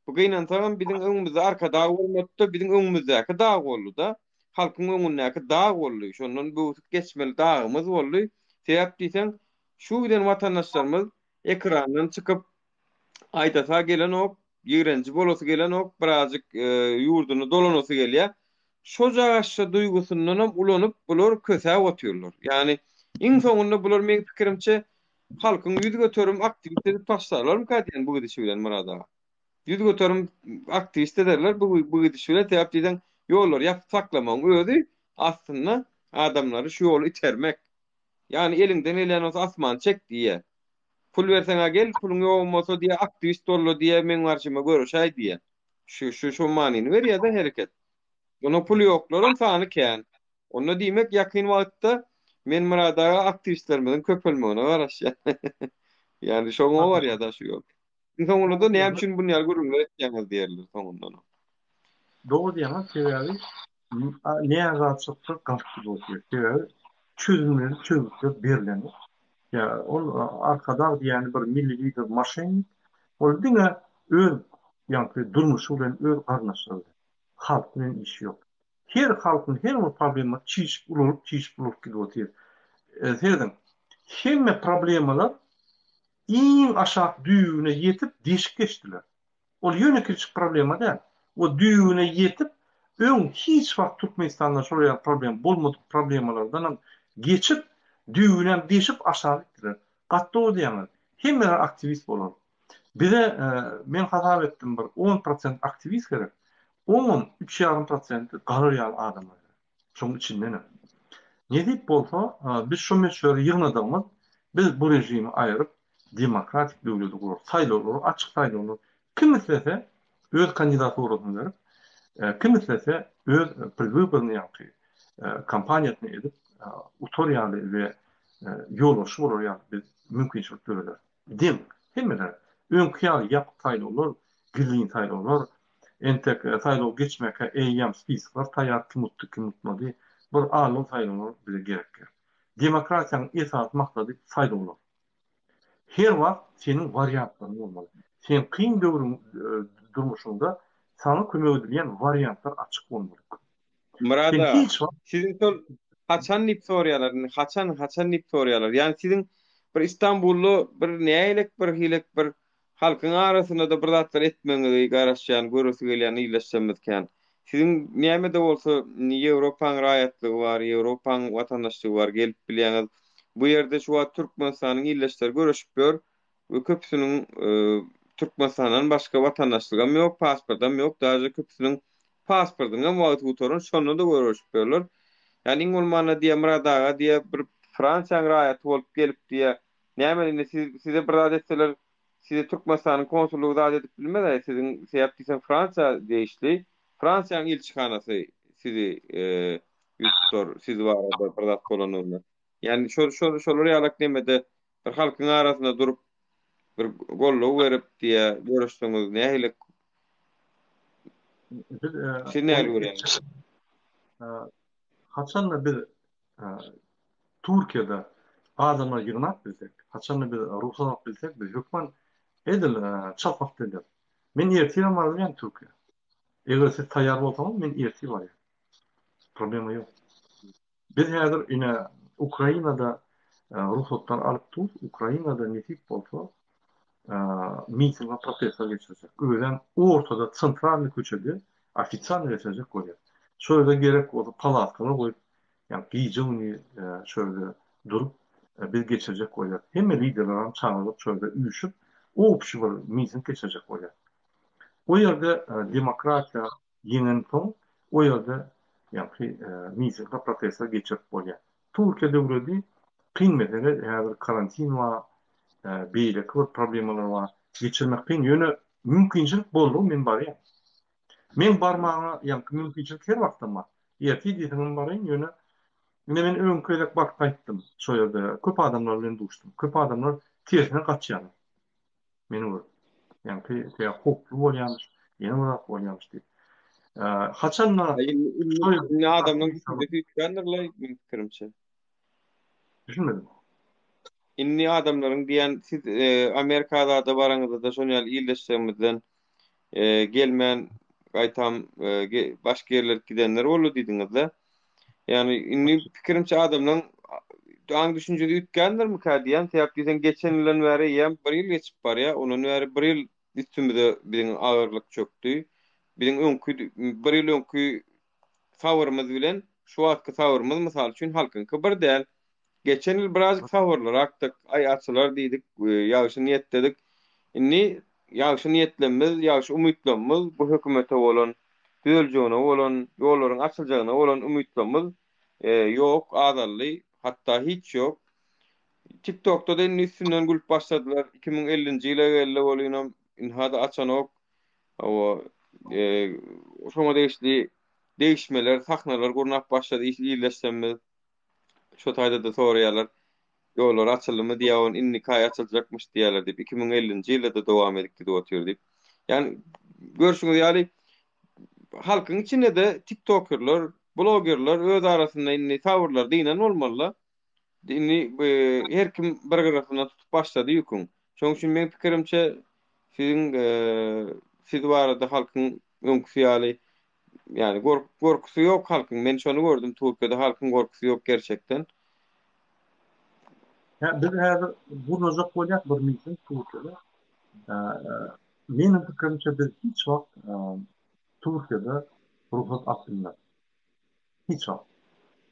Bu gynansagam biziň öňümizde arkadag bolmady-da, biziň öňümizdäki dag boldy-da. Halkyň öňündäki dag boldy. Şondan böwsüp geçmeli dagymyz boldy. Sebäp diýseň, şu giden watandaşlarymyz ekrandan çykyp aýdasa gelenok, ýigrenji bolasy gelenok, birazjyk ýurduna dolanasy gelýär. Şojagaşça duýgusyndanam ulanyp bular kösäp otyrlar. Ýagny iň soňunda bular meň pikirimçe halkyň 100% aktiwist edip taşlarlarmyka diýen bu gidişi bilen Myrat aga. 100% aktiwist ederler bu bu gidişi bilen sebäp diýseň ýollary ýapyp saklamagyň özi aslynda adamlary şu ýola itermek. Ýagny eliňden gelýän bolsa asmany çek diýýär. Pul berseň-ä gel, puluň ýogam bolsa diýýär, aktiwist bol-da diýýär, meň garşyma göreşäý diýýär. Şu şu şu manyny berýär-de hereket. Onda puly ýoklaram sany kän. Onda diýmek ýakyn wagtda men Myrat aga aktiwistlerimiziň köpelmegine garaşýan. Ýagny şoňa barýar-da şu ýol. Iň soňunda-da näme üçin bunýaly gürrüňler etýäňiz diýerler soňundanam. Dogry diýýäňiz, sebäbi närazyçylyklar galyp gidip otyr. Sebäbi çözümleri çözgütler berlenok. Ýa ol Arkadag diýýäni bir milli lider moşennik. Ol diňe öz ýaňky durmuşy bilen öz garyndaşlary bilen. Halk bilen işi ýok. Her halkyň her bir problemasy çişip ulalyp çişip ulalyp gidip otyr. Serediň, hemme problemalar iň aşak düýbüne ýetip deşik geçdiler. Ol ýöne kiçijik problema däl. O düýbüne ýetip, öň hiç wagt Türkmenistanda şol ýaly problem bolmadyk problemalardanam geçip, düýbünem deşip aşak gitdiler. Gaty dogry diýýäňiz. Hemmeler aktiwist bolar. Bize men hasap etdim bir on prosent aktiwist gerek. Oňam üç ýarym prosenti galar ýaly adamlar gerek. Şoň içindenem. Nesip bolsa, biz şu möçberi ýygnadygymyz, biz bu režimi aýyryp, demokratik döwleti gurarys. Saýlawlar, açyk saýlawlar. Kim islese, öz kandidaturasyny berip, kim islese, öz predwybornyý ýaňky kampaniýasyny edip, utar ýaly we ýolbaşçy bolar ýaly biz mümkinçilik dörederis. Deň, hemmeler. Öňki ýaly ýapyk saýlawlar, gizlin saýlawlar, entek saýlaw geçmäkä eýýäm spisklar taýýar, kim utdy, kim utmady. Bir alnyň saýlawlar bize gerek däl. Demokratiýanyň esasy maksady saýlawlar. Her wagt seniň wariantlaryň bolmaly. Sen kyn döwrüň durmuşyňda saňa kömek edilýän wariantlar açyk bolmaly. Myrat Sen aga, hiç wagt siziň şol haçan diýip soraýarlar, indi haçan, haçan diýip soraýarlar. Ýagny siziň bir Istanbulda bir nägilek bir hilek bir halkyň arasynda-da bir zatlar etmegiňizi garaşýan, göresi gelýän ildeşlerimiz kän. Siziň näme-de bolsa indi Ýewropaň raýatlygy bar, Ýewropaň watandaşlygy bar, gelip bilýäňiz. Bu ýerde şu wagt Türkmenistanyň ildeşleri göreşip ýör. We köpüsiniň Türkmenistandan başga watandaşlygam ýok, pasportam ýok, daže köpüsiniň pasportynyňam wagty gutaran, şonda-da göreşip ýörler. Ýagny iň bolmanda diýýär Myrat aga diýýär bir Fransiýaň raýaty bolup gelip diýýär, näme indi siz size bir zat etseler, size Türkmenistanyň konsullygy zat edip bilmez-aý, siziň sebäp diýseň Fransiýa degişli, Fransiýaň ilçihanasy sizi ýüz tutar, siz barada bir zat bolanlygynda. Ýagny şol şol şolar ýalak nemede bir halkyň arasynda durup bir goldaw berip diýä göreşseňiz nähili Biz e, Siz nähili ony görýäňiz? e, haçanda biz e, Türkiýede adamlar ýygnap bilsek, haçanda biz rugsat alyp bilsek, biz hökman Edil çalt wagt eder. Men ertirem barylýan Türkiýä. Eger siz taýýar bolsaňyz men ertir barýan. Problema ýok. Biz häzir ine Ukrainada rugsatlar alyp dur. Ukrainada nesip bolsa miting we protestler geçirjek. Özem ortada sentralnyý köçede ofitsialnyý geçirjek bolýar. Şo ýerde gerek bolsa palatkalar goýup Ýa gije-gündiz şo ýerde durup biz geçirjek bolýas. Hemme liderlerem çagyrylyp şo ýerde üýşüp obşi bir miting geçirjek bolýas. O ýerde demokratiýa ýeňensoň o ýerde ýaňky mitingler protestler geçirip bolýar. Türkiýe döwledi kyn mesele häzir karantin bar beýleki bir problemalar bar geçirmek kyn ýöne mümkinçilik boldugy men barýan. Meň barmaga ýaňky mümkinçilik her wagtam bar. Ertir diýseňem baraýyn, ýöne ine men öňki gezek baryp gaýtdym. Şo ýerde köp adamlar bilen duşdum. Köp adamlar tersine gaçýarlar. Meni görüp. Ýaňky tä howply bolýarmyş, ýene bir zat bolýarmyş diýip. Haçanda Indi adamlaryň düşünjesi üýtgändir-laý, meň pikirimçe. Düşünmedim. Indi adamlaryň diýen siz Amerika zada baraňyzda-da şon ýaly ildeşlerimizden gelmän gaýtam başga ýerlere gidenler boldy diýdiňizde. Ýagny indi pikirimçe adamlaryň aň düşünjesi üýtgändirmikä diýýän. Sebäp diýseň geçen ýyldan bäri eýýäm bir ýyl geçip barýar. Ondan bäri bir ýyl üstümize biziň agyrlyk çökdi. Biziň öňki bir ýyl öňki sabyrymyz bilen şu wagtky sabyrymyz mysal üçin halkyňky bir däl. Geçen ýyl birazjyk sabyrlyrakdyk, aý açylar diýdik, ýagşy niýetdedik. Indi ýagşy niýetlemmiz, ýagşy umytlamyz bu hökümete bolan, düzeljegine bolan, ýollaryň açyljagyna bolan umytlamyz ýok, azaldy, hatda hiç ýok. TikTokda-da indi üstünden gülüp başladylar. 2050-nji ýyla geldi welinem ynha-da açanok. Hawa, şoňa degişli degişmeler, sahnalar gurnap başlady ildeşlerimiz. Şo taýda-da soraýarlar, ýollar açyldymy diýýär, ony indiki aý açyljakmyş diýýärler diýip, 2050-nji ýylda-da dowam edip gidip otyr diýip. Ýagny, görşüňiz ýaly, halkyň içinde-de tiktokerler, blogerler öz arasynda indi sabyrlary dynan bolmaly-da. Indi her kim bir gyrasyndan tutup başlady ýüküň. Şonuň üçin meň pikirimçe siziň siz barada halkyň öňküsi ýaly ýagny gorkusy ýok halkyň. Men şony gördüm Türkiýede halkyň gorkusy ýok gerçekden. Hä biz häzir gurnajak bolýas bir miting Türkiýede. Meniň pikirimçe biz hiç wagt Türkiýede rugsat alyp bilmeris. Hiç wagt.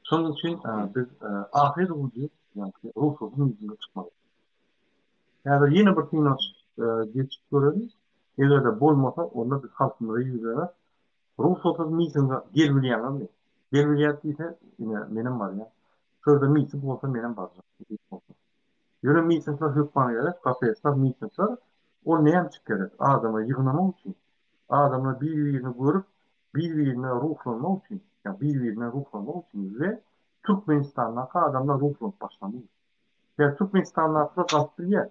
Şonuň üçin biz ahyr ujy, ýagny rugsatsyz mitinge çykmaly. Häzir ýene bir synanyşyk geçip göreli. Eger-de bolmasa, onda biz halkymyza ýüzlener. Rugsatsyz mitinge gelibilýäňizmi? Gelibilýäs diýse, ine, menem barýan. Şu ýerde miting bolsa, menem barjak. Ýöne mitingler hökman gerek, protestler, mitingler. Ol näme üçin gerek? Adamlary ýygnamak üçin. Adamlar bir-birini görüp, bir-birine ruhlanmak üçin, ýa bir-birine ruhlanmak üçin we Türkmenistandaky adamlar ruhlanyp başlamaly. Sebäbi Türkmenistandakylar galyp bilýär.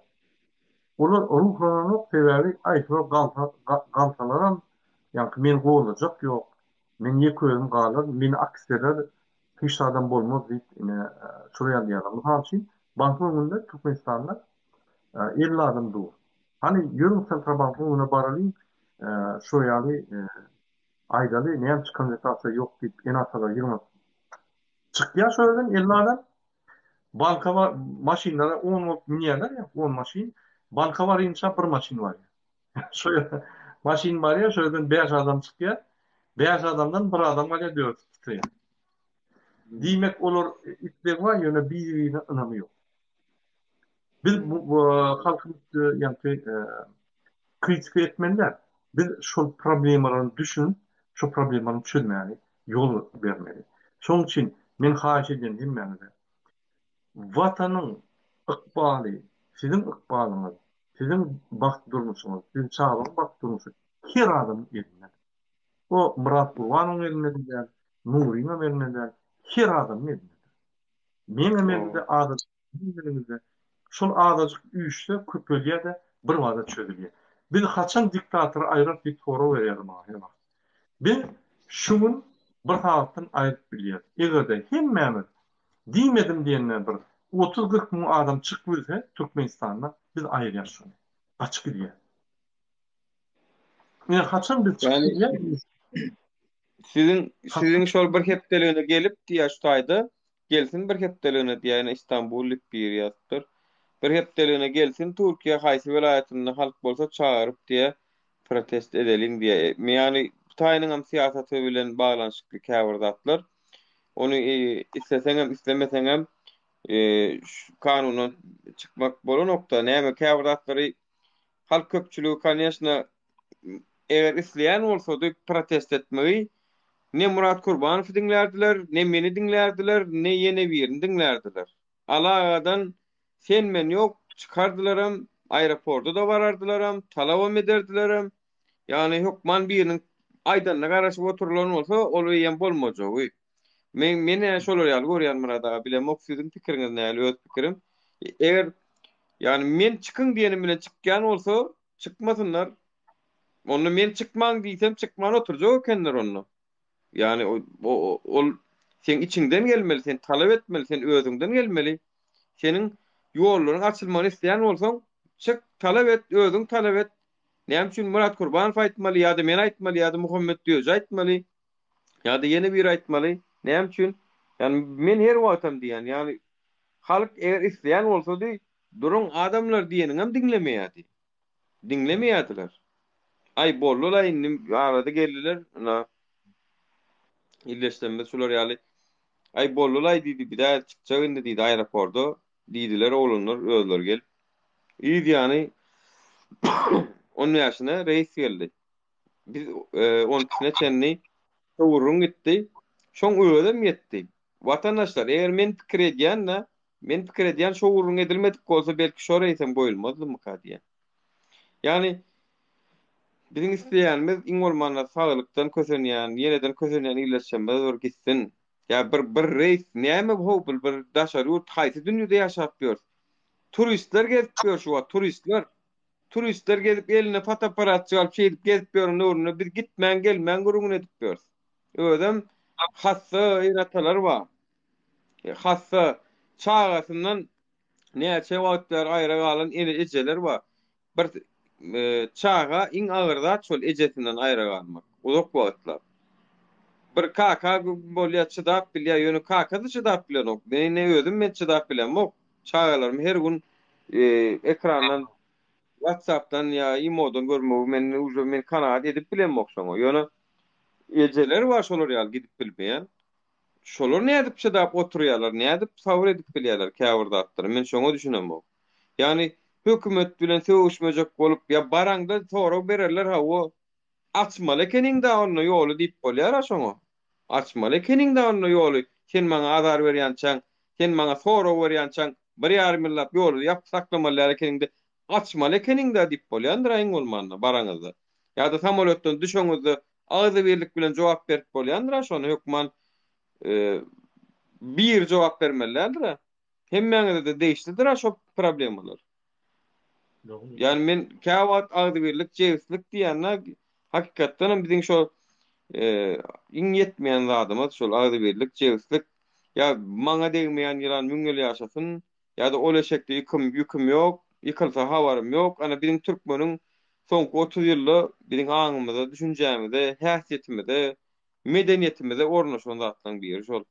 Olar ruhlananok sebäbi aý şular galsa galsalaram ýaňky meni gollajak ýok, men ýeke özüm galaryn, meni akitseler hiç zadam bolmaz diýip ine şular ýaly diýýärler. Mysal üçin bankyň öňünde Türkmenistanda 50 adam dur. Hany ýörüň Sentrobankyň öňüne baralyň şo ýaly aýdaly näme üçin konwertasiýa ýok diýip ene-atalar ýygnap çykýar şo ýerden 50 adam. Banka bar maşynlara on bolup münýärler ýa on maşyn. Banka barynça bir maşyn barýar. Şo ýerde maşyn barýar şo ýerden bäş adam çykýar. Bäş adamdan bir adam galýar dörtüsi titreýär. Diýmek olar isleg bar ýöne bir-birine ynamy ýok. Biz bu halkyň ýaňky kritika etmeli däl. Biz şol problemalaryny düşünip, şo problemany çözmäge ýol bermeli. Şonuň üçin men haýyş edýän hemmäňize, Watanyň ykbaly siziň ykbalyňyz, siziň bagtly durmuşyňyz, siziň çagalaryň bagtly durmuşy her adamyň elindedir. O Myrat Gurbanowyň elinde-de däl, Nuryňam elinde däl, her adamyň elindedir. Meňem elimde, azajyk Siziň eliňizde. Şol azajyk üýşse köpelýär-de birbada çözülýär. Biz haçan diktatory aýyrarys diýip sorag berýärler maňa her wagt. Biz şu gün bir sagatdan aýryp bilýäris. Eger-de hemmämiz diýmedim diýende bir otuz-kyrk müň adam çykyp bilse Türkmenistanda biz aýyrýarys şony. Gaçyp gidýär. Ine haçan biz çykyp gidýär? Siziň siziň şol bir hepdeligine gelip diýýär şu taýda gelsin bir hepdeligine diýýär ýene Istanbul diýip biri ýazypdyr. Bir hepdeligine gelsin Türkiýe haýsy welaýatynda halk bolsa çagyryp diýýär protest edeliň diýýär. Ýagny Hytaýynyňam syýasaty bilen baglanyşykly käbir zatlar. Ony isleseňem islemeseňem kanundan çykmak bolanokda näme käbir zatlary halk köpçüligi koneşno eger isleýän bolsady protest etmegi ne Murat Kurbanowy diňlärdiler, ne meni diňlärdiler, ne ýene birini diňlärdiler. Alagadan sen men ýok çykardylaram, aeroporda-da barardylaram, talabam ederdilerem. Ýagny hökman biriniň aýdanyna garaşyp oturylan bolsa, ol eýýäm bolmajagy. Men men-ä şolar ýaly görýän Myrat aga, bilemok siziň pikiriňiz nähili, öz pikirim. Eger ýagny men çykyň diýenim bilen çykýan bolsa, çykmasynlar. Onda men çykmaň diýsem çykman oturjak ekenler onda. Ýagny ol seň içiňden gelmeli, sen talap etmeli, sen özüňden gelmeli. Seniň ýollaryň açylmagyny isleýän bolsaň, çyk, talap et, özüň talap et. Näme üçin Myrat Kurbanow aýtmaly ýa-da men aýtmaly ýa-da Muhammet Düýeji aýtmaly ýa-da ýene biri aýtmaly? Näme üçin? Ýagny men her wagtam diýýän, ýagny halk eger isleýän bolsady, duruň adamlar diýeniňem diňlemeýärdi. Diňlemeýärdiler. Aý boldy-la indi arada geldiler. Ynha illeşsemmiz şular ýaly. Aý boldy-laý diýdi, biz-ä çykjak indi diýdi aeroporda. Diýdiler oglanlar özleri gelip. Yz ýany on bäşine reýs geldi. Biz on ikisine çenli gürrüň gitdi. Şoň özem ýetdi. Watandaşlar, eger men pikir edýän-de, Men pikir edýän şo gürrüň edilmedik bolsa belki şo reýsem goýulmazdymyka diýýän. Ýagny biziň isleýänimiz iň bolmanda saglykdan kösenýän, ýeneden kösenýän ildeşlerimiz bir gitsin. Ýa bir bir reýs näme how bul bir daşary ýurt haýsy dünýede ýaşap ýörüs. Turistler gezip ýör şu wagt turistler. Turistler gezip eline fotoapparatjyk alyp şeýdip gezip ýören döwründe biz gitmän gelmän gürrüňini edip ýörüs. Özem hassa ene-atalar bar. Hassa çagasyndan näçe wagt bäri aýra galan ene ejeler bar. Bir çaga iň agyr zat şol ejesinden aýra galmak. Uzak wagtlap. Bir kaka bolýar çydap bilýär, ýöne kakasy çydap bilenok. Men ine özüm men çydap bilemok. Çagalarymy her gün ekrandan WhatsAppdan ýa imodan görmegi men uje men kanagat edip bilemok şoňa. Ýöne ejeler bar şolar ýaly gidip bilmeýän. Şolar nädip çydap oturýarlar, nädip sabyr edip bilýärler käbir zatlara, men şoňa düşünemok. Ýagny hökümet bilen sögüşmejek bolup, ýa baraňda sorag bererler hawa, açmaly ekeniň-dä onda ýoly diýip bolýar-a şoňa. Açmaly ekeniň-dä onda ýoly, sen maňa azar berýänçäň, sen maňa sorag berýänçäň bir ýarym ýyllap ýoly ýapyp saklamaly däl ekeniň-de, açmaly ekeniň-dä diýip bolýandyr-a iň bolmanda baraňyzda. Ýa-da samolýotdan düşeňizde Agzybirlik bilen jogap berip bolýandyr-a şony hökman biri jogap bermeli däldir-a. Hemmäňize-de degişlidir-a şo problemalar. Ýani men käwagt agzybirlik, jebislik diýende hakykatdan hem biziň şo iň ýetmeýän zadymyz şol agzybirlik, jebislik. Ýa maňa degmeýän ýylan müň ýyl ýaşasyn, Ýa-da ol eşekde ýüküm, ýüküm ýok, ýykylsa habarym ýok. Ana, biziň türkmeniň soňky 30 ýylda biziň aňymyza, düşünjämize, häsiýetimize, medeniýetimize ornaşan zatlaryň biri şol.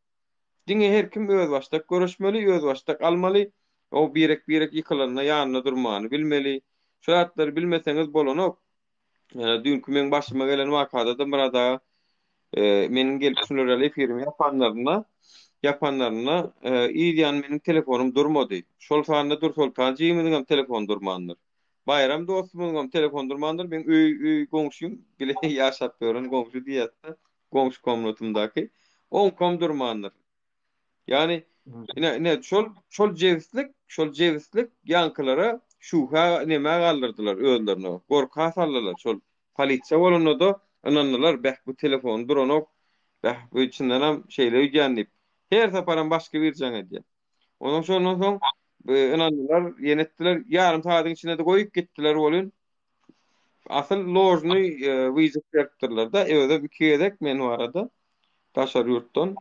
Diňe her kim özbaşdak göreşmeli, özbaşdak almaly, o birek-birek ýykylanda ýanynda durmany bilmeli. Şu zatlary bilmeseňiz bolanok. Düýnki meň başyma gelen wakada-da Myrat aga meniň gelip şular ýaly efirimi ýapanlarynda ýapanlarynda yz ýany meniň telefonym durmady. Şol sanda Dursoltan jigimiziň hem telefony durmandyr. Baýram dostumyzyň hem telefony durmandyr. Meň öý öý goňşym bile ýaşap ýören goňşy diýýäs-de, goňşy komnatymdaky. Oňkam durmandyr. Ýagny ine ine şol şol jebislik, şol jebislik ýaňkylara şübhä nämä galdyrdylar özlerine. Gorka saldylar. Şol polisiýa bolanda-da ynandylar, beh bu telefony duranok. Beh bu çyndanam şeýle öýdýän diýip. Her saparam başga biri jaň edýär. Ondan şondan soň ynandylar, ýene etdiler. Ýarym sagadyň içinde-de goýup gitdiler welin Asyl ložnyý wyzow beripdirler-de, özem iki gezek men barada daşary ýurtdan,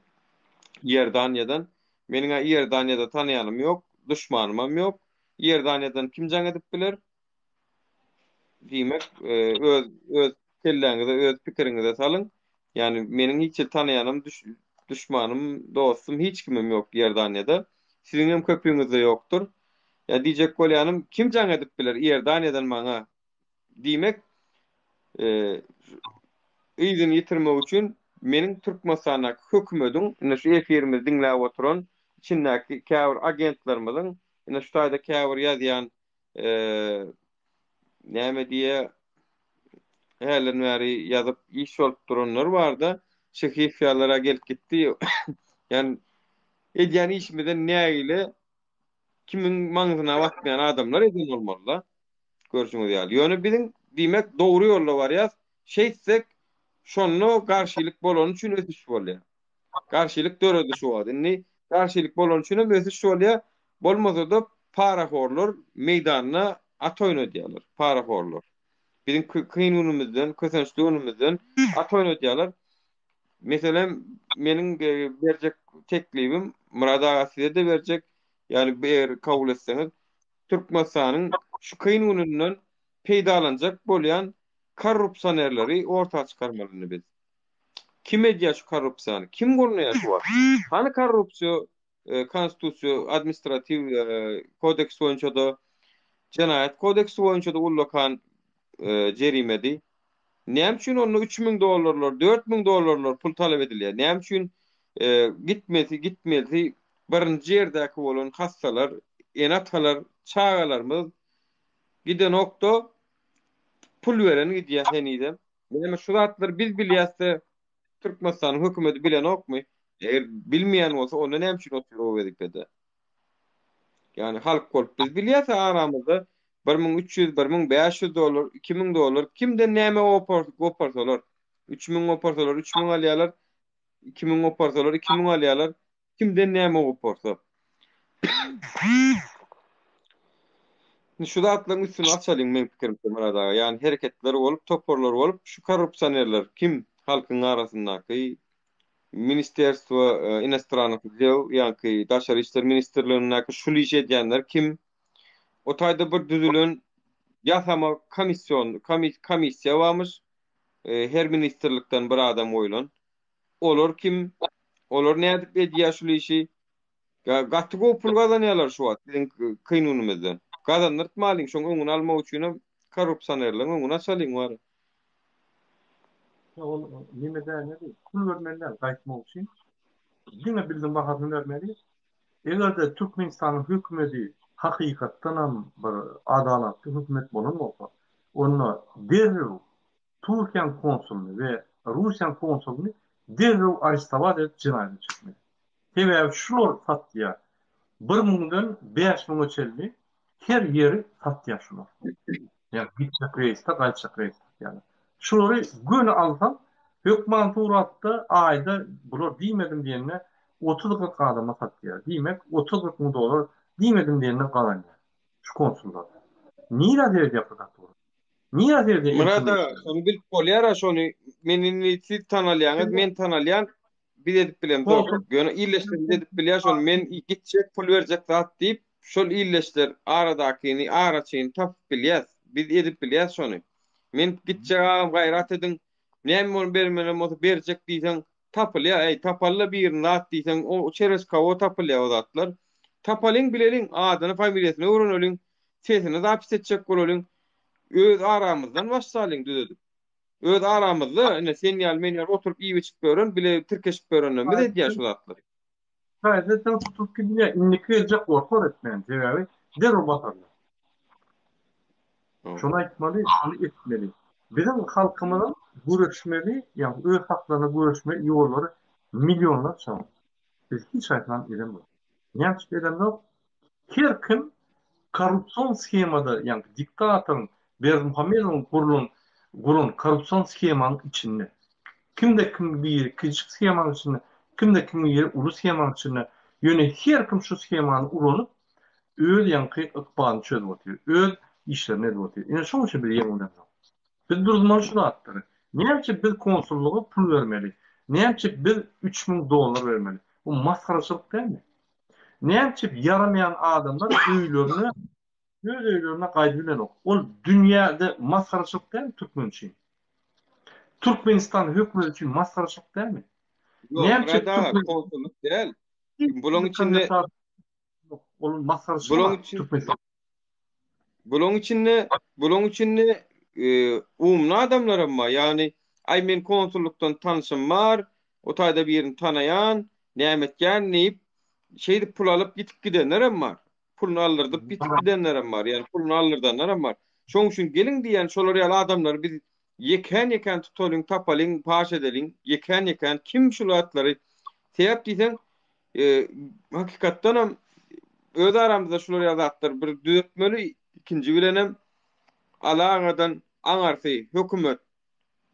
Iordaniýadan. Meniň-ä Iordaniýada tanaýanym ýok, duşmanymam ýok. Iordaniýadan kim jaň edip biler? Diýmek, öz öz kelläňize, öz pikiriňize salyň. Ýani meniň hiç hili tanaýanym, duşmanym, dostum hiç kimim ýok Iordaniýada. Siziňem köpüňizde ýokdur. Ýa diýjek bolýanym, kim jaň edip biler Iordaniýadan maňa? Diýmek, yzyny ýitirmek üçin meniň Türkmenistandaky hökümediň, indi şu efirimizi diňläp oturan içindäki käbir agentlerimiziň, indi şu taýda käbir ýazýan näme diýe hälden bäri ýazyp iş bolup duranlar barda, Şehiýew ýalylara gelip gitdi. Ýani edýän işimizden nägile kimiň maňzyna batmaýan adamlar eden bolmaly-da. Görşüňiz ýaly. Ýöne biziň diýmek dogry ýolda barýas. Şeýtsek şonda garşylyk bolany üçin ösüş bolýar. Garşylyk döredi şu wagt. Indi garşylyk bolany üçin hem ösüş bolýar. Bolmasa-da parahorlar meýdanda at oýnadýarlar. Parahorlar. Biziň kyn günümizden, kösençli günümizden at oýnadýarlar. Meselem, meniň berjek teklibim, Myrat aga size-de berjek, ýagny eger kabul etseňiz, Türkmenistanyň şu kyn gününden peýdalanjak bolýan korrupsionerleri orta çykarmaly indi biz. Kim edýär şu korrupsiýany? Kim gurnaýar şu wagt? Hany korrupsiýa konstitusiýa, administratiw kodeks boýunça-da, jenaýat kodeksi boýunça-da ullakan jerimedi. Näme üçin onda 3000 dollarlar, 4000 dollarlar pul talap edilýär? Näme üçin gitmesi, gitmelisi birinji ýerdäki bolan hassalar, ene-atalar, çagalarymyz gidenokda pul beren gidýär henizem. Näme şu zatlary biz bilýäs-de Türkmenistanyň hökümeti bilenokmy? Eger bilmeýän bolsa onda näme üçin otyr o wezipede? Ýagny halk bolup biz bilýäs aramyzda 1300, 1500 dollar, 2000 dollar kimden näme goparsalar, 3000 goparsalar 3000 alýarlar, 2000 goparsalar 2000 alýarlar. Kimden näme goparsa. Şu zatlaryň üstüni açalyň meň pikirimçe Myrat aga. Ýagny hereketler bolup, toparlar bolup şu korrupsionerler kim halkyň arasyndaky Ministerstwo inostrannykh del ýaňky daşary işler ministrligindäki şul işi edýänler kim? O taýda bir düzülen ýasama komission komissiýa barmyş. Her ministrlikden bir adam goýlan. Olar kim? Olar nädip edýär şul işi? Gaty gowy pul gazanýarlar şu wagt biziň kyn günümizden. Gazandyrtmalyň, şoň öňüni almak üçinem korrupsionerleň öňüni açalyň bari. Ol neme dälmedi, pul bermeli däl gaýtmak üçin. Diňe bildiň bahasyny bermeli. Eger-de Türkmenistanyň hökümeti hakykatdanam bir adalatly hökümet bolan bolsa, onda derrew Türkiýäň konsulyny we Russiýaň konsulyny derrew arestowat edip jenaýata çekmeli. Sebäbi şular satýar. Bir müňden bäş müňe çenli her ýeri satýar şular. Ýa gitjek reýsde, gaýtjak reýsde satýarlar. Şulary göni alsaň, hökman suratda aýda bular diýmedim diýende otuz-kyrk adama satýar. Diýmek, otuz-kyrk müň dollar diýmedim diýende gazanýar. Şu konsullar. Nirä seredýär prokuratura? Nirä seredýär? Myrat aga, şony bilip bolýar-a şony. Men indi siz tanalýaňyz, men tanalýan. Biz edip bilemzok. Ýöne illeşlerimiz edip bilýär şony. Men gitjek, pul berjek zat diýip, şol illeşler aradakyny, araçyny tapyp bilýäs. Biz edip bilýäs şony. Men gitjek agam gaýrat ediň. Näme bolup bermelem bolsa berjek diýseň tapylýar. Äý tapaly-la birini zat diýseň, o çerez kawo tapylýar o zatlar. Tapalyň bileliň, adyny familiýasyny öwreneliň, sesini zapis etjek bolalyň. Öz aramyzdan başlalyň düzedip. Öz aramyzda ine sen ýaly men ýaly oturyp iýip içip ýören bile tirkeşip ýörenlerimiz edýär şu zatlary. Täzeden tutup gidýär indiki geljek gorkar etmän sebäbi derrew basarlar. Şony aýtmaly şony etmeli. Biziň halkymyzyň göreşmeli ýagny öz haklaryna göreşme ýollary millionlarça. Biz hiç haýsynam edemok. Näme üçin edemzok? Her kim korrupsion shemada, ýagny diktatoryň Berdimuhamedowyň gurlan guran korrupsion shemanyň içinde. Kimde kim biri kiçijik shemanyň içinde, kimde kim biri uly shemanyň içinde. Ýöne her kim şu shemany ulanyp öz ýaňky ykbalyny çözüp otyr, öz işlerini edip otyr. Ine şoň üçin biz ýeňilemzok. Biz duruzmaly şu zatlary. Näme üçin biz konsullyga pul bermeli? Näme üçin biz 3000 dollar bermeli? Bu masgaraçylyk dälmi? Näme üçin ýaramaýan adamlar öýlerine. Öz öýlerine gaýdyp bilenok. Ol dünýäde masgaraçylyk dälmi türkmen üçin? Türkmenistan hökümeti üçin masgaraçylyk dälmi? Ýok, Näme üçin Myrat aga, türkmen konsullyk däl. Bulaň içinde Ol masgaraçylyk bulaň bar içinde Türkmenistan. Bulaň içinde, bulaň içinde umly adamlaram bar. Ýagny, aý men konsullykdan tanşym bar, o taýda birini tanaýan, näme etýän diýip, şeýdip pul alyp ýitip gidenlerem bar. Puluny aldyrdyp ýitip gidenlerem bar. Ýagny puluny aldyrdanlaram bar. Şoň üçin geliň diýýän şolar ýaly adamlary biz ýekän-ýekän tutalyň, tapalyň, paş edeliň. Ýekän-ýekän kim şul zatlary sebäp diýseň, hakykatdanam öz aramyzda şular ýaly zatlary bir düzetmeli, ikinji bilenem alagadan aňarsy hökümet,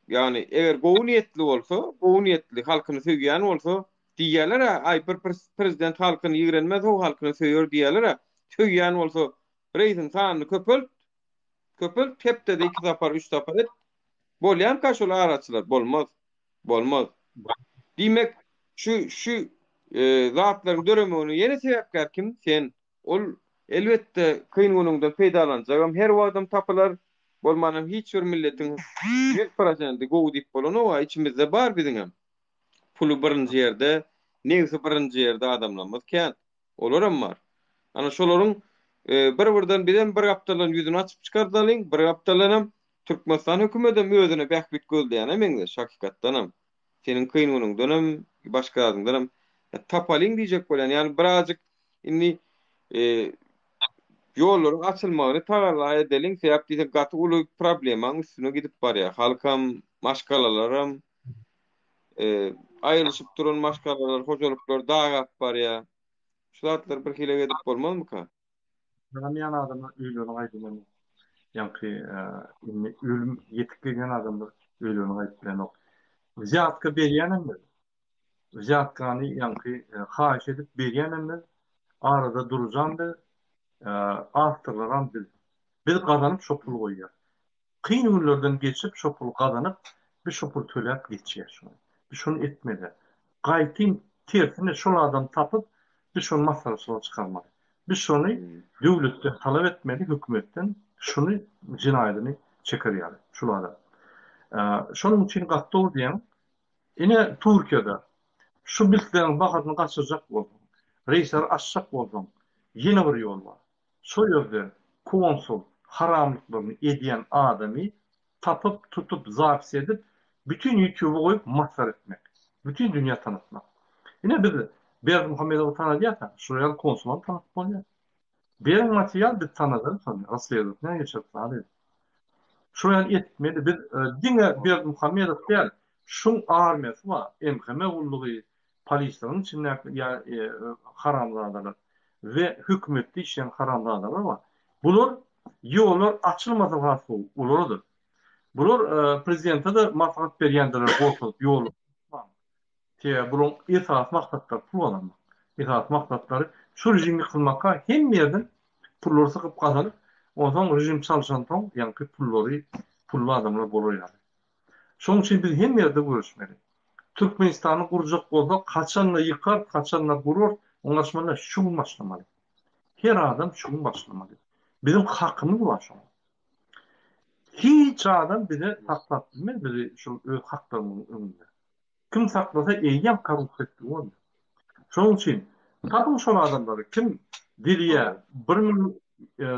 ýagny eger gowy niýetli bolsa, gowy niýetli, halkyny söýýän bolsa, diýýärler-ä, aý bir prezident halkyny ýigrenmez, o halkyny söýer diýýärler-ä, söýýän bolsa reýsiň sanyny köpelt, köpelt, hepdede iki sapar, üç sapar et, bolýamyka şol araçylar, bolmaz. Bolmaz. Diýmek, şu şu zatlaryň döremegine ýene sebäpkär kim? Sen. Ol, elbetde, kyn günüňden peýdalanjagam her wagtam tapylar. Bolmanam hiç bir milletiň ýüz prosenti gowy diýip bolanok-a, içimizde bar biziňem. Puly birinji ýerde, nebsi birinji ýerde adamlarymyz kän. Olaram bar. Ana şolaryň bir-birden bizem bir gapdaldan ýüzüni açyp çykardalyň, bir gapdaldanam Türkmenistan hökümedem özüne bähbit gözleýäne meňzeş hakykatdanam. Seniň kyn günüňdenem, başga zadyňdanam tapalyň diýjek bolýan. Ýagny birazjyk indi ýollaryň açylmagyny tagalla edeliň. Sebäp diýseň gaty uly problemaň üstüne gidip barýar. Halkam, maşgalalaram aýrylyşyp duran maşgalalar, hojalyklar dagap barýar. Şu zatlary bir hile edip bolmazmyka? Ýaramaýan adamlar öýlerine gaýdyp Ýaňky indi ölüm ýetip gelýän adamlar öýlerine gaýdyp bilenok. Wzýatka berýänem biz. Wzýatkany ýaňky haýyş edip berýänem biz. Arada durujam biz. Awtorlaram biz. Biz gazanyp şo puly goýýas. Kyn günlerden geçip şo puly gazanyp biz şo puly töläp geçýäs şony. Biz şony etmeli. Gaýtym tersine şol adamy tapyp biz şony masgaraçylyga çykarmaly. Biz şony döwletden talap etmeli hökümetden şuny jenaýadyny çeker ýaly şul adam. Şonuň üçin gaty dogry diýýäň. Ine Türkiýede şu biltleriň bahasyny gaçyrjak bolsaň, reýsleri açjak bolsaň ýene bir ýol bar. Şo ýerde konsul haramlyklaryny edýän adamy tapyp, tutup, zapis edip, bütin ýutýuba goýup masgara etmek. Bütin dünýä tanatmak. Ine biz Berdimuhamedowy tanadýas-a, şular ýaly konsulam tanadyp bolýar. Beriň material biz tanadarys ony, rasledowatnä geçirip zat edip. Şular ýaly etmeli. Biz diňe Berdimuhamedow däl, şuň armiýasy bar, MHM gullugy, Polisleriň içindäki ýa haramzadalar we hökümetde işleýän haramzadalar bar. Bular ýollar açylmasa has gowy olarada. Bular prezidente-de maslahat berýändirler gorkuzyp ýollary açmaň. Sebäbi bularyň esasy maksatlary pul gazanmak. Esasy maksatlary şu režim ýykylmaka hemme ýerden pullary sykyp gazanyp, onsoň režim çalşansoň ýaňky pullary pully adamlar bolar ýaly. Şonuň üçin biz hemme ýerde göreşmeli. Türkmenistany gurjak bolsak, haçanda ýykarys, haçanda gurarys, oňa garşy şu gün başlamaly. Her adam şu gün başlamaly. Biziň hakymyz bar şoňa. Hiç adam bize saklap bilmez bizi şu öz haklarymyzyň öňünde. Kim saklasa eýýäm korrupsiýa etdigi bolýar. Şonuň üçin tapyň şol adamlary kim dilýär 1000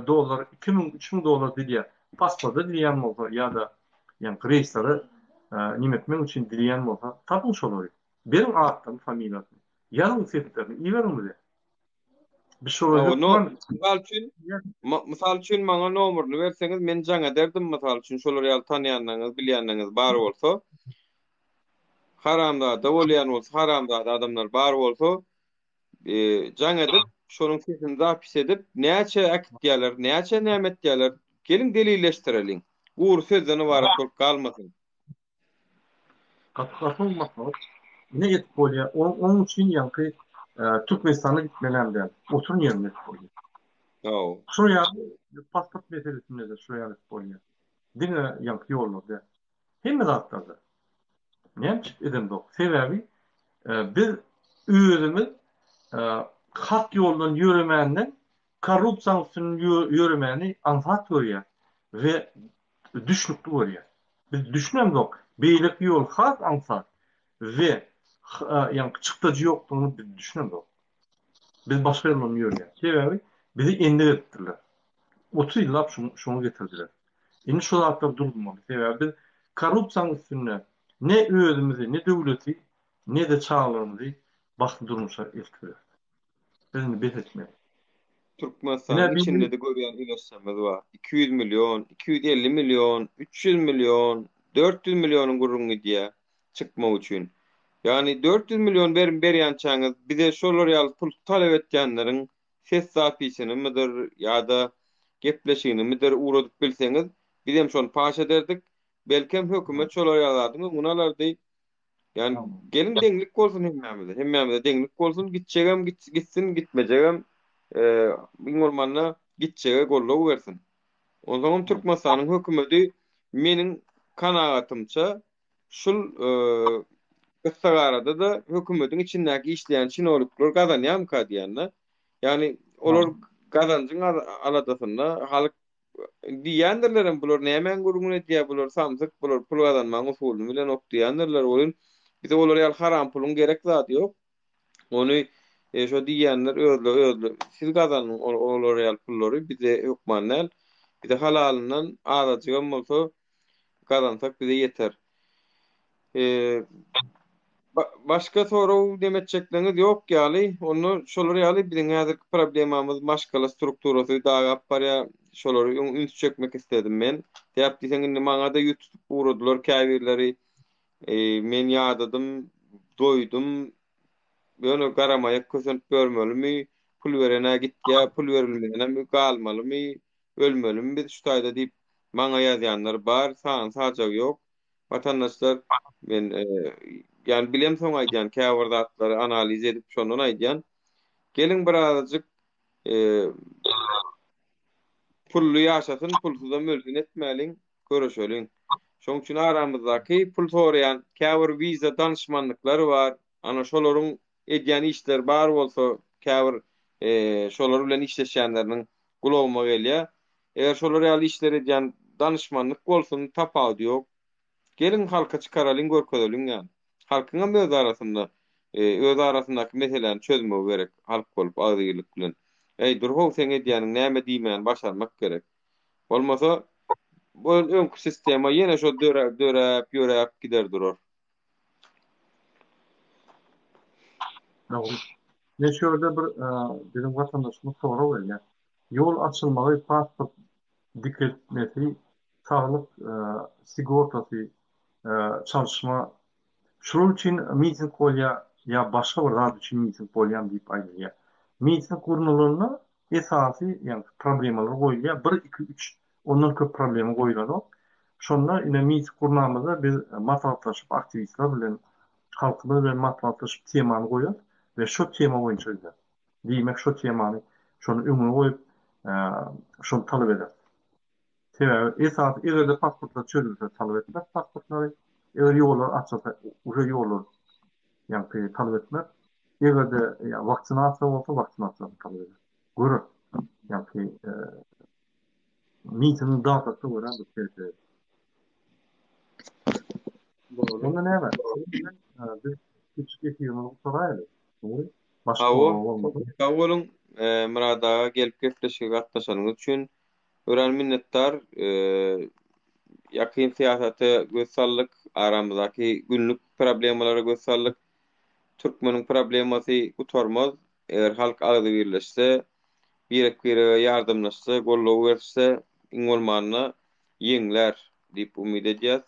dollar, 2000, 3000 dollar dilýär. Pasporta dilýän bolsa ýa-da ýa reýslere neme etmek üçin dilýän bolsa tapyň şolary. Beriň atlaryny, familiýasyny. Ýazyň seslerini, iberiň bize. Biz şolara hökman Mysal üçin, mysal üçin maňa nomerini berseňiz men jaň ederdim mysal üçin şolar ýaly tanýanlaryňyz, bilýänleriňiz bar bolsa. Haramzada bolýan bolsa, haramzada adamlar bar bolsa, jaň edip, şonuň sesini zapis edip, näçe äkitýärler, näçe näme etýärler, geliň delilleşdireliň. Gury sözden ybarat bolup galmasyn. Gaty gaty maslahat. Ne edip bolýar? Onuň üçin ýaňky Türkmenistana gitmelem däl. Oturan ýerinde edip bolýar. Hawa. Şol ýaly pasport meselesinde-de şol ýaly edip bolýar. Diňe ýaňky ýollar däl. Hemme zatlarda. Näme üçin edemzok? Sebäbi biz özümiz hak ýoldan ýöremänden. korrupsiýanyň üstünden ýöremäni aňsat görýäs we düşnükli görýäs. Biz düşünemzok, beýleki ýol has aňsat we ýaňky çykdajy ýokdugyny biz düşünemzok. Biz başga ýoldan ýörýäs. Sebäbi bizi endik edipdirler. 30 ýyllap şoňa getirdiler. Indi şu zatlar durdurmaly. Sebäbi biz korrupsiýanyň üstünde ne özümizi, ne döwleti, ne-de çagalarymyzy bagtly durmuşa eltip bileris. Biz indi bes etmeli. Türkmenistanyň içinde-de görýän üleşmemiz bar. 200 million, 250 million, 300 million, 400 millionyň gürrüňi gidýär çykmak üçin. Ýagny 400 million berýänçäňiz bize şolar ýaly pul talap etýänleriň ses zapisinimidir ýa-da gepleşiginimidir ugradyp bilseňiz, bizem şony paş ederdik. Belkem hökümet şolar ýaly zadyň öňüni alardy. Ýani geliň deňlik bolsun hemmämize. Hemmämize deňlik bolsun. Gitjegem gitsin, gitmejegem iň bolmanda gitjege goldaw bersin. Onsoňam Türkmenistanyň hökümeti meniň kanagatymça şul gyssagarada-da hökümetiň içindäki işleýän çinownikler gazanýarmyka diýýän-de. Ýagny olar gazanjyň aladasynda halk diýýändirlerem bular nämäň gürrüňini edýär bular samsyk bular pul gazanmagyň usulyny bilenok diýýändirler welin bize olar ýaly haram puluň gerek zady ýok ony şo diýýänler özle özle siz gazanyň olar ýaly pullary bize hökman däl bize halalyndan azajygam bolsa gazansak bize ýeter. Başga sorag dem etjekleňiz ýok ýaly, onda şolar ýaly biziň häzirki problemamyz maşgala strukturasy dagap barýar, şolary öň üns çekmek isledim men. Sebäp diýseň indi maňa-da ýüz tutup ugradylar käbirleri. Men ýadadym, doýdum. Ýöne garamaýak kösenip ýörmelimi, pul beren-ä gitýär, pul berilmeýänem galmalymy, ölmelimi biz şu taýda diýip maňa ýazýanlar bar, sany-sajagy ýok. Watandaşlar men ýani bilemsoň aýdýan käbir zatlary analiz edip şondan aýdýan. Geliň birazajyk pully ýaşasyn pulsuzam ölsün etmäliň göreşeliň. Şoň üçin aramyzdaky pul soraýan käbir wiza danyşmanlyklary bar. Ana şolaryň edýän işleri bar bolsa käbir şolar bilen işleşýänleriniň gulagyma gelýär. Eger şolar ýaly işler edýän danyşmanlyk bolsun tapawudy ýok. Geliň halka çykaralyň görkezeliň ýany. Halkyňam öz arasynda öz arasyndaky meseläni çözmegi gerek halk bolup agzybirlik bilen. Eý dur how seň edýäniň näme diýmäni başarmak gerek. Bolmasa bu öňki sistema ýene şo döräp ýöräp gider durar. Dogry. Men şu ýerde bir biziň watandaşymyz sorag berýär. Ýol açylmagy, pasport dikeltmesi, saglyk sigortasy çalyşma şular üçin miting bolýar ýa başga bir zat üçin miting bolýarmy diýip aýdylýar. Miting gurnalanda esasy ýagny problemalar goýulýar. Bir, iki, üç ondan köp problema goýulanok. Şonda ine miting gurnamyzda biz maslahatlaşyp aktiwistler bilen halkymyz bilen maslahatlaşyp temany goýarys we şo tema boýunça gideris. Diýmek şo temany şony öňüne goýup şony talap ederis. Sebäbi esasy eger-de pasportlar çözülse talap etmez pasportlary, eger ýollar açylsa uje ýollar ýaňky talap etmez. Eger-de waksinasiýa bolsa waksinasiýany talap eder. Görer. Ýaňky mitingiň datasyna görä biz hereket ederis. Onda näme? Biz kiçijik efirimizi gutaraýaly. Dogry. Başga Hawa, sag boluň Myrat aga gelip gepleşige gatnaşanyňyz üçin örän minnetdar. Ýakyn syýasata göz saldyk, aramyzdaky günlük problemalara göz saldyk. Türkmeniň problemasy gutarmaz, eger halk agzybirleşse, birek-birege ýardamlaşsa, goldaw berişse, iň bolmanda ýeňlär diýip umyt edýäs.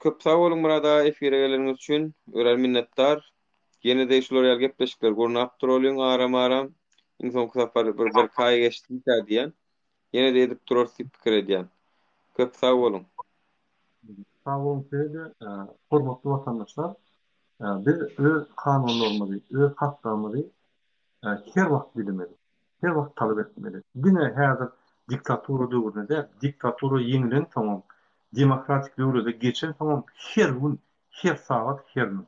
Köp sag boluň Myrat aga efire geleniňiz üçin. Örän minnetdar. Ýene-de şular ýaly gepleşikleri gurnap duralyň aram-aram. Iň soňky sapar bir birki aý geçdimikä diýýän. Ýene-de edip durarys diýip pikir edýän. Köp sag boluň. Sag boluň size-de hormatly watandaşlar. Biz öz kanunlarymyzy, öz haklarymyzy her wagt bilmeli. Her wagt talap etmeli. Diňe häzir diktatura döwründe däl, diktatura ýeňilensoňam, demokratik döwlete geçensoňam her gün, her sagat, her minut.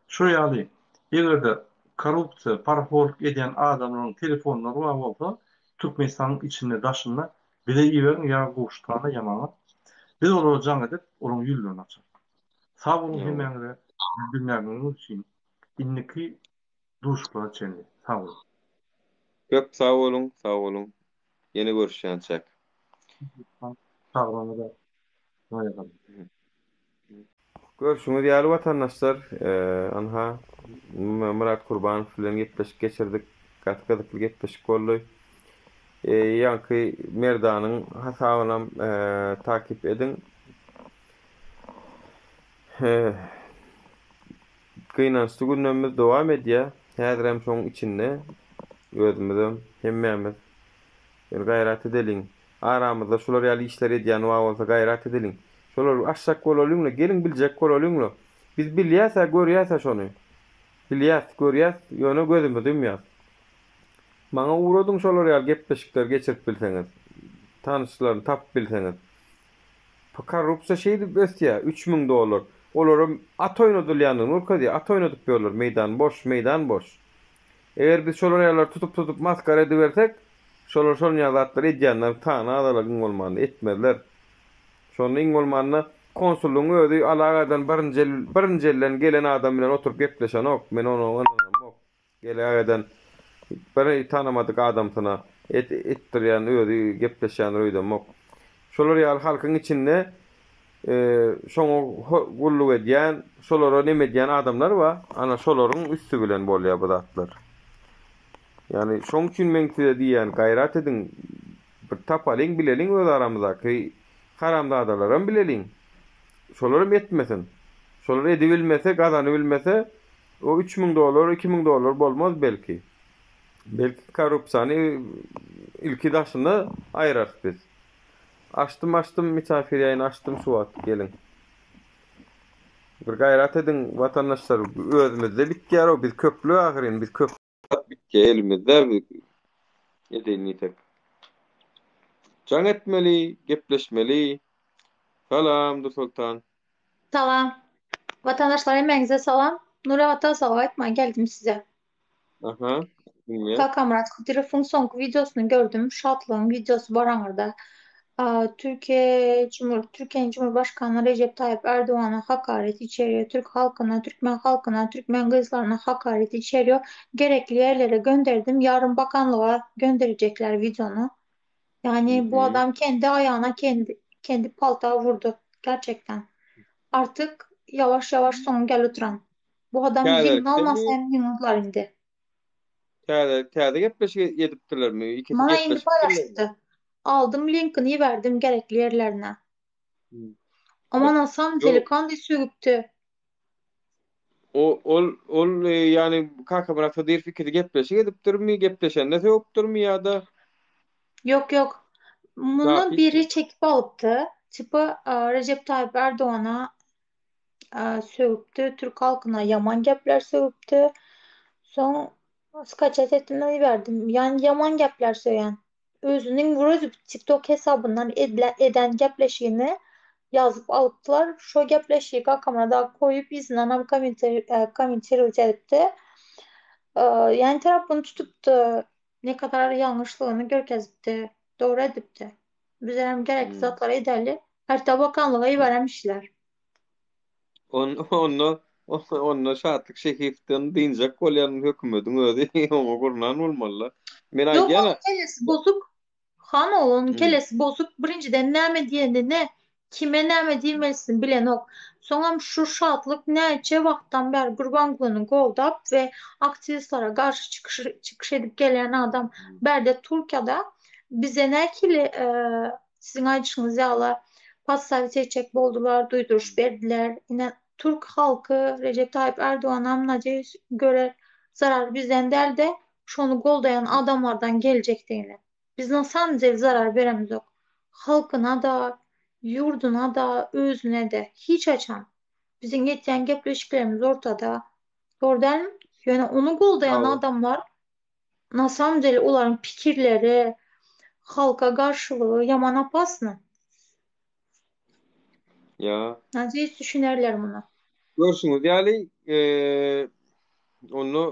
Şo ýaly, eger-de. korrupsiýa, parahorluk edýän adamlaryň telefonlary bar bolsa, Türkmenistanyň içinde, daşynda bize iberiň ýa Gowşut hana ýa maňa. Biz olara jaň edip, olaryň ýüzlerini açarys. Sag boluň hemmäňize bizi diňläniňiz üçin. Indiki duşuşyklara çenli. Sag boluň. Köp sag boluň, sag boluň. Ýene görüşýänçäk. Saglygyňyza Hoşça Görşüňiz ýaly watandaşlar, ynha Myrat Kurbanow bilen gepleşik geçirdik. Gaty gyzykly gepleşik boldy. Ýaňky Merdanyň hasabynam takyp ediň. Gynançly gündemimiz dowam edýär. Häzirem şoň içinde özümizem hemmämiz. Ýöne gaýrat edeliň. Aramyzda şular ýaly işleri edýän bar bolsa gaýrat edeliň. Şolary açjak bolalyň-la, geliň biljek bolalyň-la. Biz bilýäs-ä, görýäs-ä şony. Bilýäs, görýäs, ýöne gözümizi ýumýas. Maňa ugradyň şolar ýaly gepleşikleri geçirip bilseňiz. Tanyşlaryny tapyp bilseňiz. Korrupsiýa şeýdip ösýär, 3000 dollar. Olara at oýnadylýandygyny görkezýär, at oýnadyp ýörler, meýdan boş, meýdan boş. Eger biz şolar ýalylary tutup-tutup masgara edibersek, şolar şol ýaly zatlary edýänler tanazalar iň bolmanda etmezler. Şonda iň bolmanda konsullygyň özi alagadan birinji el birinji elden gelen adam bilen oturyp gepleşenok, men ona ynanamok. Gelägeden bir tanamadyk adamsyna et etdirýän özi gepleşýändir öýdemok. Şolar ýaly halkyň içinde şoňa gulluk edýän, şolara neme edýän adamlar bar. Ana şolaryň üsti bilen bolýar bu zatlar. Ýagny şoň üçin meň size diýýän gaýrat ediň bir tapalyň bileliň öz aramyzdaky haramzadalaram bileliň. Şolaram etmesin. Şolar edibilmese gazanybilmese O 3000 dollar, 2000 dollar bolmaz belki. Belki korrupsiýany ilki daşyna aýyrarys biz. Açdym açdym misafir ýaýyny açdym şu wagt geliň. Bir gaýrat ediň watandaşlar özümizde bitýär o biz köplük ahyryn biz köp bitýär elimizde biz edeýin diýsek. Jaň etmeli, gepleşmeli. Salam Dursoltan. Salam. Watandaşlar hemmäňize salam. Nury ata salam aýtman geldim size. Aha. Dinleýän. Kakamyrat Hydyrowyň soňky wideosyny gördüm. Şatlygyň wideosy bar aňyrda. Türkiýe Cumhur Türkiýäniň Cumhurbaşkany Rejep Taýyp Erdogana hakaret içeriyor. Türk halkyna, türkmen halkyna, türkmen gyzlaryna hakaret içeriyor. Gerekli ýerlere gönderdim. Ýaryn bakanlyga gönderecekler wideony. Yani bu adam kendi ayağına kendi kendi palta vurdu gerçekten. Artık yavaş yavaş sonu gel oturan. Bu adam ýygyny almasa hem ýygnarlar indi. Täze täze gepleşik edipdirlermi? İkisi Mana indi paylaştı. Aldym linkini iberdim gerekli yerlerine. Aman Hasan delikanly sögüpdi. O ol ol ýani Kakamyrat Hydyrow ikisi gepleşik edipdirmi, gepleşende sögüpdirmi ýa-da? Ýok ýok. Mundan biri çekip alypdy. Tipa Rejep Taýyp Erdogana sögüpdi, türk halkyna ýaman gepler sögüpdi. Soň skaçat etdim iberdim. Ýani ýaman gepler söýen. Özüniň wrode TikTok hesabyndan eden gepleşigini ýazyp alypdylar. Şo gepleşigi kakamyna dagy koýup yzyndanam kommentirowat edipdi. Ýani tarapyny tutupdy. Ne kadar ýalňyşlygyny görkezipdi. Dogry edipdi. Bizlerem gerekli zatlary edeli. Erte bakanlyga iberem işler. Onda onda Şatlyk Şehiýewden dynjak bolýan hökümediň özi oňa gurnan bolmaly-da. Men Ýok, aýdýan-a. onuň kellesi bozuk. Han ol, onuň kellesi bozuk. Birinjiden näme diýenini, kime näme diýmelisini bilenok. Soňam şu Şatlyk näçe wagtdan bäri Gurbangulyny goldap we aktiwistlere garşy çykyş çykyş edip gelýän adam. Bärde Türkiýede bize nähili Siziň aýdyşyňyz ýaly, podstawit etjek boldular, duýduryş berdiler. Ine, türk halky Rejep Taýyp Erdoganam nadýeýus görer, zarar bizden däl-de, şony goldaýan adamlardan geljekdigini. Biz na samym dele zarar beremizok. Halkyna-da, ýurduna-da, özüne-de. Hiç haçan. Biziň etýän gepleşiklerimiz ortada. Dogry dälmi? Ýöne ony goldaýan adamlar Na samym dele olaryň pikirleri, halka garşylygy ýaman opasny. Ýa. Nadýeýs düşünerler muna. Görşüňiz ýaly, onda.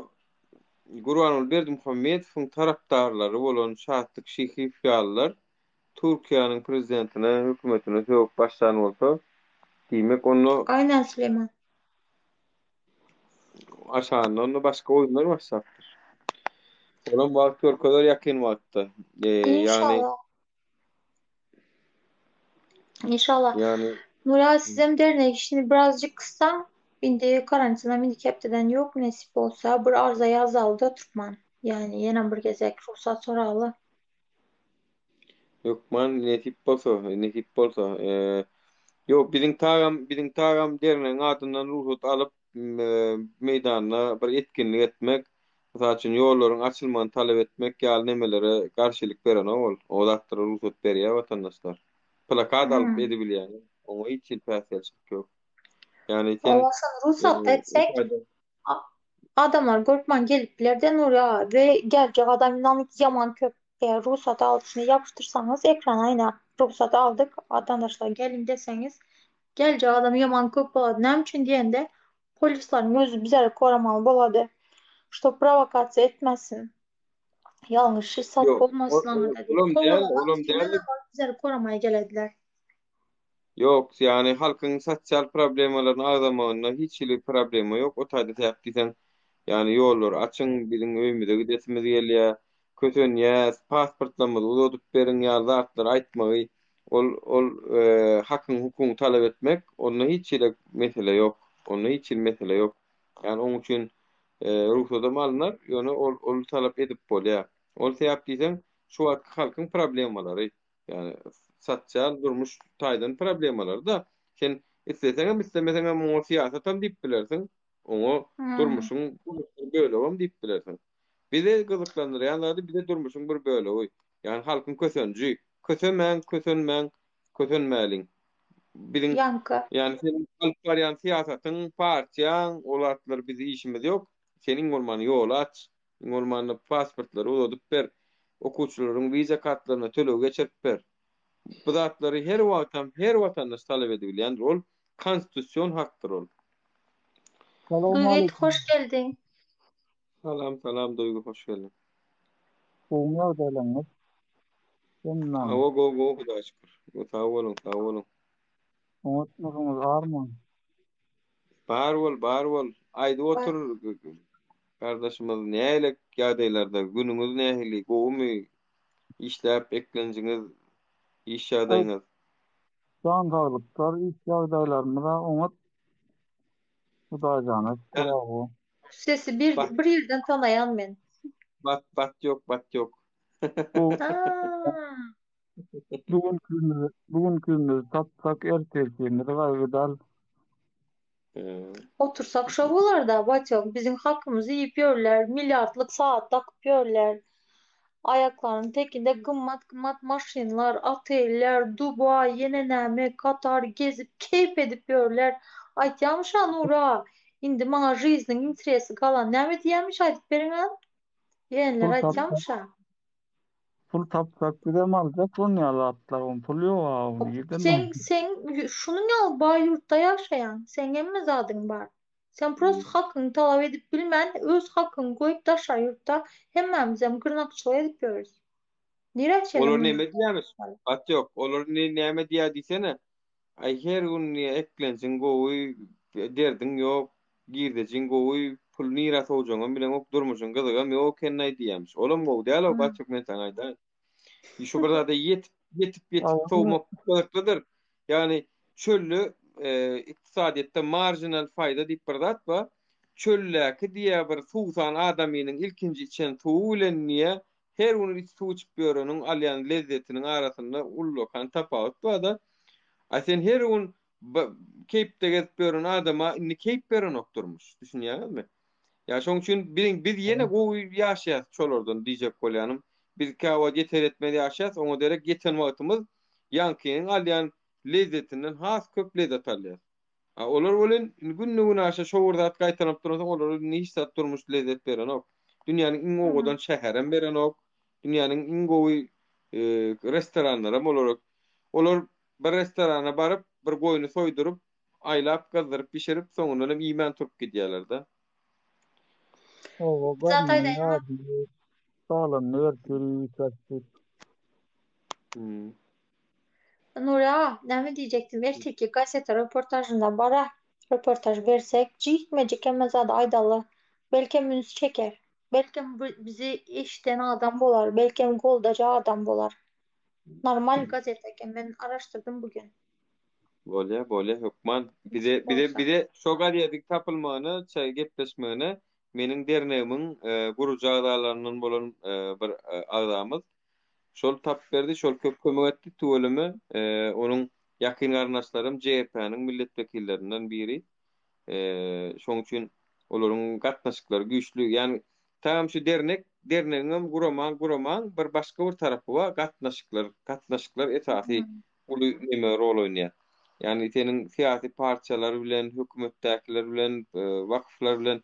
Gurbanguly Berdimuhamedowyň tarapdarlary bolan Şatlyk Şyhyýew ýalylar Türkiýäniň prezidentine, hökümetine sögüp başlan bolsa, diýmek onda Aýnan Süleýman. Aşagynda onda başga oýunlar başlapdyr. Olam wagt görkezer ýakyn wagtda. E, ýagny Inşallah. Inşallah. ýagny Nuray sizem dernek işini birazjyk kyssaň, indi karantinam indiki hepdeden ýok nesip bolsa bir arza ýazalyda Türkman. Ýagny ýene bir gezek rugsat soraly. Hökman nesip bolsa, nesip bolsa. E, ýok, biziň tagam, biziň tagam dernegiň adyndan rugsat alyp, meýdanda bir etkinlik etmek, mysal üçin, ýollaryň açylmagyny talap etmek ýaly nemelere garşylyk berenok ol. O zatlara rugsat berýär watandaşlar. Plakat alyp Hmm. edibilýär. Oňa hiç hili päsgelçilik ýok. Ýagny sen Owa şony rugsat etsek, Adamlar gorkman gelip biler-de Nury aga we geljek adam ynanyp ýaman köp eger rugsat alyp şuny ýapyşdyrsaňyz ekrana ine rugsat aldyk watandaşlar geliň deseňiz geljek adam ýaman köp bolady näme üçin diýende polislaryň özi bizleri goramaly bolady ştob prowokasiýa etmesin ýalňyş iş zat Ýok, bolmasyn aňyrda diýip olam däl, kowalamak olam üçin däl. baryp bizleri goramaýa gelediler. Ýok, ýagny halkyň sosial problemalaryny agzamagynda hiç hili problema ýok, o taýda sebäp diýseň, ýagny ýollary açyň, biziň öýümize gidesimiz gelýär, kösenýäs, pasportlarymyzy uzadyp beriň ýaly zatlary aýtmagy, ol ol hakyň hukugyňy talap etmek, onda hiç hili mesele ýok, onda hiç hili mesele ýok. Ýagny oň üçin rugsadam alnar, ýöne ol ol talap edip bolýar. Ol sebäp diýseň, şu wagtky halkyň problemalary. Ýagny sosial durmuş taýdan problemalary-da. Sen isleseňem islemeseňem oňa syýasatam diýip bilersiň. Oňa Hmm. durmuşyň bir bölegem diýip bilersiň. Bizi gyzyklandyrýan zady bize durmuşyň bir bölegi. Ýagny halkyň kösenji. Kösemäň, kösenmäň, kösenmäliň. Biziň Ýaňky. ýagny seniň alyp barýan syýasatyň, partiýaň, ol zatlar bizi işimiz ýok. Sen iň bolmanda ýoly aç. Iň bolmanda pasportlary uzadyp ber. Okuwçylaryň wiza kartlaryna töleg geçirip ber. Bu zatlary her wagtam her watandaş talap edibilýändir. Ol konstitusion hakdyr ol. Duýgy Salowmaleýkim. hoş geldiň. Salam salam Duýgy hoş geldiň. Gowymy ýagdaýlaryňyz? Hemmäňiz. Hawa gowy gowy Hudaýa şükür. Sag boluň sag boluň. Oňatmysyňyz arman? Bar bol bar bol. Aýdyp otur Gardaşymyz nähili ýagdaýlarda günüňiz nähili gowumy işläp eklenjiňiz iş ýagdaýyňyz. Jan saglyklar iş ýagdaýlarymyza oňat Hudaýjana şükür aga. Sesi bir Bat bir ýerden tanaýan men. bat bat ýok bat ýok. Bu Haa. bu günkimizi bu günkimizi tapsak ertirkimiz gaýgy dal. Otursak şo bolarda Batýok biziň hakymyzy iýip ýörler milliardlyk sagat dakyp ýörler aýaklarynyň tekinde gymmat gymmat maşynlar oteller Dubaý ýene näme Katar gezip keýp edip ýörler aýtýamyşa Nura indi maňa žizniň interesi galan näme diýýämiş aýdyp beriňä Pul ýegenler tapsak aýtýamyşa. Pul tapsak bizem aljak şon ýaly zatlar on pul ýok a ony nirden Seň aljak. seň şunuň ýaly baý ýurtda ýaşaýaň. Seň hemme zadyň bar. Sen prosto hakyňy talap edip bilmän öz hakyňy goýup daşary ýurtda hemmämizem gyrnakçylyk edip ýörüs. Nirä çenli Olar mundan neme diýýämiş? Bat ýok. Olar ne näme diýýär diýsene. Aý her gün diýýär eklenjiň gowy, derdiň ýok, girdejiň gowy, pul nirä sowjaňam bileňok, durmuşyň gyzygam ýok ekenlaý diýýämiş. Olam gowy däl-ow Hmm. Bat ýok men saňa aýdaýyn. Şu bir zada ýetip, ýetip, ýetip Awa sowmak gyzyklydyr. Ýagny çölde e, ykdysadyýetde marjinal faýda diýip bir zat bar. Çöldäki diýýär bir suwsan adamynyň ilkinji içen suwy bilen diýýär Her gün iç suw içip ýöreniň alýan lezzetiniň arasynda ullakan tapawut bar-da. A sen her gün keýpde gezip ýören adama indi keýp berenok durmuş. Düşünýäňizmi? Ýa şoň üçin biziň biz ýene gowy ýaşaýas şolardan diýjek bolýanym. Biz käwagt ýeter-ýetmez ýaşaýas, oňa derek ýeten wagtymyz ýaňkynyň alýan lezzetinden has köp lezzet alýas. A olar welin indi günde-günaşa şo bir zat gaýtalanyp duransoň olara indi hiç zat durmuş lezzet berenok. Dünýäniň iň owadan şäherem berenok. Dünýäniň iň gowy restoranlaram olara olar bir restorana baryp, bir goýny soýduryp, aýlap gyzdyryp bişirip, soňundan hem iýmän turup gidýärler-de. Hawa, Zat garnynyň aýdaýynmy? ýadyny galanyny ertir iýjek diýip. Hmm. Nury aga, näme diýjekdim, ertirki gazete röportažynda bara, röportaž bersek, jikme-jik hemme zady aýdaly. Belkem üns çeker. Belkem bizi eşiden adam bolar, belkem goldajak adam bolar. Normal gazet eken, men araşdyrdym bu gün. Bolýa, bolýa, hökman. Bize, bize, Bolsa. bize şo gazetiň tapylmagyna, çaý gepleşmegine meniň dernegimiň gurujy agzalaryndan bolan bir agzamyz şol tapyp berdi, şol köp kömek etdi, tüweleme. Onuň ýakyn garyndaşlarym JHP-niň milletwekillerinden biri. Şoň üçin olaryň gatnaşyklary güýçli. Ýagny Tagam şu dernek, dernegiňem guramaň guramaň bir başga bir tarapy bar, gatnaşyklar, gatnaşyklar esasy uly neme rol oýnaýar. Ýagny seniň syýasy partiýalar bilen, hökümetdäkiler bilen, wakyflar bilen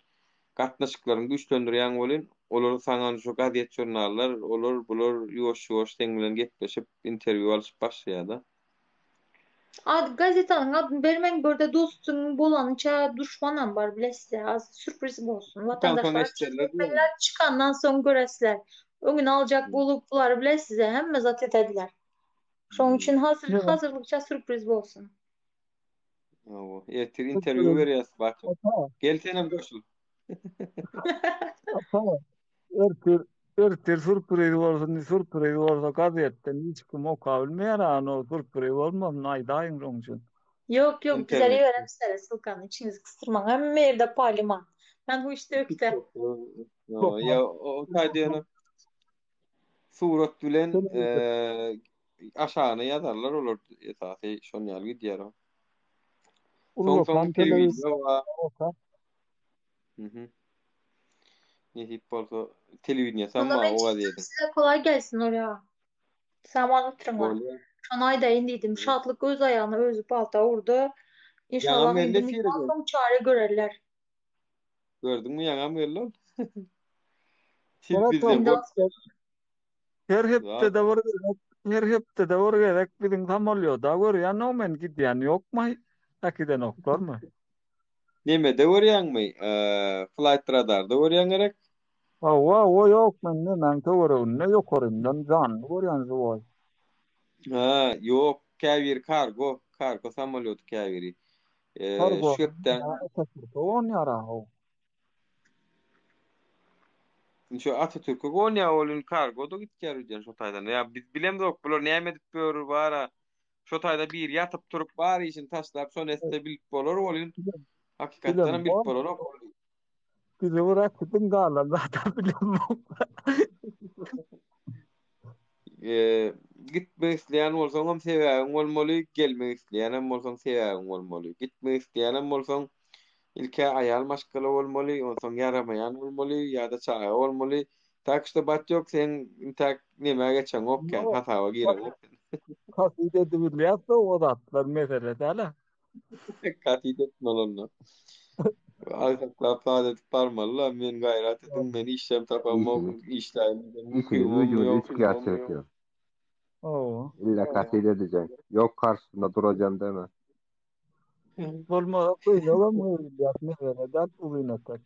gatnaşyklaryňy güýçlendirýäň welin, olar saňa şu gazet žurnallar, olar bular ýuwaş-ýuwaş seň bilen gepleşip, interwýu alyşyp başlaýar-da. Ad gazetanyň adyny bermäň börde dostuň bolanyça duşmanam bar bilesizler az sürpriz bolsun Çykansoň watandaşlar eşderler diýýäňmi? etmeliler çykandan soň göresizler öňüni aljak bolup bulary bilesizler hemme zat edediler şoň üçin hazir Ýa. hazyrlykça sürpriz bolsun. Hawa, ertir interwýu berýäs Batyr. Ata, Gel senem goşul. ata, Ertir ertir sürpriz bolsun, sürpriz bolsa gazetden hiç kim okap bilmeýär, ana o sürpriz bolmasyn aýdaýyň şoň üçin. Ýok ýok bizler Internet. iberem sizlere ssylkany içiňizi gysdyrmaň hemme ýerde paýlyman. Men bu işde ökde. Ýa o taýda ýöne surat bilen aşagyna ýazarlar olar esasy şon ýaly gidýär o. Soň soň telewizor bar. Mhm. Nesip bolsa telewideniýesi Onda bar men o çykdym gazediň. size kolaý gelsin Nurýa. Saman oturyňlar. Bolýar. Şony aýdaýyn diýdim. Şatlyk öz aýagyna özi palta urdy. Ýaňam Inşallah geldi indi efire mundan gör. soň çäre görerler. Gördüňmi ýaňam geldi ol. Siz Murat bizden Indi gork. Her Zat. hepdede bir gezek, her hepdede bir gezek biziň samolýoda görýän-ow men gidýän ýokmy? Äkidenoklarmy? Nemede görýäňmi? Flight radarda görýäň gerek? Hawa, hawa, ýok, men nemäň töwereginde ýokaryndan janly görýän žiwoý. Ha, ýok, käbiri kargo, kargo samolýoty käbiri. Kargo, Şu hepdäň Atatürke gonýar-a-how. Şu Atatürke gonýar, ol indi kargo-da gitýär öýdýän şo taýdan. Ýa biz bilemzok, bular näme edip ýör, bar-a. Şo taýda biri ýatyp turup bar işini taşlap şony etse bilip bolar welin hakykatdanam bilip bolanok ol. Bizi bir äkidiň galan zada bilemok. Eee gitmek isleýän bolsaňam sebäbiň bolmaly, gelmek isleýänem bolsaň sebäbiň bolmaly. Gitmek isleýänem bolsaň ilk-ä aýal maşgala bolmaly, onsoň ýaramaýan bolmaly ýa-da çaga bolmaly. Tak şto batýok seň intäk nämä geçeňok kän, hasaba gireňok sen. Kasyt edibilýärse o zatlar mesele däl-ä. Kasyt etmeli onda. Agsaklap zat edip barmaly-la, men gaýrat ediň, men işlem tapamok, işläýin diýsem Işiňiz mümkinligim güýjüňiz ýok, üç kýat çekýär. Hawa. Illa kasyt edeceksin. Ýok karşysynda duracam deme. Bolmasa köýnegem geýilýär, mesele däl uzyn etek.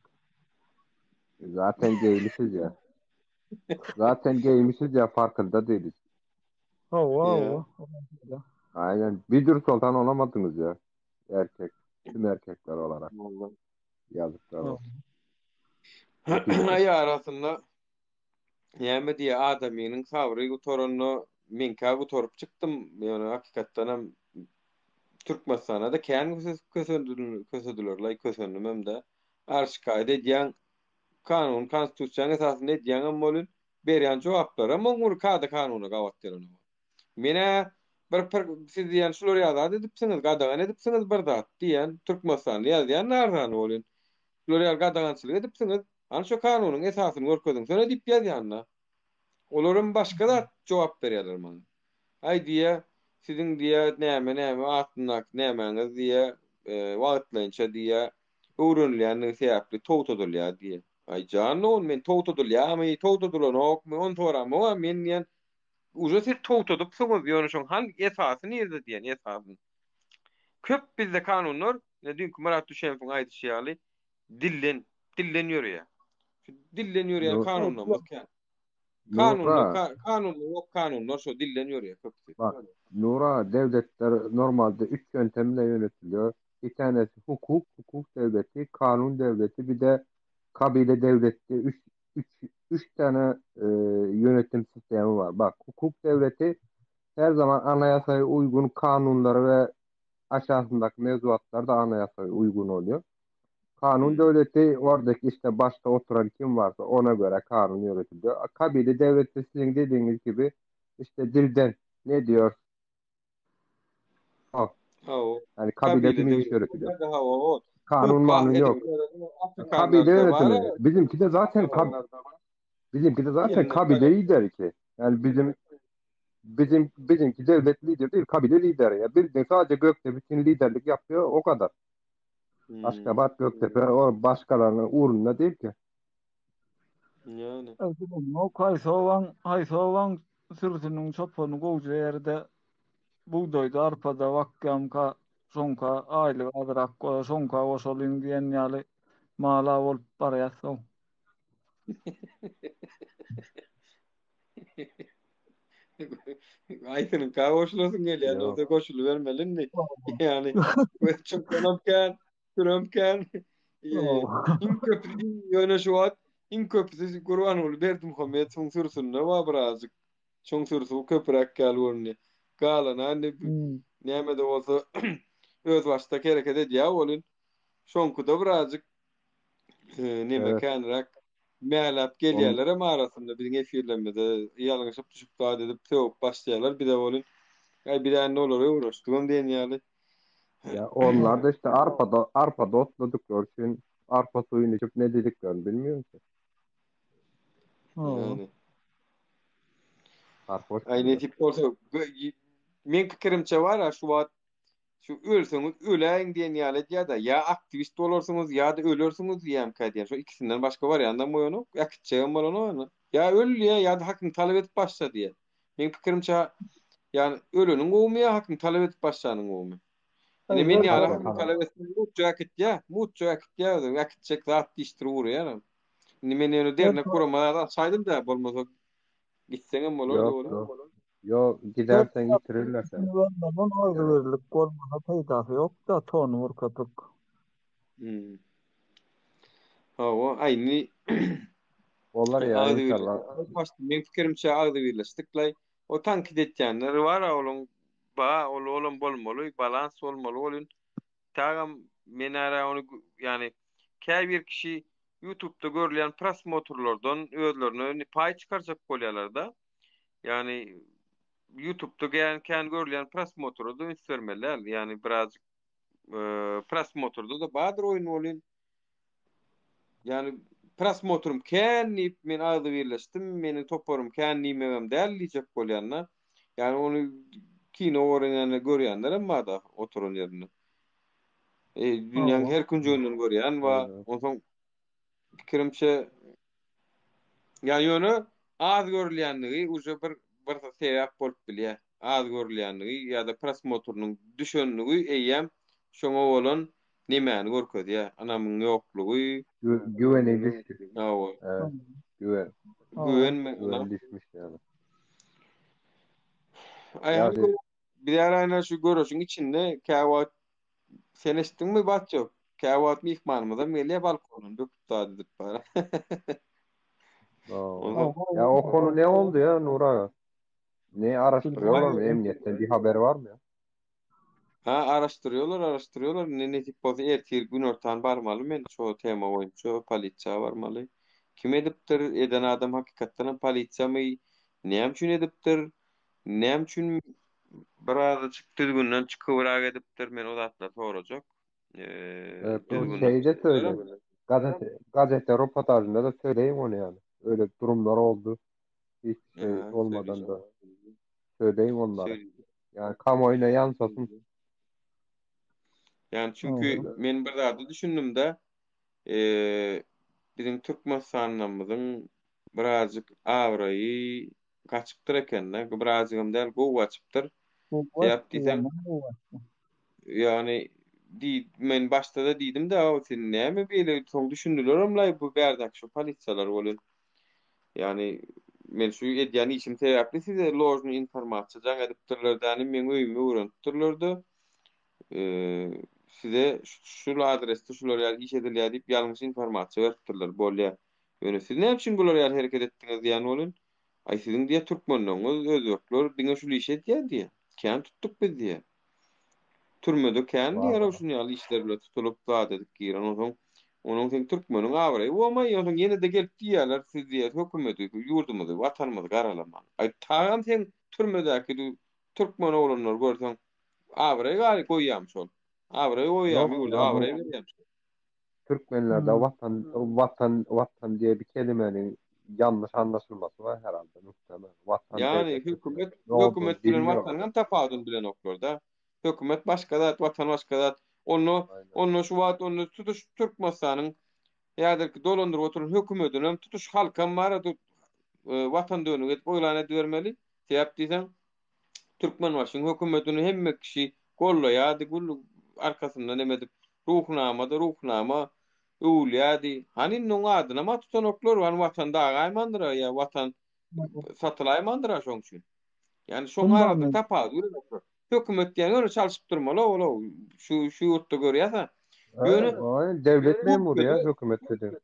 Zaten geýmişiz ya. Zaten geýmişiz ya farkynda değiliz. Hawa, Ýa. hawa. Aynen. Bir dürüst olsan olamadınız ya. Erkek. Tüm erkekler olarak. Vallahi. Yazıklar olsun. Aý arasynda näme diýýär adamynyň sabry gutaranda meňkä gutaryp çykdym. Ýöne hakykatdanam Türkmenistanda-da kän kösediler-laý kösendimem-dä. Arşikaýat edýäň, kanun, konstitusiýanyň esasynda edýäňem welin, berýän jogaplaram oň bir kada-kanuna gabat gelenok. Men-ä bir pir siz diýýän şular ýaly zat edipsiňiz, gadagan edipsiňiz bir zat diýýän, Türkmenistanda ýazýan arzany welin, şular ýaly gadagançylyk edipsiňiz, hany şo kanunyň esasyny görkeziňsene diýip ýazýan-da. Olaram başga zat jogap berýärler maňa. Aý diýýär, siziň diýýär, näme-näme astyndaky nämäňiz diýýär, wagtlaýynça diýýär, öwrenilýändigi sebäpli togtadylýar diýýär. Aý jan dogan, men togtadylýarmy, togtadylanokmy, ony soramok-a, men diýýän, uje siz togtadypsyňyz, ýöne şoň hany esasy nirde diýýän, esasyny. Köp bizde kanunlar, ine düýnki Myrat Düşenowyň aýdyşy ýaly, dilden, dilden ýöreýär. Şu dilden ýörýän kanunlarymyz kän. Kanunlar, kanunlar ýok, kanunlar şo dilden ýörýär köpüsi. Bak, Nura, döwletler normalde üç ýöntem bilen ýönetilýär. Bir tanesi hukuk, hukuk döwleti, kanun döwleti, bir de kabile döwleti üç, üç, üç tane e, yönetim sistemi var. Bak, hukuk döwleti her zaman anayasaya uygun kanunları ve aşağısındaki mevzuatlar da anayasaya uygun oluyor. Kanun hmm. döwleti oradaki işte başta oturan kim varsa ona göre kanun yürütülüyor. Kabile devleti sizin dediğiniz gibi işte dilden ne diyor? O. O. Yani kabile kimin iş yürütülüyor. Kanun manun yok. Kabile yönetimi. Bizimki de zaten kab bizimki de zaten kabile lideri ki. Yani bizim bizim bizimki devlet lideri değil, kabile lideri ya. Bildiğin sadece Göktepe bütün liderlik yapıyor o kadar. Hmm. Aşgabat Gökdepe o başkalarının uğrunda değil ki. Yani. Ok haýsy obaň haýsy obaň sürüsiniň çopany gowja ýerde bugdaýda arpada bakýamka şoňka aýlygy azyrak bolar şoňka goşalyň diýen ýaly mala bolup barýas soň. Aýsynyňka goşulasyň gelýär, Ýok. bolsa goşulybermeli indi. Ýani çopanam kän, sürem kän. Iň köpüsi ýöne şu wagt iň köpüsi Gurbanguly Berdimuhamedowyň sürüsinde bar birazjyk. Şoň sürüsi köpräk ýaly görünýär. Galany indi näme-de bolsa özbaşdak hereket edýär welin, şoňkuda birazjyk neme Evet. känräk mäläp On, gelýärlerem arasynda biziň efirlerimizde ýalňyşyp düşüp zat edip sögüp başlaýarlar bize welin aý biz indi olara öwrenişdigem diýen ýaly. ya onlar da işte arpada arpada otladıkları için arpa suyunu içip ne dediklerini bilmiyorum ki. Yani. Sarhoş Aý bunlar. nesip bolsa meň pikirimçe bar-a şu wagt Şu ölseňiz öläýiň diýen ýaly edýär-de, ýa aktiwist bolarsyňyz, ýa-da ölersiňiz diýýärmikä diýýän. Şo ikisinden başga wariantam goýanok, äkitjegem bolanok indi. Ýa öl diýýär, ýa-da hakyňy talap edip başla diýýär. Meň pikirimçe, ýagny öleniň gowumy ýa hakyňy talap edip başlanyň gowumy? Ine men ýaly hakyňy talap etseň mutja äkitýär, mutja äkitýär özüň, äkitjek zat diýişdirip urýaram. Indi men ýöne dernek gurama zat açaýdym-da, bolmasa gitseňem bolardy Ýok, olam. ýok. Ýok, giderseň ýitirirler seni. Görmeden agzybirlik bolmasa peýdasy ýok-da, tony bir köpük. Hmm. Hawa, aý indi Bolar ýa agzybirlik. inşallah. Meň pikirimçe agzybirleşdiklaý. O tankyt etýänler bar-a olaň ba, ol olam bolmaly, balans bolmaly welin Tagam men ara ony ýani käbir kişi YouTube'da görülýän prosmotrlardan özlerine paý çykarjak bolýarlar-da. Ýani YouTube'da gän kän görülýän prosmotra da üns bermeli däl. Ýani birazjyk e, prosmotrda da bardyr oýun bolýan. Ýani prosmotrym kän diýip men agzybirleşdim, meniň toparym kän diýmegem däl diýjek bolýan-da. Ýani ony kino görýänler görýänlerem bar-da oturan ýerinde. E, dünýäň her künjeginden görýän bar. Onsoň pikirimçe ýa ýöne az görülýänligi uje bir bir sebäp bolup bilýär. Az görülýänligi ýa-da prosmotrynyň düşenligi eýýäm şoňa bolan nemäni görkezýär. Ynamyň ýoklugy. Güweni düşdi. Hawa. Güwen. Güwenme, Güwen ynam. düşmüş ýaly. Aý, Ýa-da Bizler aýna şu göreşiň içinde käwagt sen eşitdiňmi Batjok? Käwagt myhmanymyzam gelýär balkondan böküp zat edip bar. Ondan Ya o konu ne oldu ya Nur aga? Ne araştırıyorlar mı? Emniyetten bir haber var mı ya? Ha araştyrýarlar, araştyrýarlar. Indi nesip bolsa ertir günortan barmaly men şo tema boýunça polisiýa barmaly. Kim edipdir? Eden adam hakykatdan hem polisiýamy? Näme üçin edipdir? Näme üçin birazajyk düzgünden çykybrak edipdir? Men o zatlary sorajak. Evet, o Düzgünden şeyde söyle. çykybrak. Gazete, gazete röportajında da söyleyeyim onu yani. Öyle durumlar oldu. Hiç şey Ha, olmadan da söyleyeceğim. söyleyeyim onlara. Söyleyeceğim. Yani kamuoyuna yansıtsın. Yani çünkü men bir zady düşündüm-de, eee, biziň Türkmenistanlymyzyň birazjyk abraýy gaçypdyr eken-de, birazjygam däl, gowy gaçypdyr. Sebäp diýseň, ýagny. Diý, men başda-da diýdim-dä, sen näme beýle, soň düşündilerem-laý bu bärdäki şu polisiýalar welin. Ýagny men şu edýän işim sebäpli size ložnyý informasiýa jaň edipdirler-däni, meň öýümi öwrenipdirler-de, size şul adresde şular ýaly iş edilýär diýip ýalňyş informasiýa beripdirler, bolýa. Ýöne siz näme üçin bular ýaly hereket etdiňiz diýen welin, aý siziň diýýär türkmenleriňiz, özbekler diňe şul işi edýär diýýär. Kän tutduk biz diýýär. Türmede kän diýýär şuny ýaly işler bilen tutulyp zat edip giren. Onsoň onuň seň türkmeniň abraýy bolmaý, onsoň ýene-de gelip diýýärler siz diýýär hökümeti, ýurdumyzy, watanymyzy garalamaň. Aý tagam seň türmedäki türkmen oglanlary görseň abraý gary goýýamy şol. Abraý goýýamy ýurda abraý berýämi şol. Türkmenlerde watan watan watan diýe bir kelimäniň ýalňyş anlaşylmasy bar herhalde muhtemel. Watan Ýagny hökümet hökümet bilen watanyň hem tapawudyny bilenoklar-da. Hökümet başga zat, watan başga zat. Onda onda şu wagt onda tutuş Türkmenistanyň häzirki dolandyryp oturan hökümetinem tutuş halkam bar watan dönügi edip yglan edibermeli. Sebäp diýseň Türkmenbaşyň hökümetini hemme kişi gollaýardy, gül arkasyndan em edip, Ruhnama-da Ruhnama öwülýärdi. Hany indi oň adynam-a tutanoklar, hany Watan dagaýmandyr-a ýa Watan satylaýmandyr-a şoň üçin. Ýagny şoň arasynda tapawudy bilenoklar. Hökümet diýen ýöne çalşyp durmaly ol şu şu ýurtda görýäs-ä. Ýöne döwlet memury ýa hökümet dediň.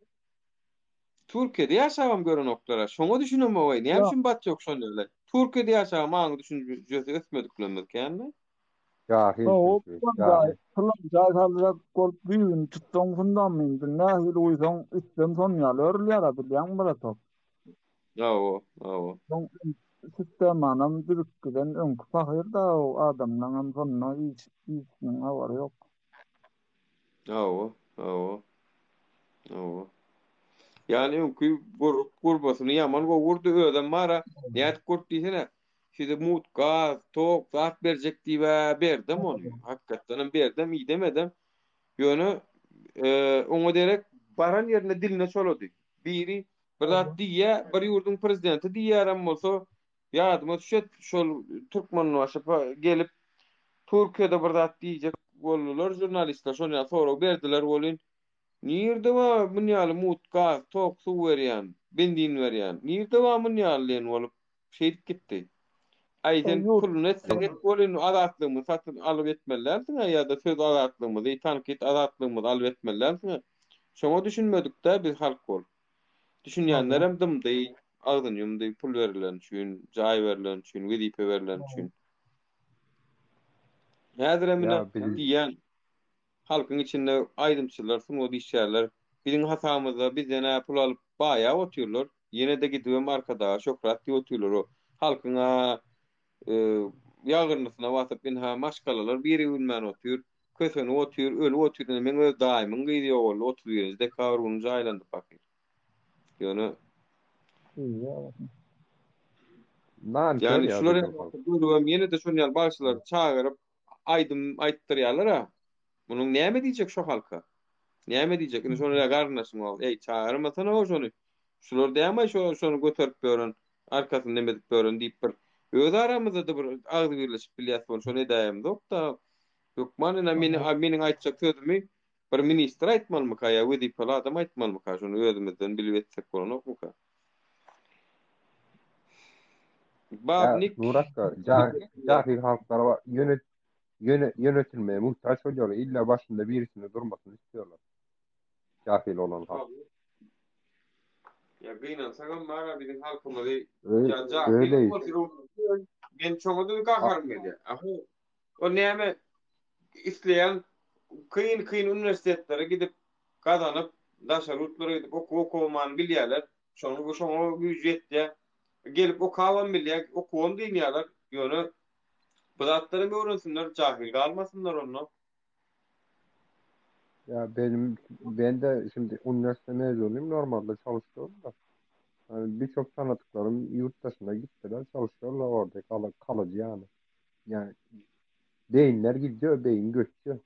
Türkiýede ýaşabam görenoklara. Şoňa düşünemok-aý. Näme üçin bat ýok şol ýerler? Türkiýede ýaşabam aňy düşünjesi ösmediklerimiz känmi? Jahil çünki. Jahil. Pylan jaý saljak bolup düýbüni tutsaň fundamenti nähili guýsaň üstem şon ýaly örülýär-ä bilýäňmi bratok? Hawa, hawa. Soň sistemanam düzüp giden öňki pahyr-da o adamlaňam şonda hiç hiçiniň habary ýok. Hawa, hawa. Hawa. Ýani öňki gurup gurbasyny ýaman gowy gurdy, özem bar-a. Nädip gurdy diýsene. Size mut gaz, tok, zat berjek diýib-ä berdem ony. Hakykatdanam berdem, idemedem. Ýöne oňa derek baran ýerinde diline çolady. Biri bir zat diýýä, bir ýurduň prezidenti diýýärem bolsa, Ýadyma düşet şol Türkmenbaşy gelip Türkiýede bir zat diýjek boldular žurnalistler şol ýaly sorag berdiler welin nirde bar mun ýaly mut gaz tok suw berýän benzin berýän nirde bar mun ýaly diýen bolup şeýdip gitdi. Aý sen puluny etseň et welin azatlygymyzy satyn alyp etmeli dälsiňä ýa-da söz azatlygymyzy tankyt azatlygymyzy alyp etmeli dälsiňä. Şoňa düşünmedikdä biz halk bolup. Düşünýänlerem dymdy, agzyny ýumdy, pul berileni üçin, jaý berileni üçin, wezipe berileni üçin. Häzirem ine diýýän, halkyň içinde aýdymçylar, sungat işgärler biziň hasabymyzda bizden-ä pul alyp baýap otyrlar, ýene-de gidibem Arkadaga şöhrat diýip otyrlar. O halkyň-a ýagyrnysyna basyp, ynha maşgalalar biri bilmän otyr. Kösenip otyr, ölüp otyr. Indi meň öz daýymyň gyzy ýogaldy, 31-nji dekabr güni jaýlandy pahyr. Ýöne Nankör Ýagny ýa şular biziň halk. görübem ýene-de şol ýaly bagşylary çagyryp aýdym aýtdyrýarlar-a. Munuň näme diýjek şo halka? Näme diýjek? Indi şonuň ýaly garyndaşyň bar. Eý, çagyrmasana-ow şony. Şular dämi-aý şo şony göterip ýören, arkasyny neme edip ýören diýip bir öz aramyzda-da bir agzybirleşip bilýäs bolun, şony edäýemzok-da. Hökman ine meni meniň aýtjak sözümi bir ministr aýtmalymyka ýa wezipeli adam aýtmalymyka şony özümizden bilip etsek bolanokmyka? Ýa Babnik Nur akga, jahil halklar bar, ýöne ýöne ýönetilmeye muhtaç bolýarlar, illa başynda birisini durmasyny istiyorlar. Jahil olan halk. Ýa gynansagam bar biziň halkymyzy ýa jahil bolsa men şoňa-da gaharym gelýär. Aho O näme isleýän kyn kyn uniwersitetlere gidip gazanyp daşary ýurtlara gidip okuw okamany bilýärler. Şoňa şoňa güýji ýetýär. Gelip okabam bilýär, okuwam dynýarlar. Ýöne bu zatlaram öwrensinler, jahil galmasynlar onda. Ya benim ben de şimdi üniversite mezunuyum. Normalde çalışıyorum da. Yani birçok tanıdıklarım yurt dışına gittiler. Çalışıyorlar orada. Kal kalıcı yani. Yani beyinler gidiyor, beyin göçüyor.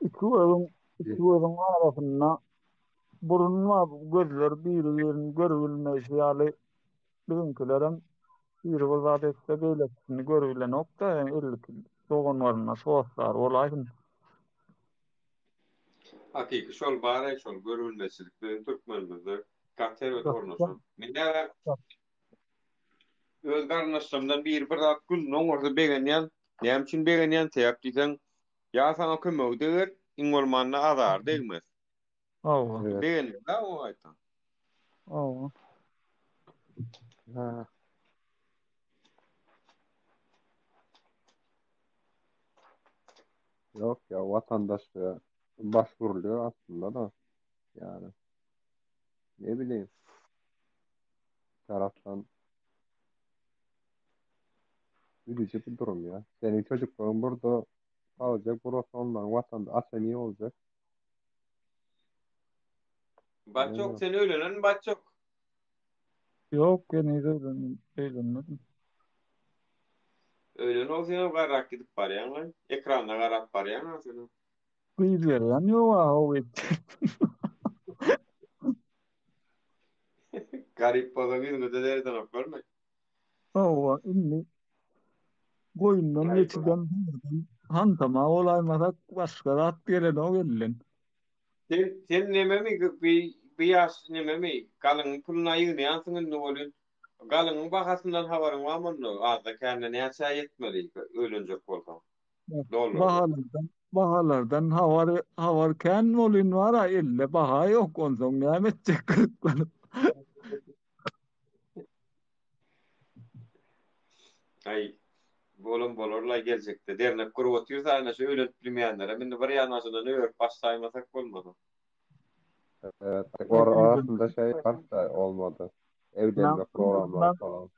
Iki gözüň iki gözüň arasynda burun bar, gözler biri-birini görübilmeýşi ýaly biziňkilerem biri bir zat etse beýlekisini görübilenok-da, 52 dogan-garyndaş hossar bolaýsyn. Hakyky şol bar-aý şol görülmezçilik biziň türkmenimizde gaty erbet ornaşan. Men näme öz garyndaşlarymdan biri bir zat gününe oňarsa begenýän. Näme üçin begenýän? Sebäp diýseň, ýa saňa kömegi deger, iň bolmanda azary degmez. Hawa. Evet. Begenmeli-dä oňa gaýtam. Hawa. Ha. Yok ya vatandaş başvuruluyor aslında da. Yani ne bileyim taraftan üzücü bir durum ya. Senin çocukların burada kalacak, burası onların vatanda ata niye olacak? Batjok sen öýlenen Batjok? Ýok, heniz öýlenmedim. Öýlenmedim. Öýlen ol senem garrak gidip barýaň-laý. Ekranda garap barýaň-a senem. Gyz berýän ýog-a how etjek. Garyp bolsaň ýüzüňe-de seredenoklarmy? Hawa, indi goýundan, geçiden, sygyrdan hantama bolaýmasak, başga zat gelenok elden. Sen sen nememi bi bi ýaş nememi galyňyň puluny ýygnaýansyň indi welin galyňyň bahasyndan habaryň barmy onda azda kände näçä ýetmeli öýlenjek bolsaň dollarda. Bahalardan bahalardan habar habar kän welin bara elde baha ýok onsoň näme etjek gyzyklanyp. Aý, bolam bolar-laý geljekde. Dernek gurup otyrys aýna şu öýlenip bilmeýänlerem indi bir ýanbaşyndan örüp başlaýmasak bolmasa. Evet. Or arasynda şey varsa olmadı. Evlenme programları falan.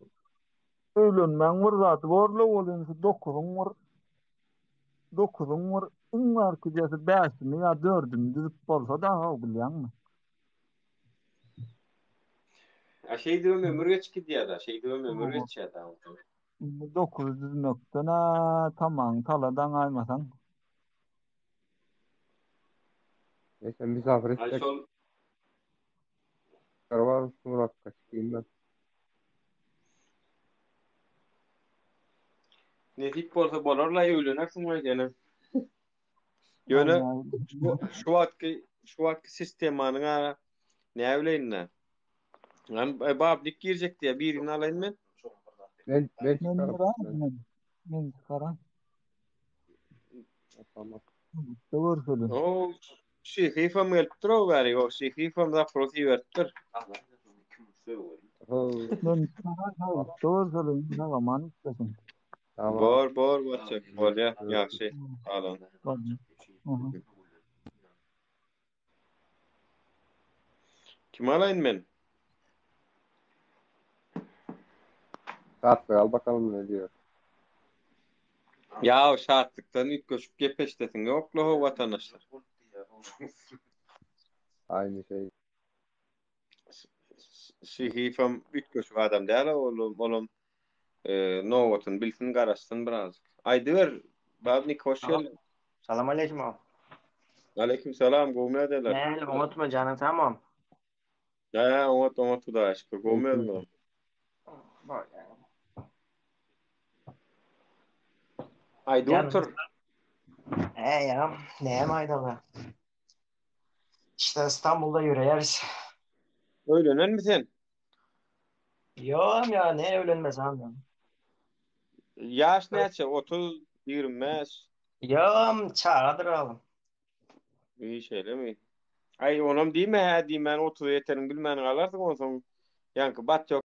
Öýlenmäň bir zady borla welin şu dokuzyň bir dokuzyň bir iň bärkijesi bäşini ýa dördüni düzüp bolsa dagy bilýäňmi? A şeýdibem ömür geçip gidýär-dä, şeýdibem ömür geçýär-dä. Indi dokuzy düzmekden-ä tamaňy tala daňaýmasaň. Neyse misafir Aý istek şol var Murat kaçayım ben. nesip bolsa bolar-la öýlenersiň we ýene. Ýöne şu wagtky şu wagtky sistemanyň ara näbileýin-dä. Hem e, bablik girjek diýä birini alaýyn men. Ben ben Men çıkarım. girerim men. Men çıkarım. Tamam. Birlikde görüşelim. O Şyhyfam gelipdir o bäri. O Şyhyfam zapros iberipdir. Ho, Men çıkarım. Birlikde görüşelim. Ne zaman istesin. Tamam. Bor bor bolçak. Bolýa. Ýagşy. Alan. Bolýa. Aha. Kim alaýyn men? Şatlyk al bakalım ne diyor. Ýa şatlykdan üýtgeşik gep eşdesiň ýok-la how watandaşlar. Aynı şey. Şyhyfam üýtgeşik adam däl-a olam, olam nobatyny bilsin, garaşsyn birazjyk. Aýdyber, Babnik hoş geldiň. Salam aleýkim agam. Aleýkim salam, gowmy ýagdaýlar? Nähili oňatmy janyň sagmy? Hä, oňat, oňat Hudaýa şükür. Gowmy özüňiz? Aýdyp otur. Hä, ýagam, näme aýdaly? İşte İstanbulda ýöreýäris. Öýlenenmi sen? Ýogam ýa, ne öýlenmesi am ýa. Ýaş näçe? 30, 25? Ýogam, çagadyr agam. Iyi şeýlemi? Aý, onam diýme hä diýmän 30-a ýeteriň bilmän galarsyň onsoň. Ýaňky batjak.